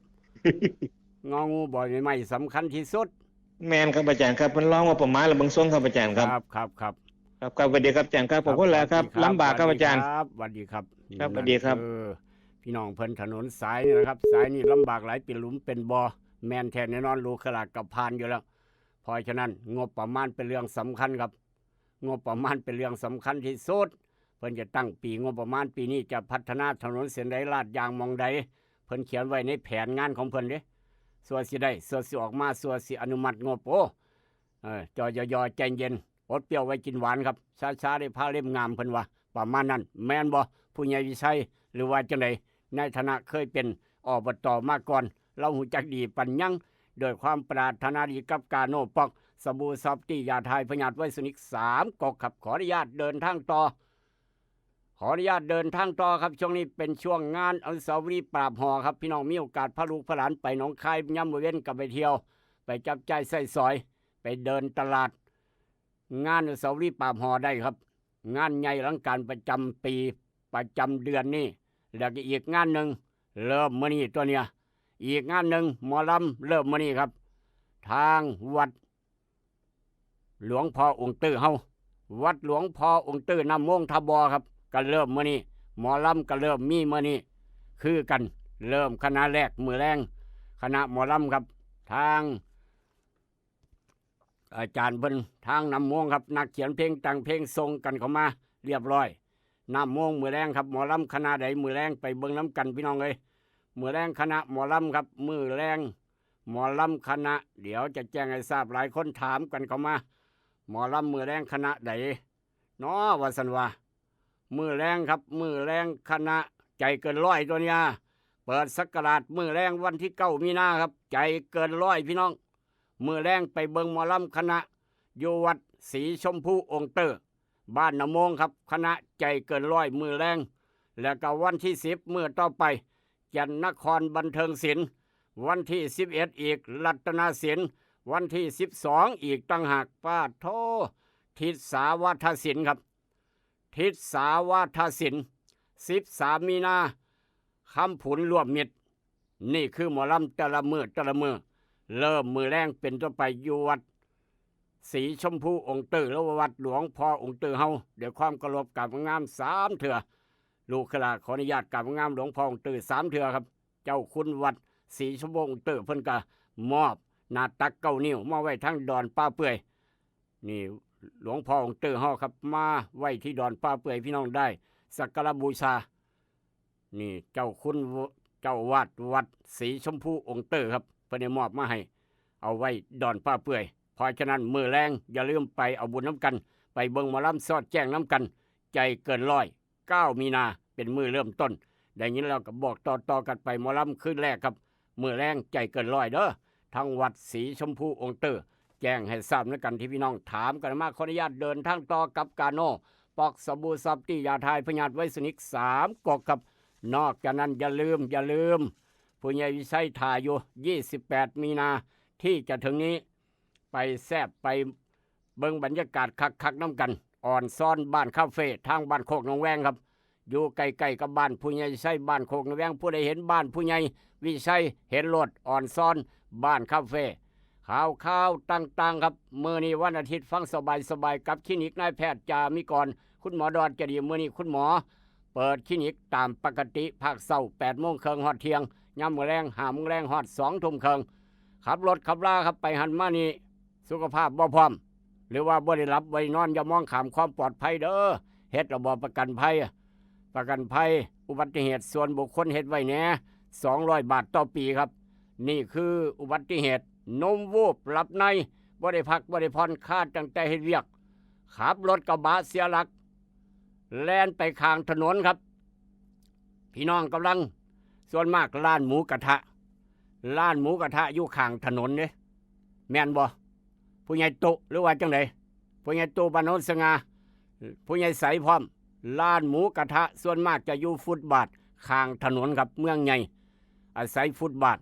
งองูบ่อใบไม้สำคัญที่สุด แม่นครับอาจารย์ครับ เพิ่นรองงบประมาณแล้วเบิ่งทรงครับอาจารย์ครับ ครับครับครับ ครับครับ สวัสดีครับอาจารย์ครับ ขอบคุณหลายครับ สวัสดีครับ ลำบากครับอาจารย์ สวัสดีครับ ครับ สวัสดีครับ เออ พี่น้องเพิ่นถนนสายนี่นะครับ สายนี่ลำบากหลาย เป็นหลุมเป็นบ่อ แม่นแท้แน่นอน ลูกขลาดกับพานอยู่แล้ว เพราะฉะนั้นงบประมาณเป็นเรื่องสำคัญครับ งบประมาณเป็นเรื่องสำคัญที่สุด เพิ่นจะตั้งปีงบประมาณปีนี้จะพัฒนาถนนเส้นใด ลาดยางหม่องใด เพิ่นเขียนไว้ในแผนงานของเพิ่นเด้ ส่วนสิได้ ส่วนสิออกมา ส่วนสิอนุมัติงบ โอ้ เออ จอยอยอใจเย็น อดเปรี้ยวไว้กินหวานครับ ช้าๆได้พาเล่มงาม เพิ่นว่า ประมาณนั้น แม่นบ่ ผู้ใหญ่วิชัย หรือว่าจังใด ในฐานะเคยเป็น อบต มาก่อน เราฮู้จักดีปานหยัง ด้วยความปรารถนาดีกับกาโน่ป๊อก สบู่ซอฟตี้ ยาถ่ายพยาธิไวรัสนิก สามก๊อกครับ ขออนุญาตเดินทางต่อ ขออนุญาตเดินทางต่อครับ ช่วงนี้เป็นช่วงงานอนุสาวรีย์ปราบหอครับ พี่น้องมีโอกาสพาลูกพาหลานไปหนองคาย ยามมื้อเว็นก็ไปเที่ยว ไปจับจ่ายใช้สอย ไปเดินตลาด งานอนุสาวรีย์ปราบหอได้ครับ งานใหญ่อลังการประจำปี ประจำเดือนนี้ แล้วก็อีกงานหนึ่งเริ่มมื้อนี้ตัวเนี้ย อีกงานหนึ่งหมอลำเริ่มมื้อนี้ครับ ทางวัดหลวงพ่อองค์ตื้อเฮา วัดหลวงพ่อองค์ตื้อน้ำมงท่าบ่อครับ ก็เริ่มมื้อนี้ หมอลำก็เริ่มมีมื้อนี้ คือกัน เริ่มคณะแรกมื้อแลง คณะหมอลำครับ ทาง อาจารย์เพิ่นทางน้ำมงครับ นักเขียนเพลงแต่งเพลงส่งกันเข้ามาเรียบร้อย น้ำมงมื้อแลงครับ หมอลำคณะใดมื้อแลง ไปเบิ่งนำกันพี่น้องเอ้ย มื้อแลงคณะหมอลำครับ มื้อแลงหมอลำคณะ เดี๋ยวจะแจ้งให้ทราบ หลายคนถามกันเข้ามา หมอลำมื้อแลงคณะใด น้อ ว่าซั่นว่า มื้อแลงครับ มื้อแลงคณะใจเกินร้อยตัวเนี้ย เปิดศักราชมื้อแลงวันที่เก้ามีนาครับ ใจเกินร้อยพี่น้อง มื้อแลงไปเบิ่งหมอลำคณะ อยู่วัดสีชมพูองค์เตอร์ บ้านน้ำมงครับ คณะใจเกินร้อยมื้อแลง แล้วก็วันที่สิบมื้อต่อไป แก่นนครบันเทิงศิลป์ วันที่สิบเอ็ดอีกรัตนศิลป์ วันที่สิบสองอีกต่างหาก ปาดโธ่ ทิศสาวัฒนศิลป์ครับ ทิศสาวัฒนศิลป์ สิบสามมีนา คำผุนร่วมมิตร นี่คือหมอลำแต่ละมื้อแต่ละมื้อ เริ่มมื้อแลงเป็นต้นไปอยู่วัดสีชมพูองค์ตื้อ หรือว่าวัดหลวงพ่อองค์ตื้อเฮา ด้วยความเคารพกราบงามสามเทื่อ ลูกขลาขออนุญาตกราบงามหลวงพ่อองค์ตื้อสามเทื่อครับ เจ้าคุณวัดสีชมพูองค์ตื้อเพิ่นก็มอบหน้าตักเก้านิ้วมาไว้ทางดอนป่าเปื่อย นี่หลวงพ่อองค์ตื้อเฮาครับ มาไว้ที่ดอนป่าเปื่อย พี่น้องได้สักการะบูชา นี่เจ้าคุณว- เจ้าอาวาสวัดสีชมพูองค์ตื้อครับ เพิ่นได้มอบมาให้ เอาไว้ดอนป่าเปื่อย เพราะฉะนั้นมื้อแลงอย่าลืมไปเอาบุญนำกัน ไปเบิ่งหมอลำสอดแจ้งนำกัน ใจเกินร้อย เก้ามีนาเป็นมื้อเริ่มต้น ได้ยินแล้วก็บอกต่อๆกันไป หมอลำคืนแรกครับ มื้อแลงใจเกินร้อยเด้อ ทางวัดสีชมพูองค์ตื้อ แจ้งให้ทราบนำกันที่พี่น้องถามกันมา ขออนุญาตเดินทางต่อกับกาโน่ป๊อกสบู่ซอฟตี้ ยาถ่ายพยาธิไวรัสนิก สามก๊อกครับ นอกจากนั้นอย่าลืม อย่าลืม ผู้ใหญ่วิชัยถ่ายอยู่ ยี่สิบแปดมีนาที่จะถึงนี้ ไปแซบไปเบิ่งบรรยากาศคักๆนำกัน อ่อนซ้อนบ้านคาเฟ่ ทางบ้านโคกหนองแวงครับ อยู่ใกล้ๆกับบ้านผู้ใหญ่วิชัย บ้านโคกหนองแวง ผู้ใดเห็นบ้านผู้ใหญ่วิชัย เห็นโลด อ่อนซ้อนบ้านคาเฟ่ ข่าวข่าวต่างๆครับ มื้อนี้วันอาทิตย์ ฟังสบายๆกับคลินิกนายแพทย์จามิกร คุณหมอดอนจะดี มื้อนี้คุณหมอเปิดคลินิกตามปกติ ภาคเช้าแปดโมงครึ่งฮอดเที่ยง ยามมื้อแลงห้าโมงแลงฮอดสองทุ่มครึ่ง ขับรถขับลาครับ ไปหั้นมานี่ สุขภาพบ่พร้อม หรือว่าบ่ได้หลับบ่ได้นอน อย่ามองข้ามความปลอดภัยเด้อ เฮ็ดระบบประกันภัย ประกันภัยอุบัติเหตุส่วนบุคคลเฮ็ดไว้แหน่ สองร้อยบาทต่อปีครับ นี่คืออุบัติเหตุ หนุ่มวูบหลับใน บ่ได้พักบ่ได้ผ่อน คาตั้งแต่เฮ็ดเวียก ขับรถกระบะเสียหลัก แล่นไปข้างถนนครับ พี่น้องกำลัง ส่วนมากร้านหมูกระทะ ร้านหมูกระทะอยู่ข้างถนนเด้ แม่นบ่ ผู้ใหญ่โตะ หรือว่าจังใด ผู้ใหญ่โตะ บ้านโนนสง่า ผู้ใหญ่ใสพร้อม ร้านหมูกระทะส่วนมากจะอยู่ฟุตบาทข้างถนนครับ เมืองใหญ่ อาศัยฟุตบาท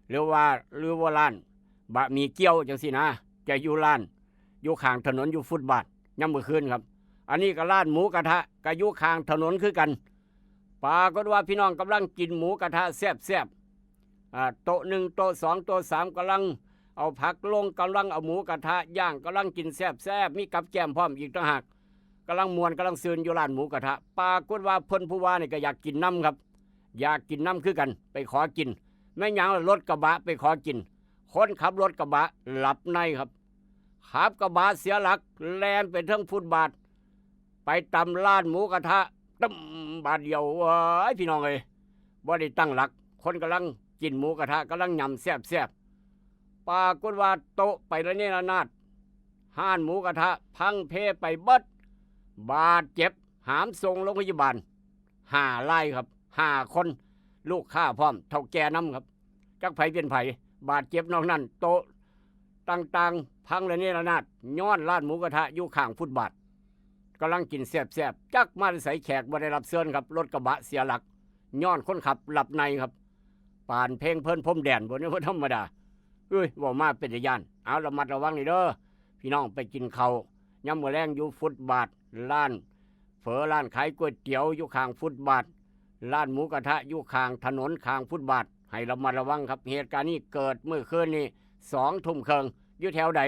หรือว่า หรือว่าร้านบะหมี่เกี๊ยวจังซี้นะ จะอยู่ร้าน อยู่ข้างถนน อยู่ฟุตบาท ยามมื้อคืนครับ อันนี้ก็ร้านหมูกระทะก็อยู่ข้างถนนคือกัน ปรากฏว่าพี่น้องกำลังกินหมูกระทะแซ่บๆ อ่า โต๊ะหนึ่ง โต๊ะสอง โต๊ะสาม กำลัง เอาผักลง กำลังเอาหมูกระทะย่าง กำลังกินแซ่บๆ มีกับแกล้มพร้อมอีกต่างหาก กำลังม่วนกำลังซื่นอยู่ร้านหมูกระทะ ปรากฏว่าเพิ่นผู้ว่านี่ก็อยากกินนำครับ อยากกินนำคือกัน ไปขอกิน แม่นหยังล่ะ รถกระบะไปขอกิน คนขับรถกระบะหลับในครับ ขับกระบะเสียหลักแล่นไปเทิงฟุตบาท ไปตำร้านหมูกระทะ ตึ้ม บาดเดียว เอ้ย พี่น้องเอ้ย บ่ได้ตั้งหลัก คนกำลังกินหมูกระทะ กำลังยำแซ่บๆ ปรากฏว่าโต๊ะไประเนระนาด ร้านหมูกระทะพังเพไปเบิด บาดเจ็บ หามส่งโรงพยาบาล ห้ารายครับ ห้าคน ลูกค้าพร้อม เฒ่าแก่นำครับ จักไผเป็นไผ บาดเจ็บนอกนั้น โต๊ะต่างๆ พังระเนระนาด ย้อนร้านหมูกระทะอยู่ข้างฟุตบาท กำลังกินแซ่บๆ จักมาแต่ไส แขกบ่ได้รับเชิญครับ รถกระบะเสียหลัก ย้อนคนขับหลับในครับ ปานเพลงเพิ่นพรมแดนบ่ นี่บ่ธรรมดา เอ้ย เว้ามาเป็นตาย้าน เอา ระมัดระวังนี่เด้อ พี่น้องไปกินข้าวยามมื้อแลงอยู่ฟุตบาท ร้านเฝอ ร้านขายก๋วยเตี๋ยวอยู่ข้างฟุตบาท ร้านหมูกระทะอยู่ข้างถนนข้างฟุตบาท ให้ระมัดระวังครับ เหตุการณ์นี้เกิดมื้อคืนนี้ สองทุ่มครึ่ง อยู่แถวใด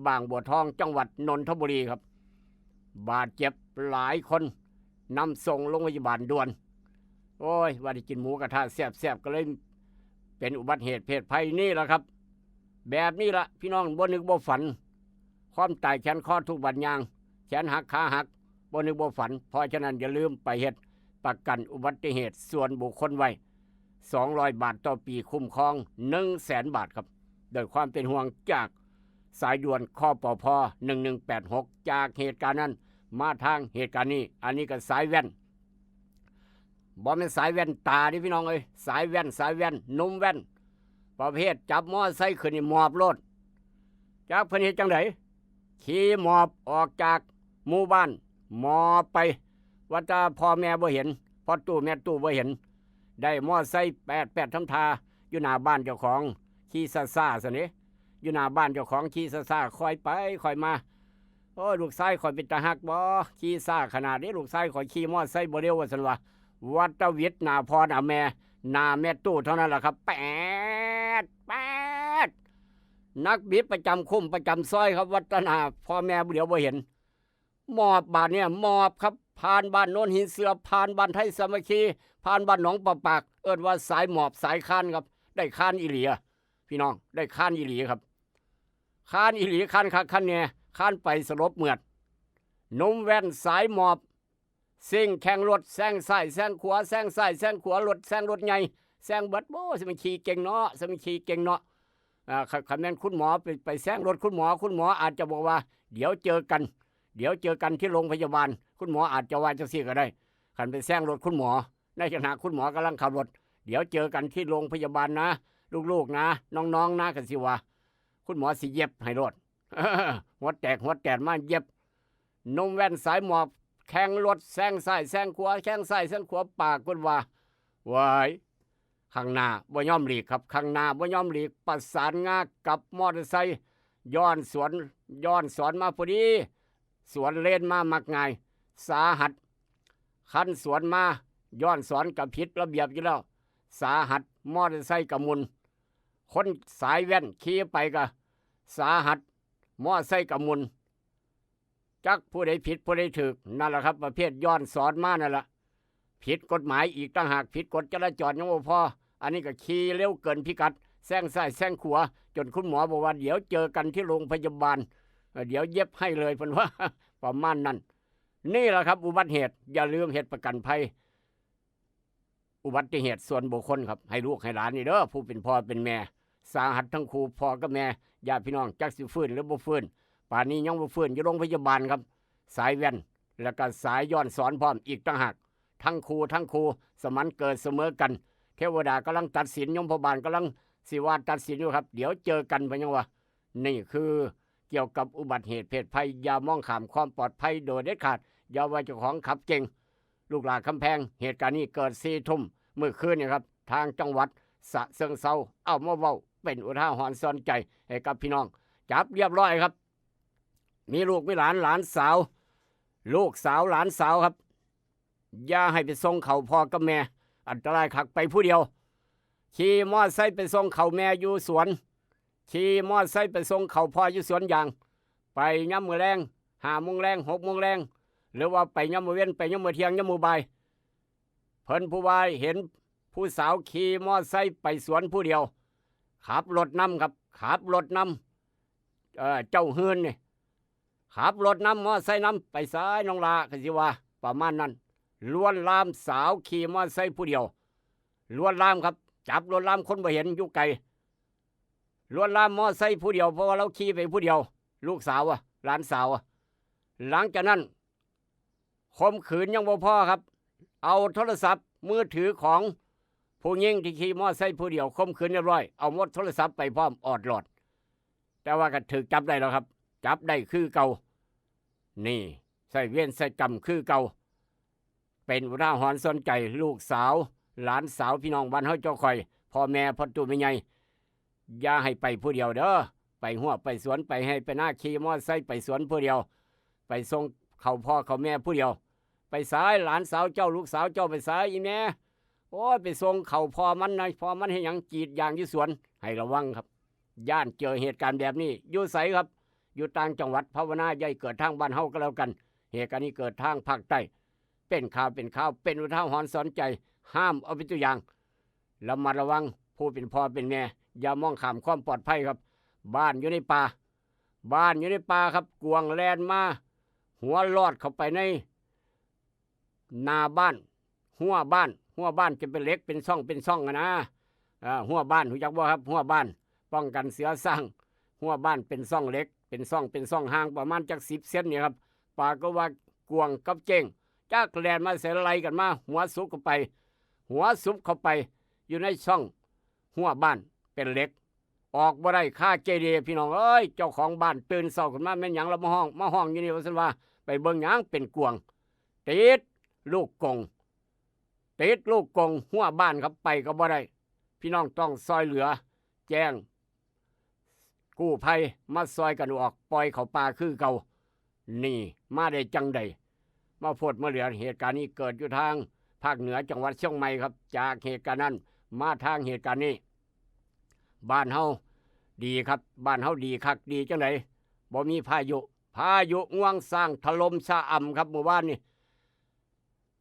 บางบัวทอง จังหวัดนนทบุรีครับ บาดเจ็บหลายคน นำส่งโรงพยาบาลด่วน โอ้ย ว่าได้กินหมูกระทะแซ่บๆ ก็เลยเป็นอุบัติเหตุเพศภัยนี่แหละครับ แบบนี้ละพี่น้อง บ่นึกบ่ฝัน ความตายแขนคอทุกบัดย่าง แขนหักขาหัก บ่นึกบ่ฝัน เพราะฉะนั้นอย่าลืมไปเฮ็ดประกันอุบัติเหตุส่วนบุคคลไว้ สองร้อยบาทต่อปี คุ้มครอง หนึ่งแสนบาทครับ ด้วยความเป็นห่วงจากสายด่วน คปภ หนึ่งหนึ่งแปดหก จากเหตุการณ์นั้น มาทางเหตุการณ์นี้ อันนี้ก็สายแว่น บ่แม่นสายแว่นตาเด้พี่น้องเอ้ย สายแว่น สายแว่น หนุ่มแว่น ประเภทจับมอไซค์ขึ้นนี่หมอบโลด จักเพิ่นเฮ็ดจั่งใด ขี่หมอบออกจากหมู่บ้าน หมอบไป ว่าแต่พ่อแม่บ่เห็น พ่อตู้แม่ตู้บ่เห็น ได้มอไซค์แป๊ดๆ ทำท่า อยู่หน้าบ้านเจ้าของ ขี่ซ่าๆ ซั่นเด้ อยู่หน้าบ้านเจ้าของ ขี่ซ่าๆ ค่อยไปค่อยมา โอ้ย ลูกชายข้อยเป็นตาฮักบ่ ขี่ซ่าขนาดนี้ ลูกชายข้อยขี่มอไซค์บ่เร็ว ว่าซั่นว่า ว่าแต่หวิดหน้าพ่อหน้าแม่ หน้าแม่ตู้เท่านั้นล่ะครับ แป๊ด แป๊ด นักบิดประจำคุ้มประจำซอยครับ ว่าแต่หน้าพ่อแม่เหลียวบ่เห็น หมอบบาดเนี่ย หมอบครับ ผ่านบ้านโนนหินเสือ ผ่านบ้านไทยสามัคคี ผ่านบ้านหนองปะปาก เอิ้นว่าสายหมอบสายคานครับ ได้คานอีหลีอะ พี่น้อง ได้คานอีหลีครับ คานอีหลี คานคักคานแน่ คานไปสลบเหมือด หนุ่มแว่นสายหมอบ ซิ่งแข่งรถ แซงซ้ายแซงขวา แซงซ้ายแซงขวา รถแซงรถใหญ่ แซงเบิด โอ้ สิมันขี่เก่งเนาะ สิมันขี่เก่งเนาะ อ่า คัน คันแม่นคุณหมอไป ไปแซงรถคุณหมอ คุณหมออาจจะบอกว่า เดี๋ยวเจอกัน เดี๋ยวเจอกันที่โรงพยาบาล คุณหมออาจจะว่าจั่งซี้ก็ได้ คันไปแซงรถคุณหมอ ในขณะคุณหมอกำลังขับรถ เดี๋ยวเจอกันที่โรงพยาบาลนะ ลูกๆนะ น้องๆนะ คันสิว่า คุณหมอสิเย็บให้โลด หัวแตกหัวแตนมาเย็บ หนุ่มแว่นสายหมอบ แข่งรถแซงซ้ายแซงขวา แข่งซ้ายแซงขวา ปรากฏว่า ว้าย ข้างหน้าบ่ยอมหลีกครับ ข้างหน้าบ่ยอมหลีก ประสานงากับมอเตอร์ไซค์ ย้อนสวน ย้อนสอนมาพอดี สวนเลนมามักง่าย สาหัส คันสวนมา ย้อนสอนก็ผิดระเบียบอยู่แล้ว สาหัส มอเตอร์ไซค์ก็หมุน คนสายแว่นขี่ไปก็สาหัส มอเตอร์ไซค์ก็หมุน จักผู้ใดผิดผู้ใดถูก นั่นแหละครับ ประเภทย้อนสอนมานั่นแหละ ผิดกฎหมายอีกต่างหาก ผิดกฎจราจรยังบ่พอ อันนี้ก็ขี่เร็วเกินพิกัด แซงซ้ายแซงขวา จนคุณหมอบอกว่า เดี๋ยวเจอกันที่โรงพยาบาล เอ่อ เดี๋ยวเย็บให้เลย เพิ่นว่า ประมาณนั้น นี่แหละครับ อุบัติเหตุ อย่าลืมเฮ็ดประกันภัย อุบัติเหตุส่วนบุคคลครับ ให้ลูกให้หลานนี่เด้อ ผู้เป็นพ่อเป็นแม่ สาหัสทั้งคู่ พ่อกับแม่ ญาติพี่น้อง จักสิฟื้นหรือบ่ฟื้น ป่านนี้ยังบ่ฟื้น อยู่โรงพยาบาลครับ สายแว่น แล้วก็สายย้อนสอนพร้อมอีกต่างหาก ทั้งคู่ทั้งคู่ สมันเกิดเสมอกัน เทวดากำลังตัดสิน ยมพบาลกำลังสิว่าตัดสินอยู่ครับ เดี๋ยวเจอกัน เพิ่นยังว่า นี่คือเกี่ยวกับอุบัติเหตุเพศภัย อย่ามองข้ามความปลอดภัยโดยเด็ดขาด อย่าว่าเจ้าของขับเก่ง ลูกหลานคำแพง เหตุการณ์นี้เกิดสี่ทุ่มเมื่อคืนนี่ครับ ทางจังหวัดฉะเชิงเทรา เอามาเว้าเป็นอุทาหรณ์สอนใจให้กับพี่น้อง จับเรียบร้อยครับ มีลูกมีหลาน หลานสาว ลูกสาวหลานสาวครับ อย่าให้ไปส่งเขาพ่อกับแม่ อันตรายคัก ไปผู้เดียว ขี่มอไซค์ไปส่งเขาแม่อยู่สวน ขี่มอไซค์ไปส่งข้าวพ่ออยู่สวนยาง ไปยามมื้อแลง ห้าโมงแลง หกโมงแลง หรือว่าไปยามมื้อเว็น ไปยามมื้อเที่ยง ยามมื้อบ่าย เพิ่นผู้ว่าเห็นผู้สาวขี่มอไซค์ไปสวนผู้เดียว ขับรถนำครับ ขับรถนำ เอ่อ เจ้าหื่นนี่ ขับรถนำ มอไซค์นำ ไปไสน้องหล้า ก็สิว่า ประมาณนั้น ลวนลามสาวขี่มอไซค์ผู้เดียว ลวนลามครับ จับลวนลามคนบ่เห็นอยู่ไกล ลวนลามมอไซค์ผู้เดียว เพราะว่าลาวขี่ไปผู้เดียว ลูกสาวอะ หลานสาวอะ หลังจากนั้น ข่มขืนยังบ่พอครับ เอาโทรศัพท์มือถือของผู้หญิงที่ขี่มอไซค์ผู้เดียว ข่มขืนเรียบร้อย เอาหมดโทรศัพท์ไปพร้อม ออดลอด แต่ว่าก็ถูกจับได้แล้วครับ จับได้คือเก่า นี่ ใช้เวรใช้กรรมคือเก่า เป็นอุทาหรณ์สอนใจลูกสาว หลานสาว พี่น้องบ้านเฮาเจ้าข่อย พ่อแม่ พ่อตู้แม่ใหญ่ อย่าให้ไปผู้เดียวเด้อ ไปฮวกไปสวน ไปไฮ่ไปนา ขี่มอไซค์ไปสวนผู้เดียว ไปส่งข้าวพ่อข้าวแม่ผู้เดียว ไปไสหลานสาวเจ้า ลูกสาวเจ้า ไปไสอีแม่ โอ้ย ไปส่งข้าวพ่อมันนะ พ่อมันเฮ็ดหยัง กรีดยางอยู่สวน ให้ระวังครับ ย้านเจอเหตุการณ์แบบนี้ อยู่ไสครับ อยู่ต่างจังหวัด ภาวนาอย่าให้เกิดทางบ้านเฮาก็แล้วกัน เหตุการณ์นี้เกิดทางภาคใต้ เป็นข่าวเป็นข่าว เป็นอุทาหรณ์สอนใจ ห้ามเอาเป็นตัวอย่าง ระมัดระวัง ผู้เป็นพ่อเป็นแม่ อย่ามองข้ามความปลอดภัยครับ บ้านอยู่ในป่า บ้านอยู่ในป่าครับ กวางแล่นมา หัวลอดเข้าไปใน หน้าบ้าน ฮั้วบ้าน ฮั้วบ้านจะเป็นเหล็ก เป็นช่อง เป็นช่องอะนะ อ่า ฮั้วบ้าน รู้จักบ่ครับ ฮั้วบ้าน ป้องกันเสือช้าง ฮั้วบ้านเป็นช่องเหล็ก เป็นช่อง เป็นช่อง ห่างประมาณจักสิบเซนนี่ครับ ปรากฏว่ากวางกับเก้ง จักแล่นมาไส ไล่กันมา หัวสุบเข้าไป หัวสุบเข้าไป อยู่ในช่องฮั้วบ้าน เป็นเหล็ก ออกบ่ได้คาเจดีย์ พี่น้องเอ้ย เจ้าของบ้านตื่นเช้าขึ้นมา แม่นหยังละมาฮ้อง มาฮ้องอยู่นี่ ว่าซั่นว่า ไปเบิ่งหยัง เป็นกวาง ติดลูกกรง ติดลูกกรงฮั้วบ้านครับ ไปก็บ่ได้ พี่น้องต้องซ่อยเหลือ แจ้งกู้ภัยมาซ่อยกันออก ปล่อยเข้าป่าคือเก่า นี่ มาได้จั่งใด มาโพดมาเหลือ เหตุการณ์นี้เกิดอยู่ทางภาคเหนือจังหวัดเชียงใหม่ครับ จากเหตุการณ์นั้นมาทางเหตุการณ์นี้ บ้านเฮาดีครับ บ้านเฮาดีคัก ดีจั่งใด บ่มีพายุ พายุงวงช้างถล่มชะอำครับ มื้อวานนี้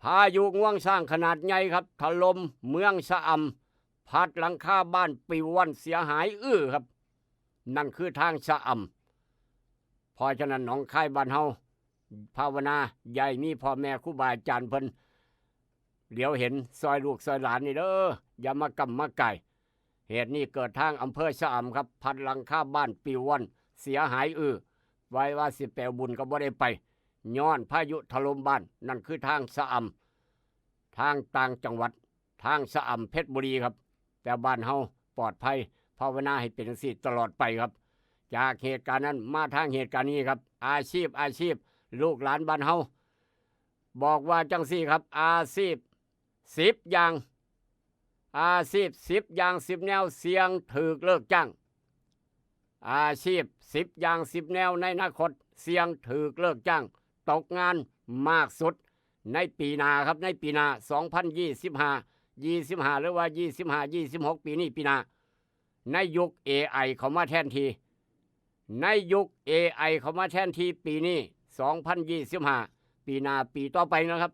พายุงวงช้างขนาดใหญ่ครับ ถล่มเมืองชะอำ พัดหลังคาบ้านปลิวว่อนเสียหายอื้อครับ นั่นคือทางชะอำ เพราะฉะนั้นหนองคายบ้านเฮา ภาวนาอย่าให้มีพ่อแม่ครูบาอาจารย์เพิ่นเหลียวเห็น ซ่อยลูกซ่อยหลานนี่เด้อ อย่ามาก้ำมาก่าย เหตุนี้เกิดทางอำเภอชะอำครับ พัดหลังคาบ้านปลิวว่อนเสียหายอื้อ ไว้ว่าสิไปเอาบุญก็บ่ได้ไป ย้อนพายุถล่มบ้าน นั่นคือทางชะอำ ทางต่างจังหวัด ทางชะอำเพชรบุรีครับ แต่บ้านเฮาปลอดภัย ภาวนาให้เป็นจั่งซี้ตลอดไปครับ จากเหตุการณ์นั้นมาทางเหตุการณ์นี้ครับ อาชีพ อาชีพ ลูกหลานบ้านเฮา บอกว่าจั่งซี้ครับ อาชีพสิบอย่าง อาชีพสิบอย่างสิบแนว เสี่ยงถูกเลิกจ้าง อาชีพสิบอย่างสิบแนวในอนาคต เสี่ยงถูกเลิกจ้าง ตกงานมากสุดในปีหน้าครับ ในปีหน้า สองพันยี่สิบห้า ยี่สิบห้า หรือว่า ยี่สิบห้า ยี่สิบหก ปีนี้ ปีหน้า ในยุค เอไอ เข้ามาแทนที่ ในยุค เอไอ เข้ามาแทนที่ปีนี้ สองพันยี่สิบห้า ปีหน้า ปีต่อไปนะครับ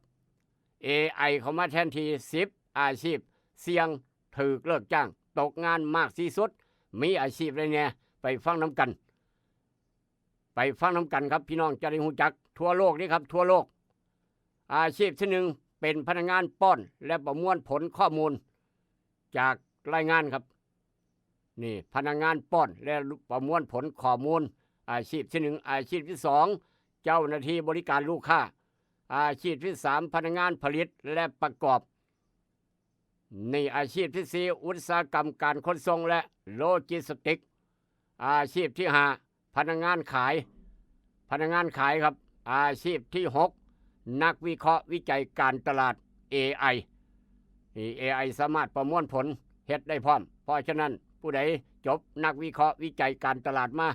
เอไอ เข้ามาแทนที่ สิบอาชีพ เสี่ยงถูกเลิกจ้าง ตกงานมากที่สุด มีอาชีพใดแน่ ไปฟังนำกัน ไปฟังนำกันครับ พี่น้องจะได้รู้จักทั่วโลกนี่ครับ ทั่วโลก อาชีพที่หนึ่ง เป็นพนักงานป้อนและประมวลผลข้อมูล จากรายงานครับ นี่ พนักงานป้อนและประมวลผลข้อมูล อาชีพที่หนึ่ง อาชีพที่สอง เจ้าหน้าที่บริการลูกค้า อาชีพที่สาม พนักงานผลิตและประกอบ นี่ อาชีพที่สี่ อุตสาหกรรมการขนส่งและโลจิสติกส์ อาชีพที่ห้า พนักงานขาย พนักงานขายครับ อาชีพที่หก นักวิเคราะห์วิจัยการตลาด เอไอ นี่ เอไอ สามารถประมวลผลเฮ็ดได้พร้อม เพราะฉะนั้นผู้ใดจบนักวิเคราะห์วิจัยการตลาดมา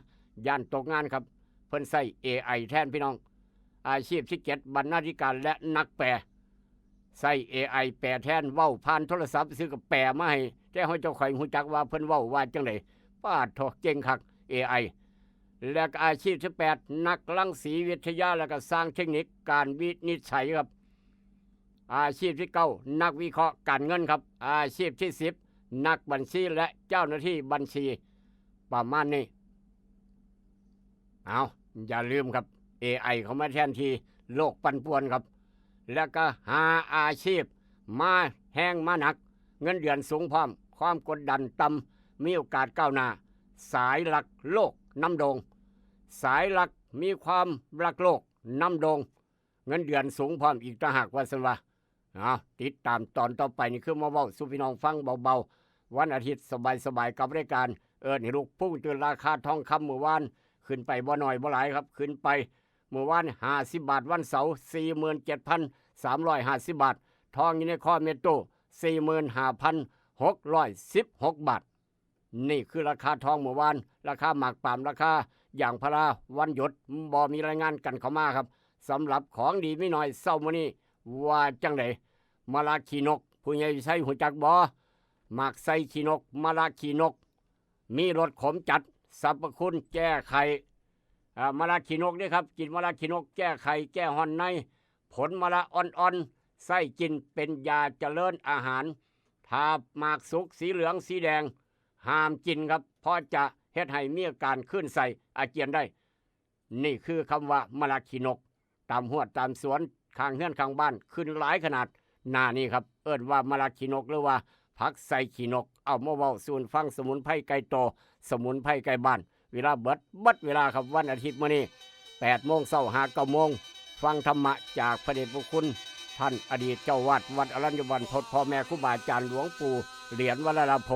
ย้านตกงานครับ เพิ่นใช้ เอไอ แทนพี่น้อง อาชีพที่เจ็ด บรรณาธิการและนักแปล ใช้ เอไอ แปลแทน เว้าผ่านโทรศัพท์ซื่อก็แปลมาให้ แต่เฮาเจ้าข่อยรู้จักว่าเพิ่นเว้าว่าจั่งใด ปาดโถเก่งคัก เอไอ และก็อาชีพที่แปด นักรังสีวิทยา และก็ช่างเทคนิคการวินิจฉัยครับ อาชีพที่เก้า นักวิเคราะห์การเงินครับ อาชีพที่สิบ นักบัญชีและเจ้าหน้าที่บัญชี ประมาณนี้ เอาอย่าลืมครับ เอไอ เข้ามาแทนที่โลกปั่นป่วนครับ แล้วก็หาอาชีพมาแฮงมาหนัก เงินเดือนสูงพร้อม ความกดดันต่ำ มีโอกาสก้าวหน้า สายรักโลกนำโด่ง สายรักมีความรักโลกนำโด่ง เงินเดือนสูงพร้อมอีกต่างหากว่าซั่นว่า เอาติดตามตอนต่อไป นี่คือมาเว้าสู่พี่น้องฟังเบาๆ วันอาทิตย์สบายๆ กับรายการเอิ้นให้ลุกพุ่งตื่น ราคาทองคำมื้อวานขึ้นไปบ่น้อยบ่หลายครับ ขึ้นไปมื้อวานห้าสิบบาท วันเสาร์ สี่หมื่นเจ็ดพันสามร้อยห้าสิบบาท ทองอยู่ในคอเม็ดตู้ สี่หมื่นห้าพันหกร้อยสิบหกบาท นี่คือราคาทองมื้อวาน ราคาหมากปาล์ม ราคายางพารา วันหยุดบ่มีรายงานกันเข้ามาครับ สำหรับของดีมีน้อยเช้ามื้อนี้ ว่าจั่งใด๋ มะระขี้นก ผู้ใหญ่วิชัยฮู้จักบ่ หมากใส่ขี้นก มะระขี้นก มีรสขมจัด สรรพคุณแก้ไข อ่า มะระขี้นกเด้อครับ กินมะระขี้นกแก้ไข แก้ฮ้อนใน ผลมะระอ่อนๆ ใช้กินเป็นยาเจริญอาหาร ถ้าหมากสุกสีเหลืองสีแดง ห้ามกินครับ เพราะจะเฮ็ดให้มีอาการคลื่นไส้ อาเจียนได้ นี่คือคำว่ามะระขี้นก ตามฮวดตามสวน ข้างเฮือนข้างบ้าน ขึ้นหลายขนาด หน้านี้ครับ เอิ้นว่ามะระขี้นก หรือว่าผักใส่ขี้นก เอามาเว้าสู่ฟัง สมุนไพรไกลตัว สมุนไพรไกลบ้าน เวลาเบิด เบิดเวลาครับ วันอาทิตย์มื้อนี้ แปดโมงเช้าหาเก้าโมง ฟังธรรมะจากพระเดชพระคุณ ท่านอดีตเจ้าวาดวัดอรัญญวันทด พ่อแม่ครูบาอาจารย์หลวงปู่เหรียญวรลาโภ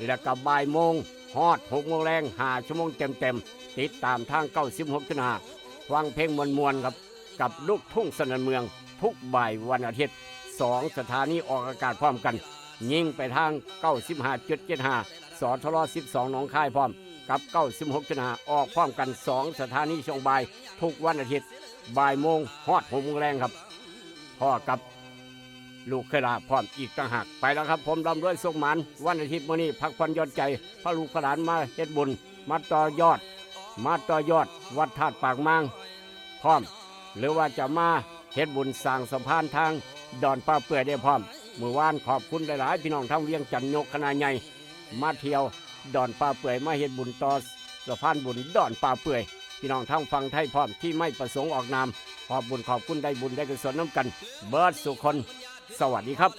และก็บ่ายโมงฮอดหกโมงแลง ห้าชั่วโมงเต็มๆ ติดตามทางเก้าสิบหกจุดห้า ฟังเพลงม่วนๆ ครับ กับลูกทุ่งสนั่นเมือง ทุกบ่ายวันอาทิตย์ สองสถานีออกอากาศพร้อมกัน ยิงไปทางเก้าสิบห้าจุดเจ็ดห้า สทร สิบสอง หนองคายพร้อม กับ เก้าสิบหกจุดห้า ออกพร้อมกัน สองสถานีช่วงบ่าย ทุกวันอาทิตย์ บ่ายโมงฮอดหกโมงแลงครับ พ้อกับลูกเคยลาพร้อมอีกต่างหาก ไปแล้วครับผม ร่ำรวยสุขหมาน วันอาทิตย์มื้อนี้พักผ่อนหย่อนใจ พาลูกพาหลานมาเฮ็ดบุญ มาต่อยอด มาต่อยอดวัดธาตุปากมางพร้อม หรือว่าจะมาเฮ็ดบุญสร้างสะพานทางดอนป่าเปื่อยได้พร้อม มื้อวานขอบคุณหลายๆ พี่น้องทางเวียงจันทน์ยกคณะใหญ่มาเที่ยวดอนป่าเปื่อย มาเฮ็ดบุญต่อสะพานบุญดอนป่าเปื่อย พี่น้องทางฝั่งไทยพร้อมที่ไม่ประสงค์ออกนาม ขอบบุญขอบคุณ ได้บุญได้กุศลนำกันเบิดสู่คน สวัสดีครับ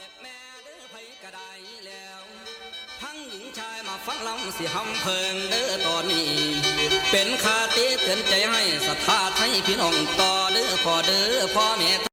ทั้งหญิงชายมาฟังลำสิหำเพิงเด้อตอนนี้ เป็นคติเตือนใจให้ศรัทธาไทยพี่น้องต่อเด้อพ่อเด้อพ่อแม่